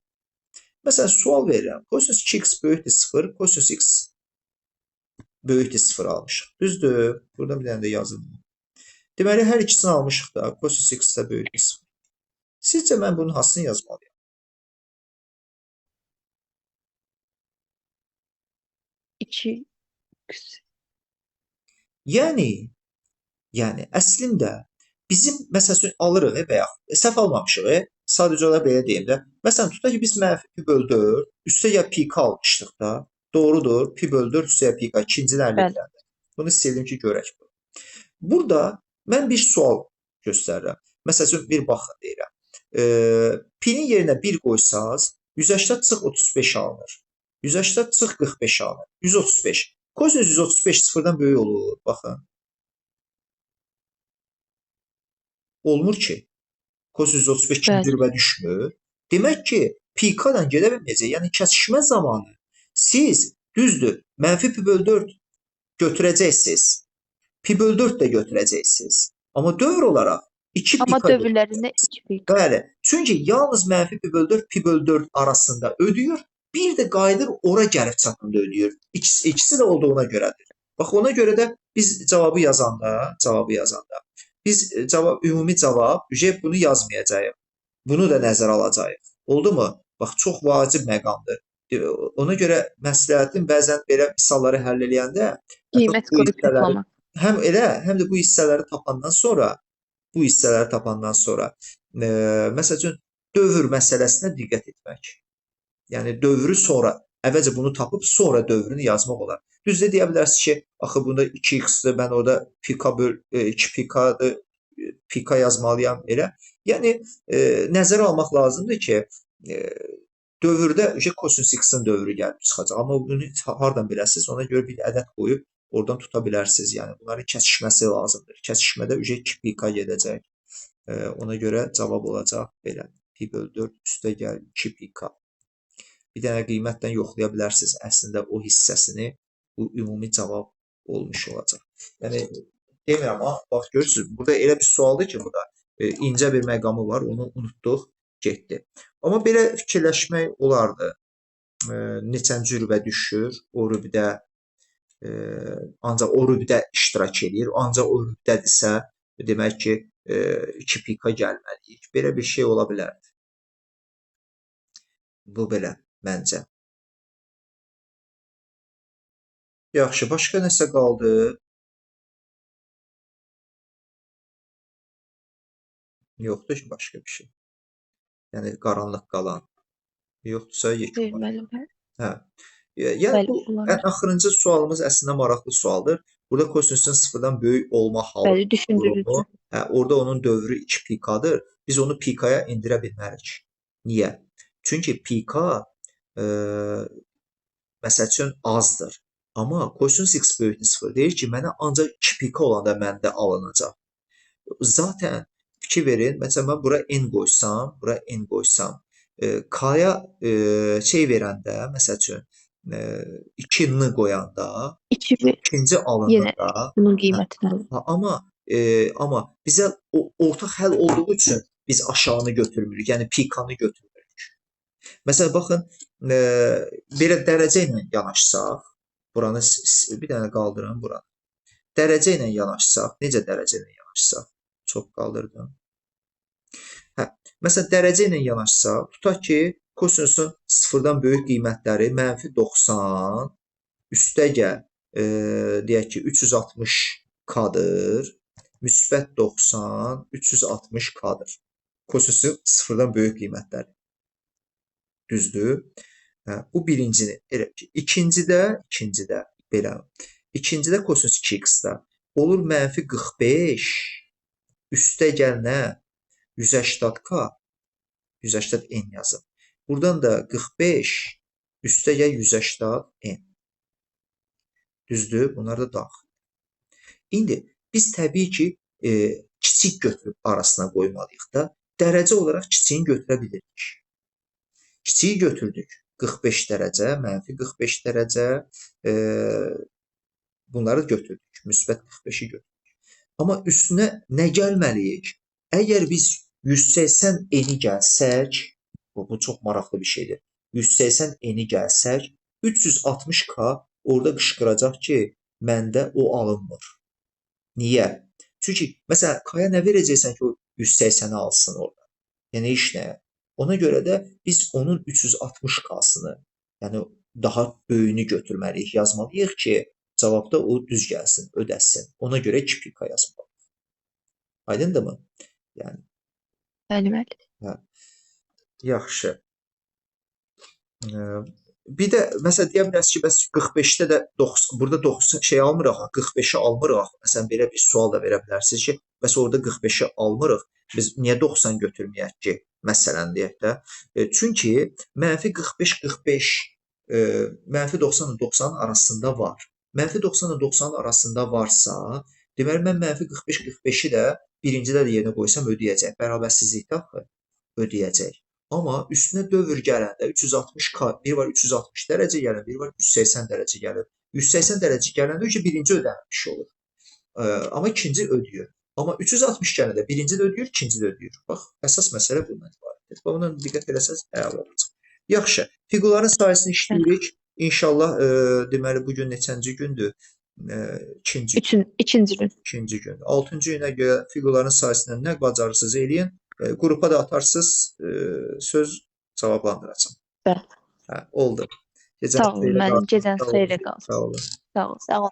Məsələn, sual verirəm. Kosinus 2x böyükdür 0, kosinus x böyükdür 0 almışıq. Düzdür? Burada bir dənə də yazım. Deməli, hər ikisini almışıq da, kosinus x də böyükdür 0. Sizcə mən bunun hansını yazmalıyam? 2x. Yəni əslində bizim məsəl üçün alırıq və yaxud səhv almamışıq, sadəcə olaraq belə deyim də. Məsələn, tutaq ki, biz mənfi pi böl 4, üstəgəl pika almışdıq da. Doğrudur, pi böl 4 üstəgəl pika, ikincini həll edəndə. Bunu sildim ki, görək bunu. Burada mən bir sual göstərirəm. Məsəl üçün, bir baxın deyirəm. Pinin yerinə 1 qoysaz, 180 çıx 35 alınır. 180 çıx 45 alınır. 135. Kosinus 135 sıfırdan böyük olur. Baxın. Olmur ki. Kosinus 135 ikinci dürbə düşmür. Demək ki, pika-dan gedə bilməyəcək. Yəni, kəsişmə zamanı siz, düzdür, mənfi pi böl 4 götürəcəksiniz. Pi böl 4 də götürəcəksiniz. Amma dövr olaraq 2 pika. Amma dövrlərində 2 pika. Bəli. Çünki yalnız mənfi pi böl 4, pi böl 4 arasında ödəyir. Bir də qayıdır, ora gəlib çatanda ödəyir. İkisi də olduğuna görədir. Bax, ona görə də biz cavabı yazanda, biz ümumi cavab, bunu yazmayacağıq. Bunu da nəzərə alacağıq. Oldu mu? Bax, çox vacib məqamdır. Ona görə məsləhətim bəzən belə misalları həll eləyəndə qiymət qoyub toplamaq. Həm elə, həm də bu hissələri tapandan sonra, məsəl üçün, dövr məsələsinə diqqət etmək. Yəni, dövrü sonra, əvvəlcə bunu tapıb, sonra dövrünü yazmaq olar. Düzdür, deyə bilərsiniz ki, axı bunda 2x-dir, mən orada pika böl, 2 pikadır, pika yazmalıyam, elə. Yəni, nəzərə almaq lazımdır ki, dövrdə kosinus x-in dövrü gəlib çıxacaq. Amma bunu hardan biləsiniz? Ona görə bir ədəd qoyub oradan tuta bilərsiniz. Yəni, bunların kəsişməsi lazımdır. Kəsişmədə 2 pi-k gedəcək. Ona görə cavab olacaq belə. Pi bölü 4 üstə gəl 2 pi-k. Bir dənə qiymətlə yoxlaya bilərsiniz. Əslində o hissəsini bu ümumi cavab olmuş olacaq. Yəni, demirəm, amma bax görürsünüz, burada elə bir sualdır ki, burada incə bir məqamı var, onu unutduq, getdi. Amma belə fikirləşmək olardı. Neçənci rübə düşür, o rübdə, ancaq o rübdə iştirak eləyir, ancaq o rübdədirsə, demək ki, 2 pika gəlməliyik. Belə bir şey ola bilərdi. Bu belə, məncə. Yaxşı, başqa nəsə qaldı? Yoxdur ki, başqa bir şey. Yəni, qaranlıq qalan. Yoxdursa, yekun var. Hə. Yəni, bu ən axırıncı sualımız əslində maraqlı sualdır. Burada kosinusun sıfırdan böyük olma halı durumu, orada onun dövrü 2 pikadır. Biz onu pikaya indirə bilmərik. Niyə? Çünki pika, məsəl üçün, azdır. Amma kosinus x böyükdür 0 deyir ki, mənə ancaq 2 pika olanda məndə alınacaq. Zaten fikir verin, məsələn, mən bura n qoysam, k-ya şey verəndə, məsəl üçün, 2n qoyanda, ikinci alınanda, bunun qiymətini amma bizə ortaq həll olduğu üçün biz aşağını götürmürük, yəni pikanı götürmürük. Məsələn, baxın, belə dərəcə ilə yanaşsaq, buranı bir dənə qaldırın buranı. Dərəcə ilə yanaşsaq, necə dərəcə ilə yanaşsaq? Çox qaldırdım. Hə, məsələn, dərəcə ilə yanaşsaq, tutaq ki, kosinusun sıfırdan böyük qiymətləri mənfi 90, üstə gəl, deyək ki, 360 k-dır, müsbət 90, 360 k-dır. Kosinusun sıfırdan böyük qiymətləri. Düzdür? Hə, bu birincini. Elə ki, ikincidə, belə. İkincidə kosinus 2x-də olur mənfi 45, üstə gəl nə? 180 k, 180 n yazın. Buradan da 45, üstə gəl 180 n. Düzdür? Bunlar da daxil. İndi biz təbii ki, kiçik götürüb arasına qoymalıyıq da. Dərəcə olaraq kiçiyini götürə bilirik. Kiçiyi götürdük. 45 dərəcə, mənfi 45 dərəcə, bunları götürdük. Müsbət 45-i götürdük. Amma üstünə nə gəlməliyik? Əgər biz 180 n-i gəlsək, bu çox maraqlı bir şeydir. 180 n-i gəlsək, 360 k orada qışqıracaq ki, məndə o alınmır. Niyə? Çünki, məsələn, k-ya nə verəcəksən ki, o 180-i alsın orada? Yəni, iş nəyə? Ona görə də biz onun 360 k-sını, yəni daha böyüyünü götürməliyik, yazmalıyıq ki, cavabda o düz gəlsin, ödəsin. Ona görə 2 pika yazmalıyıq. Aydındırmı? Yəni. Bəli, bəli. Hə. Yaxşı. Bir də məsələn deyə bilərsiniz ki, bəs 45-də də 90, burada 90 şey almırıq, 45-i almırıq. Məsələn belə bir sual da verə bilərsiniz ki, bəs orada 45-i almırıq. Biz niyə 90 götürməyək ki? Məsələn deyək də. Çünki mənfi 45 45 mənfi 90 ilə 90-ın arasında var. Mənfi 90 ilə 90-ın arasında varsa, deməli mən mənfi 45 45-i də birincidə də yerinə qoysam ödəyəcək. Bərabərsizlikdə axı ödəyəcək. Amma üstünə dövr gələndə 360 k, bir var 360 dərəcə gəlir, bir var 180 dərəcə gəlir. 180 dərəcə gələndə ki, birinci ödənilmiş olur. Amma ikinci ödəyir. Amma 360 gələndə birinci də ödəyir, ikinci də ödəyir. Bax, əsas məsələ bundan ibarətdir. Bax, buna diqqət eləsəniz əla olacaq. Yaxşı, fiqurların sayəsini işləyirik. İnşallah, deməli, bugün neçənci gündür? İkinci gün. İkinci gün. İkinci gün. 6-cı günə görə fiqurların sayəsindən nə bacarırsınız eləyin. Qrupa da atarsınız, söz cavablandıracağım. Bəli. Hə, oldu. Sağ olun, müəllim. Gecəniz xeyrə qalsın. Sağ olun. Sağ olun. Sağ olun.